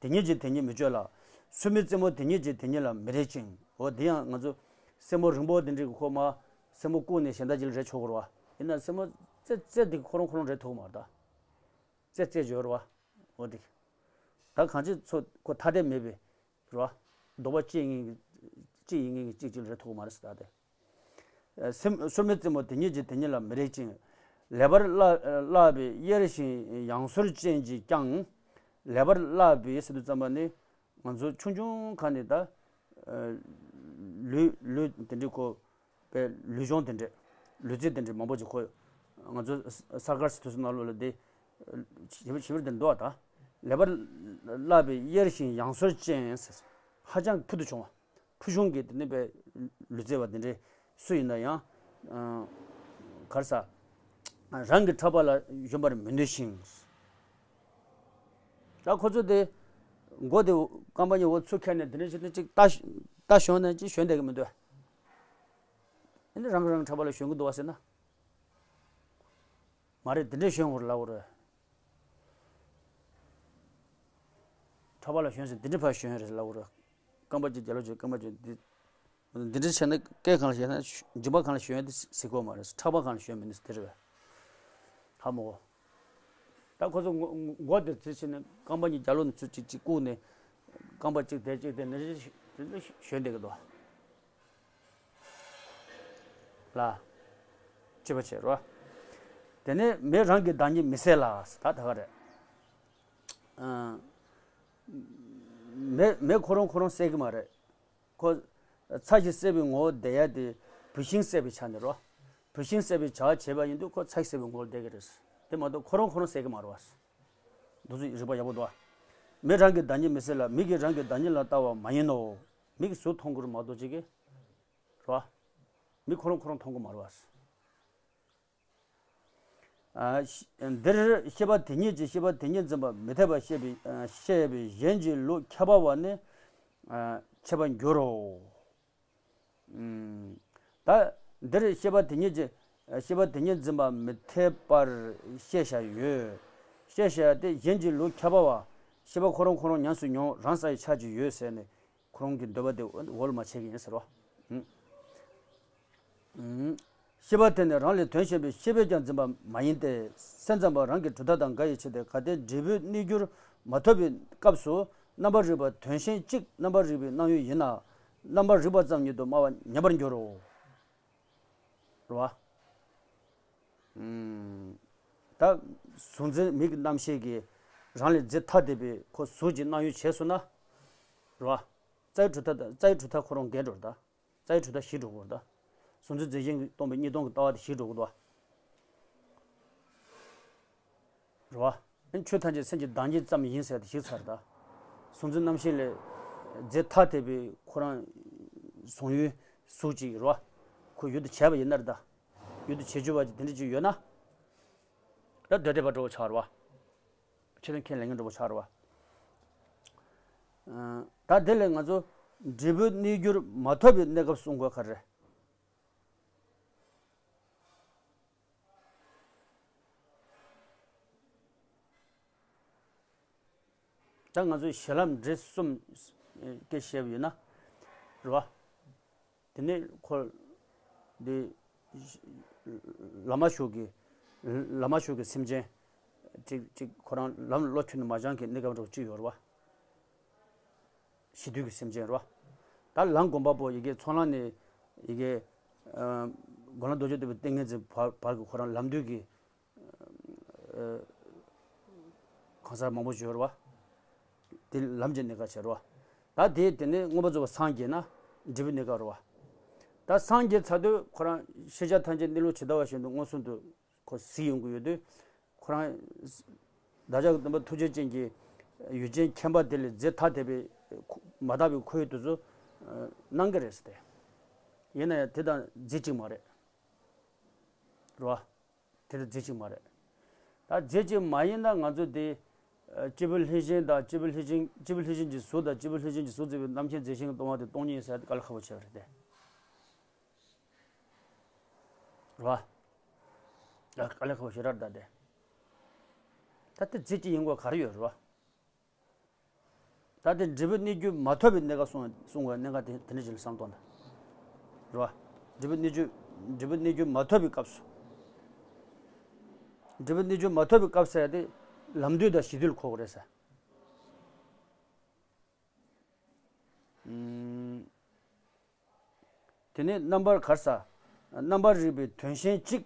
དེ་ཉིད་ཀྱིས་དེ་ཉིད་མི་གཅོད་ལ། སོར་མོའི་རྩེ་མོ་དེ་ཉིད་ཀྱིས་དེ་ཉིད་ལ་མི་རེག་ཅིང་། འོ་དེ་ཡང་ང་ཚོ་སེན་མོ་རིང་པོ་དེ་འདྲའི་གི་ཁོ་མ་སེན་མོ་བཀུག་ནས་གཞན་དག་ཅིག་ལ་རེག་ཆོག་གི་རེད་བ། ཡིན་ན་སེན་མོ་རྩེ་རྩེ་དེ་ཁོ་རང་ཁོ་རང་རེག་ཐུབ་ཀྱི་མ་རེད་ད། རྩེ་རྩེ་བརྗོད་རེད་བ། འོ་དེ། ད་གང་ཅི་ཚོ་ཁོ་ཐ་དད་མེད་པའི་རེད་བ། ལྡོག་པ་གཅིག་ཡིན་གཅིག་ཡིན་ངེས་ཀྱི་གཅིག་གཅིག་ལ་རེག་ཐུབ་ཀྱི་མ་རེད་ཟེར་ད་དེ། སེམས་སོར་མོའི་རྩེ་མོ་དེ་ཉིད་ཀྱིས་དེ་ཉིད་ལ་མི་རེག་ཅིང་། ལེགས་པར་བརླག་བརླག་པའི་གཡེར་ཞིང་ཡང་སོར་ཅན་གྱིས་ཀྱང་། ལེགས་པར་བརླག་པའི་ཟེར་དུས་ཙམ་པ་ནི། ང་ཚོ་ཆུང་ཆུང་ཁ་ནས་ད། ལུས་ལུས་དེ་འདྲའི་ཁོ། པའི་ལུས་སྦྱོང་དེ་འདྲས། ལུས་རྩལ་དེ་འདྲས་མང་པོ་ཅིག་ཁོ། ང་ཚོ་ས་ས་གར་སི་དུས་སུ་ནང་ལོགས་ལ་དེ། ཞིབ་ཞིབ་དེ་འདུག་ད། ལེགས་པར་བརླག་པའི་གཡེར་ཞིང་ཡང་སོར་ཅན། ཧ་ཅང་ཕུལ་དུ་བྱུང་བ། ཕུལ་བྱུང་གི་དེ་ནི་པའི་ལུས་རྩལ་བ་དེ་འདྲས་སུ་ཡིན་ན་ཡང་། གར་ས། རང་གི་ཕྲག་པ་ལ་ཞོན་པར་མི་ནུས་ཤིང་། ད་ཁོ་ཚོ་དེ། མགོ་དེ་རྐང་པ་གཉིས་འོ་ཚུར་ཁྱེར་ནས་དེ་འདྲས་བྱས་ནས་ཅིག་ལྟ་ལྟ་ཞོན་ནས་ཅིག་ཞོན་བསྡད་ཀྱི་མི་འདུག་ཨ་ནི་རང་གིས་རང་གི་ཕྲག་པ་ལ་ཞོན་གྱི་འདུག་བ་ཟེར་ན། མ་རེད། དེ་འདྲས་ཞོན་དགོས་རེད་ལབ་དགོས་རེད། ཕྲག་པ་ལ་ཞོན་ཟེར་དེ་འདྲས་ཕར་ཞོན་རེད་ལབ་དགོས་རེད། རྐང་པ་གཅིག་རྒྱབ་ལོགས་གཅིག་རྐང་པ་གཅིག་འདི། འདི་འདྲས་བྱས་ན་སྐེ་གང་ལ་ཞོན་ན་མཇིང་པ་གང་ལ་ཞོན་ཡོད་དེ་གཟིགས་དགོས་མ་རེད། ཕྲག་པ་གང་ལ་ཞོན་མི་ནུས་དེ་རེད་པས། ཧ་མ་གོ། ད་ཁོ་ཚོ་མགོ་མགོ་དེ་ཚུར་ཕྱིན་ནས་རྐང་པ་གཉིས་རྒྱབ་ལོགས་ནས་ཚུར་གཅིག་གཅིག་བཀུག་ནས། རྐང་པ་གཅིག་དེ་གཅིག་དེ་ནས་ཞོན་བསྡད་ཀྱི་འདུག་ལ། སྤྱོད་པ་བྱེད་རོ། དེ་ནས་མེ་རང་གི་བདག་ཉིད་མི་གསལ་ལ་ད་ད་ག་རེད། ཨ། མེ་མེ་ཁོ་རང་ཁོ་རང་གསལ་གྱི་མ་རེད། ཁོ། ཚ་ཞིང་གསལ་བའི་ངོ་བོ་དེ་ཡ་དེ་བུད་ཤིང་གསལ་བའི་ཆ་ནས་རོ། བུད་ཤིང་བསད་པའི་བྱ་བ་བྱས་པ་ཡིན་དུས་ཁོ་ཚ་གྱང་བསད་པའི་ངོ་བོར་བསྡད་ཀྱི་རེད། དེ་མ་གཏོགས་ཁོ་རང་ཁོ་རང་བསད་ཀྱི་མ་རེད་བ། འདུག་ཚུལ་རིག་པ་ཡག་པོ་འདུག་བ། མི་རང་གི་བདག་ཉིད་མི་སྲིད་ལ། མི་གིས་རང་གི་བདག་ཉིད་ལ་ལྟ་བ་མ་ཡིན་ནོ། མི་གིས་གཟུགས་མཐོང་གི་རེད་མ་གཏོགས་ཅིག་གིས། རེད་བ། མི་ཁོ་རང་ཁོ་རང་མཐོང་གི་མ་རེད་བ། ཨ། ཤ་འདིར་ཤེས་པ་དེ་ཉིད་ཀྱིས་ཤེས་པ་དེ་ཉིད་འཛིན་པ་མི་འཐད་པར་བཤད་པའི་ཨ་བཤད་པའི་གཞན་གྱི་ལུགས་ཁྱབ་པ་བ་ནི་ཨ་འཆད་པར་འགྱུར་རོ། ཨུམ། ད་འདིར་ཤེས་པ་དེ་ཉིད་ཀྱིས་ཤེས་པ་དེ་ཉིད་འཛིན་པ་མི་འཐད་པར་བཤད་བཞག་ཡོད། བཤད་བཞག་སྟེ་གཞན་གྱི་ལུགས་ཁྱབ་པ་བ། ཤེས་པ་ཁོ་རང་ཁོ་རང་ཉམས་སུ་མྱོང་རང་ས་ཡི་ཆ་ཅིག་ཡོད་ཟེར་ནས་ཁོ་རང་གི་འདོད་པ་དེ་འོ་ལ་མ་བྱེད་ཀྱི་ཡིན་ཟེར་བ། ཨུམ། ཤེས་པ་དེ་ནི་རང་ལས་དོན་གཞན་པའི་ཤེས་པས་ཀྱང་འཛིན་པ་མ་ཡིན་ཏེ། སེམས་ཙམ་པ་རང་གི་གྲུབ་མཐའ་དང་འགལ་བའི་ཕྱིར་ཏེ། གལ་ཏེ་འབྲས་བུ་གནས་འགྱུར་མ་ཐོབ་པའི་སྐབས་སུ་རྣམ་པར་རིག་པ་དོན་གཞན་གཅིག་རྣམ་པར་རིག་པའི་སྣང་ཡུལ་ཡིན་ན། རྣམ་པར་རིག་པ་ཙམ་ཉིད་དུ་སྨྲ་བ་ཉན་པར་འགྱུར་རོ། རེད་བ། ཨུམ། ད་གཟུགས་འཛིན་མིག་གི་རྣམ་ཤེས་ཀྱིས་རང་ལས་རྫས་ཐ་དད་པའི་ཁོ་གཟུགས་ཀྱི་སྣང་ཡུལ་བྱས་སོང་ན། རེད་བ། རྩ་བའི་གྲུབ་མཐའ་དང་རྩ་བའི་གྲུབ་མཐའ་ཁོ་རང་འགལ་འགྲོ་རེད་ད། རྩ་བའི་གྲུབ་མཐའ་ཞིག་འགྲོ་དགོས་རེད་ད། གཟུགས་འཛིན་རྫས་གཞན་གྱིས་སྟོང་པའི་གཉིས་སྟོང་གི་ལྟ་བ་དེ་ཞིག་འགྲོ་དགོས་རེད་བ། རེད་བ། ཨ་ནི་ཆོས་ཐམས་ཅད་སེམས་ཀྱི་བདག་ཉིད་ཙམ་ཡིན་ཟེར་དེ་ཞིག་ཚར་ད། གཟུགས་འཛིན་རྣམ་ཤེས་ལས་རྫས་ཐ་དད་པའི་ཁོ་རང་གཟུང་ཡུལ་གཟུགས་ཅིག་རེད་བ། ཁོ་ཡུལ་དུ་བྱས་པ་ཡིན་ན་རེད་ད། ཡུལ་དུ་བྱེད་འགྱུར་བ་ཅིག་དེ་འདྲ་ཅིག་ཡོད་ན། ད་འདོད་དད་པ་འགྲོ་བ་ཆགས་རེད་བ། ཆོས་དོན་ཁས་ལེན་མཁན་འགྲོ་བ་ཆགས་རེད་བ། ཨ། ད་དེ་ལས་ང་ཚོ་འབྲས་བུ་གནས་འགྱུར་མ་ཐོབ་པའི་གནས་སྐབས་གསུང་དགོས་ག་རེ། ད་ང་ཚོས་གཞི་ལམ་འབྲས་གསུམ་སྐད་བཤད་པ་ཡིན་ན། རེད་བ། དེ་ནས་ཁོ་འདི་བླ་མ་ཞིག་གི་བླ་མ་ཞིག་གི་སེམས་ཅན་ཅིག་ཅིག་ཁོ་རང་ལམ་བློ་ཁྱོན་ནས་མ་སྦྱངས་མཁན་གནས་སྐབས་འདྲ་བོ་ཅིག་ཡོད་རེད་བ། ཞི་དུལ་གྱི་སེམས་ཅན་རེད་བ། ད་ལམ་སྒོམ་པ་པོ་ཡི་གེ་ཚོགས་ལམ་ནས་ཡི་གེ་ཨ་དགོན་ལམ་རྡོ་རྗེ་གདན་པའི་ཏིང་ངེ་འཛིན་བར་བར་གྱི་ཁོ་རང་ལམ་དུས་ཀྱི་ཨ་གང་ཟག་མང་པོ་ཡོད་རེད་བ། དེ་ལམ་གྱི་གནས་སྐབས་བྱས་རེད་བ། ད་དེ་དེ་ནས་མངོན་པར་རྫོགས་པར་སངས་རྒྱས་ན་འབྲས་བུའི་གནས་སྐབས་རེད་བ། ད་སངས་རྒྱས་ཚར་དུས་ཁོ་རང་ཤེས་བྱ་ཐམས་ཅད་གནས་ལུགས་ཇི་ལྟ་བ་བཞིན་དུ་མངོན་སུམ་དུ་ཁོ་གཟིགས་ཡོང་གི་ཡོད་དུས། ཁོ་རང་བདག་ཅག་གི་སྟོན་པ་ཐུགས་རྗེ་ཅན་གྱི་ཡུལ་ཅན་མཁྱེན་པ་དེ་ལས་རྫས་ཐ་དད་པའི་མ་དག་པའི་ཁོར་ཡུག་དེ་ཚོ་སྣང་གི་རེད་ཟེར་ཏེ། ཡིན་ན་ཡང་དེ་དང་རྫས་གཅིག་མ་རེད། རེད་བ། དེ་དང་རྫས་གཅིག་མ་རེད། ད་རྫས་གཅིག་མ་ཡིན་ན་ང་ཚོ་དེ་སྐྱེས་བུ་ལྷས་བྱིན་དང་སྐྱེས་བུ་ལྷས་བྱིན་སྐྱེས་བུ་ལྷས་བྱིན་གྱི་གཟུགས་དང་སྐྱེས་བུ་ལྷས་བྱིན་གྱི་གཟུགས་བརྩིས་པའི་རྣམ་མཁྱེན་རྫས་གཞན་གྱིས་སྟོང་པ་དེ་སྟོང་ཉིད་ཡིན་ཟེར་ཡ་དེ་དཀའ་ལས་ཁག་པོ་ཆེ་བ་རེད་དེ། རེད་བ། ད་དཀའ་ལས་ཁག་པོ་ཞེ་དྲག་རེད་ད་དེ། ད་དེ་རྫས་གཅིག་ཡིན་དགོས་ག་རེ་ཡོད་རེད་བ། ད་དེ་འབྲས་བུ་གནས་རྒྱུ་མ་ཐོབ་པའི་གནས་སྐབས་གསུང་གསུང་བའི་གནད་འགག་དེ་དེ་འདྲ་ཞིག་ལ་བསམ་གཏོང་དང་། རེད་བ། འབྲས་བུ་གནས་རྒྱུ་འབྲས་བུ་གནས་རྒྱུ་མ་ཐོབ་པའི་སྐབས་སུ། འབྲས་བུ་གནས་རྒྱུ་མ་ཐོབ་པའི་སྐབས་ཟེར་ཡ་དེ་ལམ་དུས་དང་གཞི་དུས་ལ་གོ་དགོས་རེད་ཟེར། ཨུམ། དེ་ནས་རྣམ་པར་ག་རེ་ཟ། རྣམ་པར་རིག་པའི་དོན་གཞན་གཅིག་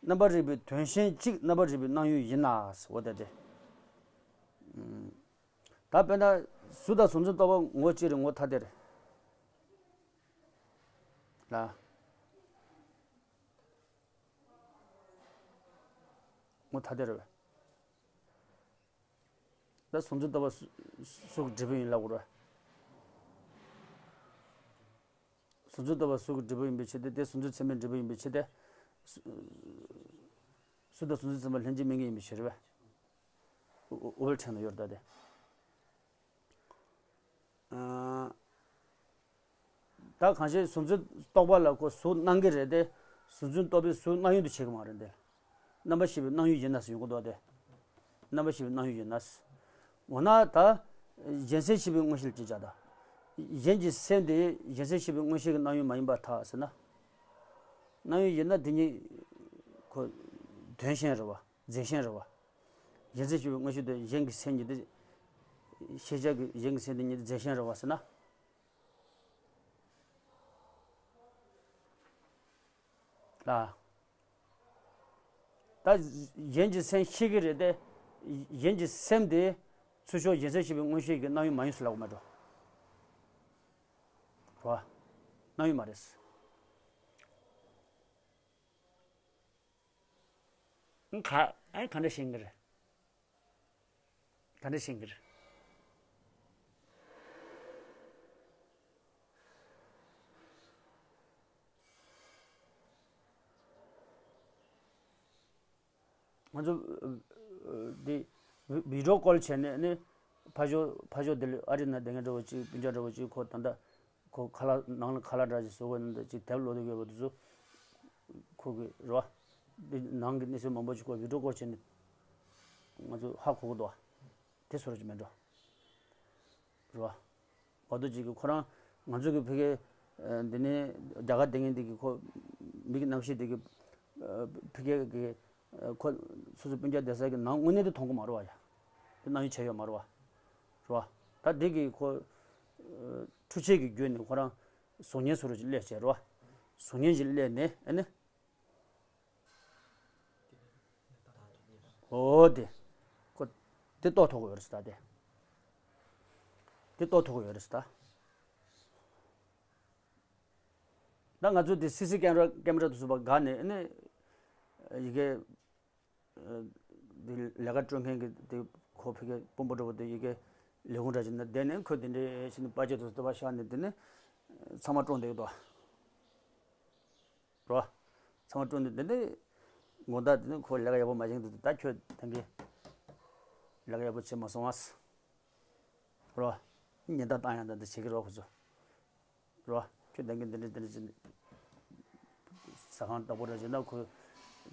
རྣམ་པར་རིག་པའི་དོན་གཞན་གཅིག་རྣམ་པར་རིག་པའི་སྣང་ཡུལ་ཡིན་ན་ཟེར་འོ་ད་དེ། ཨུམ། ད་དཔེར་ན་གཟུགས་དང་གཟུགས་འཛིན་རྟོག་པ་ངོ་བོ་གཅིག་རེད་ངོ་བོ་ཐ་དད་རེད། ལ། ངོ་བོ་ཐ་དད་རེད་བས། ད་གཟུགས་འཛིན་རྟོག་པ་གཟུགས་གཟུགས་ཀྱི་འབྲས་བུ་ཡིན་ལབ་དགོས་རེད། གཟུགས་འཛིན་རྟོག་པ་གཟུགས་ཀྱི་འབྲས་བུ་ཡིན་པའི་ཕྱིར་ཏེ་དེ་གཟུགས་འཛིན་ཚད་མའི་འབྲས་བུ་ཡིན་པའི་ཕྱིར་ཏེ། གཟུགས་དང་གཟུགས་འཛིན་ཚད་མ་ལྷན་ཅིག་དམིགས་ངེས་ཡིན་པའི་ཕྱིར་བས། ཨོ་ཨོ་བལ་ཕྲེང་ན་ཡོད་རེད་ད་དེ། ཨ། ད་གང་ཞིག་གཟུགས་འཛིན་རྟོག་པ་ལ་ཁོ་གཟུགས་སྣང་གི་རེད་དེ། གཟུགས་འཛིན་རྟོག་པས་གཟུགས་སྣང་ཡུལ་དུ་བྱེད་ཀྱི་མ་རེད་དེ། རྣམ་པར་ཤེས་པའི་སྣང་ཡུལ་ཡིན་ན་ཟེར་ཡོང་གི་འདུག་སྟེ། རྣམ་པར་ཤེས་པའི་སྣང་ཡུལ་ཡིན་ན། འོ་ན་ད། གཞན་སེམས་ཤེས་པའི་མངོན་ཤེས་ལ་ཅི་བྱ་ད། གཞན་གྱི་སེམས་དེ་གཞན་སེམས་ཤེས་པའི་མངོན་ཤེས་ཀྱི་སྣང་ཡུལ་མ་ཡིན་པར་ཐལ་ཟེར་ན། སྣང་ཡུལ་ཡིན་ན་དེ་ཉིད་ཁོ་དོན་གཞན་རེད་བ་རྫས་གཞན་རེད་བ། གཞན་སེམས་ཤེས་པའི་མངོན་ཤེས་དེ་གཞན་གྱི་སེམས་ཉིད་དེ། ཤེས་བྱ་གི་གཞན་གྱི་སེམས་དེ་ཉིད་དེ་རྫས་གཞན་རེད་བ་ཟེར་ན། ལ། ད་གཞན་གྱི་སེམས་ཤེས་ཀྱི་རེད་དེ། གཞན་གྱི་སེམས་དེ་ཚུར་ཕྱོགས་གཞན་སེམས་ཤེས་པའི་མངོན་ཤེས་ཀྱི་སྣང་ཡུལ་མ་ཡིན་ཟེར་ལབ་དགོས་མ་འགྲོ། རེད་བ། སྣང་ཡུལ་མ་རེད། ག་ཨ་ག་འདྲ་ཤེས་ཀྱི་རེད། ག་འདྲ་ཤེས་ཀྱི་རེད། ང་ཚོ་འདི་བི་ཌིའོ་ཀོལ་བྱས་ནས་ནི་ཕ་ཤོག་ཕ་ཤོག་འདི་ལ་ཨ་རི་ན་བསྡད་མཁན་འདྲ་བོ་ཅིག་སྤུན་ཀྱག་འདྲ་བོ་ཅིག་ཁོ་ད་ལྟ་ཁོ་ཁ་ལག་ནང་ལ་ཁ་ལག་འདྲ་ཞིག་བཟོ་དགོས་ནི་འདྲ་ཅིག་དེབ་ཀློག་བསྡད་ཡོད་པ་དེ་ཚོ་ཁོ་གི་རེད་བ། འདི་ནང་གི་གནས་ཚུལ་མང་པོ་ཅིག་ཁོ་བི་ཌིའོ་ཀོལ་བྱས་ནས་ང་ཚོ་ཧ་གོ་གི་འདུག་བ། དེ་བཟོ་འདྲ་ཅིག་མེད་འགྲོ། རེད་བ། མ་གཏོགས་ཅིག་གི་ཁོ་རང་ང་ཚོ་གི་ཕ་གི་འདི་ནས་རྒྱ་གར་སྡོད་མཁན་འདི་གི་ཁོ་མིག་གི་རྣམ་ཤེས་འདི་གི་ཕ་གི་གི་ཁོ་སོ་སོ་སྤུན་ཀྱག་བསྡད་ས་གི་ནང་དངོས་གནས་དེ་མཐོང་གི་མ་རེད་བ་ཡ། དེ་གནང་ཡུལ་བྱས་ཡོད་མ་རེད་བ། རེད་བ། ད་འདི་གི་ཁོ་འཕྲུལ་ཆས་ཀྱི་བརྒྱུད་ནས་ཁོ་རང་བཟོ་མཁན་བཟོ་འདྲ་ཅིག་སླེབས་བྱས་རེད་བ། བཟོ་མཁན་ཅིག་སླེབས་ནས་ཨ་ནི། འོ་དེ། ཁོ། དེ་ལྟོ་ཐོག་ཡོད་རེད་ད་དེ། དེ་ལྟོ་ཐོག་ཡོད་རེད་ད། ད་ང་ཚོ་དེ་སི་སི་ཀེམ་ར་ཀེམ་ར་དུ་སུ་བ་ག་ནས་ནི། ཡི་གེ། དེ་ལས་ཀ་སྤྲོད་མཁན་གྱི་དེ་ཁོ་ཕི་གེ་དཔོན་པོ་འདྲ་བོ་དེ་ཡི་གེ་ལས་ཁུངས་ར་ཅིག་ན་བསྡད་ནས་ཁོ་དེ་འདྲའི་ཕྱིན་ནས་པ་ཅེ་དུ་སུ་དེ་བ་ཤག་ནས་དེ་ནི། ཚང་མ་སྤྲོད་འདེགས་དོ། རོ། ཚང་མ་སྤྲོད་ནས་དེ་ནས་དགོང་དག་དེ་ནས་ཁོ་ལས་ཀ་ཡག་པོ་མ་བྱུང་དུས་ད་ཁྱོད་ཐང་གི་ལས་ཀ་ཡག་པོ་བྱེད་མ་སོང་བ། རོ། ཉེན་བརྡ་བཏང་ཡང་ད་འདི་བྱེད་ཀྱི་རོ་ཁོ་ཚོ། རོ། ཁྱོད་ཐང་གི་འདི་འདྲ་འདི་འདྲ་བྱེད། ཟ་ཁང་བདག་པོ་ར་བྱེད་ན་ཁོ་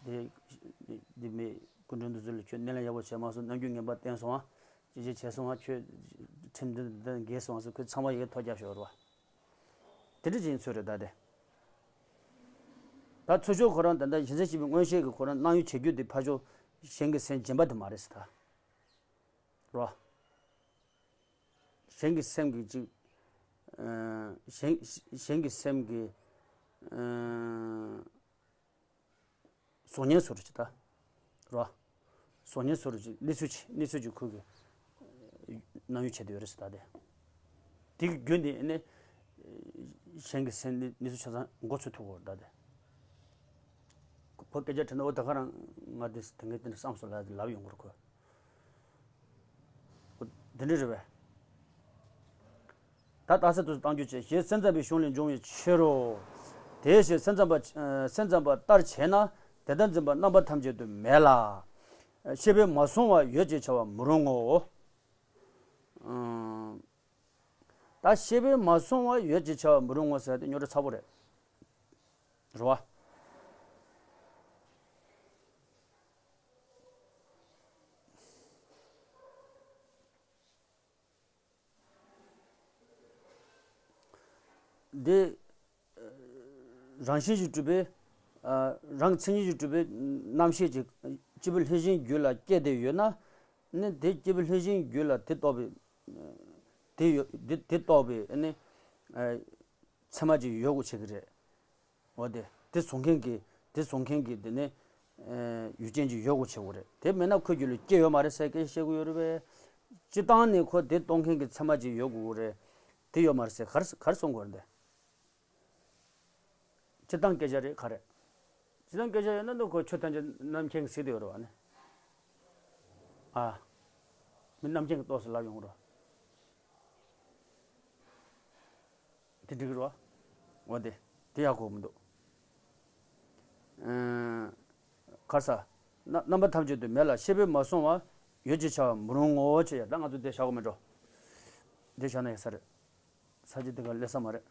དེ་འདི་མི་སྐུ་མགྲོན་འདི་ཚོ་ལ་ཁྱོད་སྣེ་ལེན་ཡག་པོ་བྱས་མ་སོང་རྣམ་འགྱུར་ངན་པ་བསྟན་སོང་བ། ཅི་ཅི་བྱས་སོང་བ་ཁྱོད་ཁྲིམས་འདི་འདི་འགལ་སོང་བ་སོང་ཁོས་ཚང་མ་ཡི་གེ་ཐོ་རྒྱབ་ཤོག་རོ། དེ་འདྲ་ཅིག་ཡིན་ཚོད་རེད་ད་དེ། ད་ཚུར་ཕྱོགས་ཁོ་རང་ད་ལྟ་གཞི་རྩ་ཆེན་པོའི་མངོན་ཤེས་ཀྱི་ཁོ་རང་གནང་ཡུལ་བྱེད་རྒྱུ་དེ་ཕར་ཕྱོགས་གཞན་གྱི་སེམས་སྦྱིན་པ་དེ་མ་རེད་ཟེར་ད། རོ། གཞན་གྱི་སེམས་ཀྱི་ཅིག་ཨ། གཞན་གཞན་གྱི་སེམས་ཀྱི་ཨ། བཟོ་ཉེན་བཟོ་རུ་ཅིག་ད། རོ། བཟོ་ཉེན་བཟོ་རུ་ཅིག་གནས་ཚུལ་ཅིག་གནས་ཚུལ་ཅིག་ཁུར་གི་གནང་ཡུལ་བྱེད་དུ་ཡོད་རེད་ཟེར་ད་དེ། དེ་གི་རྒྱུན་དེ་ནི་གཞན་གྱི་སེམས་ནི་གནས་ཚུལ་ཆ་ཚང་མགོ་ཚོས་ཐུག་གོ་རེད་ད་དེ། ཁོ་སྐད་ཆ་དྲིས་ན་འོ་ད་ག་རང་ང་དེ་དེ་འདྲ་བསམ་སོང་ལབ་ལབ་ཡོང་གི་རེད་ཁོ། འོ་དེ་འདྲ་རེད་པས། ད་རྟགས་གསལ་དུ་བཏང་རྒྱུ་བྱས་ཞེས་སེམས་ཙམ་པའི་གཞུང་ལས་འབྱུང་བའི་ཕྱིར་རོ། དེའི་ཕྱིར་སེམས་ཙམ་པ་སེམས་ཙམ་པ་ལྟར་བྱས་ན་དེ་ལྟར་འཛིན་པ་རྣམ་པ་ཐམས་ཅད་དུ་མེད་ལ། ཤེས་པས་མ་བཟུང་བ་ཡོད་ཅེས་བྱ་བ་མི་རུང་ངོ་། ད་ཤེས་པས་མ་བཟུང་བ་ཡོད་ཅེས་བྱ་བ་མི་རུང་ངོ་ཟེར་ཏེ་རྙོག་དྲ་ཚ་པོ་རེད། རེད་བ། འདི། རང་བཞིན་གྱིས་གྲུབ་པའི། རང་མཚན་ཉིད་ཀྱིས་གྲུབ་པའི་རྣམ་ཤེས་ཀྱི་སྐྱེས་བུ་ལྷས་བྱིན་རྒྱུད་ལ་སྐྱེས་ཏེ་ཡོད་ན། ནི་དེ་སྐྱེས་བུ་ལྷས་བྱིན་རྒྱུད་ལ་དེ་རྟོགས་པའི། དེ་ཡོད་དེ་དེ་རྟོགས་པའི་ནི། མཚན་མ་ཅིག་ཡོད་དགོས་བྱེད་ཀྱི་རེད། འོ་དེ་དེ་བཟུང་མཁན་གྱི་དེ་བཟུང་མཁན་གྱི་དེ་ནི། ཡུལ་ཅན་ཅིག་ཡོད་དགོས་བྱེད་དགོས་རེད་དེ་མེད་ན་ཁོའི་རྒྱུད་ལ་སྐྱེ་ཡོད་མ་རེད་ཟེར་སྐད་བཤད་དགོས་ཡོད་རེད་པས། སྤྱི་བཏང་ནས་ཁོ་དེ་གཏོང་མཁན་གྱི་མཚན་མ་ཅིག་ཡོད་དགོས་རེད། དེ་ཡོད་མ་རེད་ཟེར་ག་རེ་ག་རེ་གསུང་དགོས་རེད་འདི། སྤྱིར་བཏང་སྐད་ཆ་རེད་ག་རེད། སྤྱིར་བཏང་སྐད་ཆ་ཡོད་ན་འདི་ཁོ་ཆོས་ཐམས་ཅད་རྣམ་མཁྱེན་གྱིས་གཟིགས་བསྡད་ཡོད་རེད་བ་ནི། ཨ། མི་རྣམ་མཁྱེན་གྱིས་རྟོགས་སོ་ལབ་ཡོང་རོགས། དེ་འགྲིག་གི་རེད་བ། འོ་དེ། དེ་ཡག་གོ་མི་འདུག་ཨ། ག་རེ་ཟ། རྣམ་རྣམ་པ་ཐམས་ཅད་དུ་མེད་ལ་ཤེས་པས་མ་བཟུང་བ་ཡོད་ཅེས་བྱ་བ་མི་རུང་ངོ་ཅེས་ཡ་ད་ང་ཚོ་དེ་བཞག་གོ་མེད་འགྲོ། དེ་བཞག་ན་ཡག་ས་རེད། ས་ཆ་དེ་ག་སླེབས་ས་མ་རེད།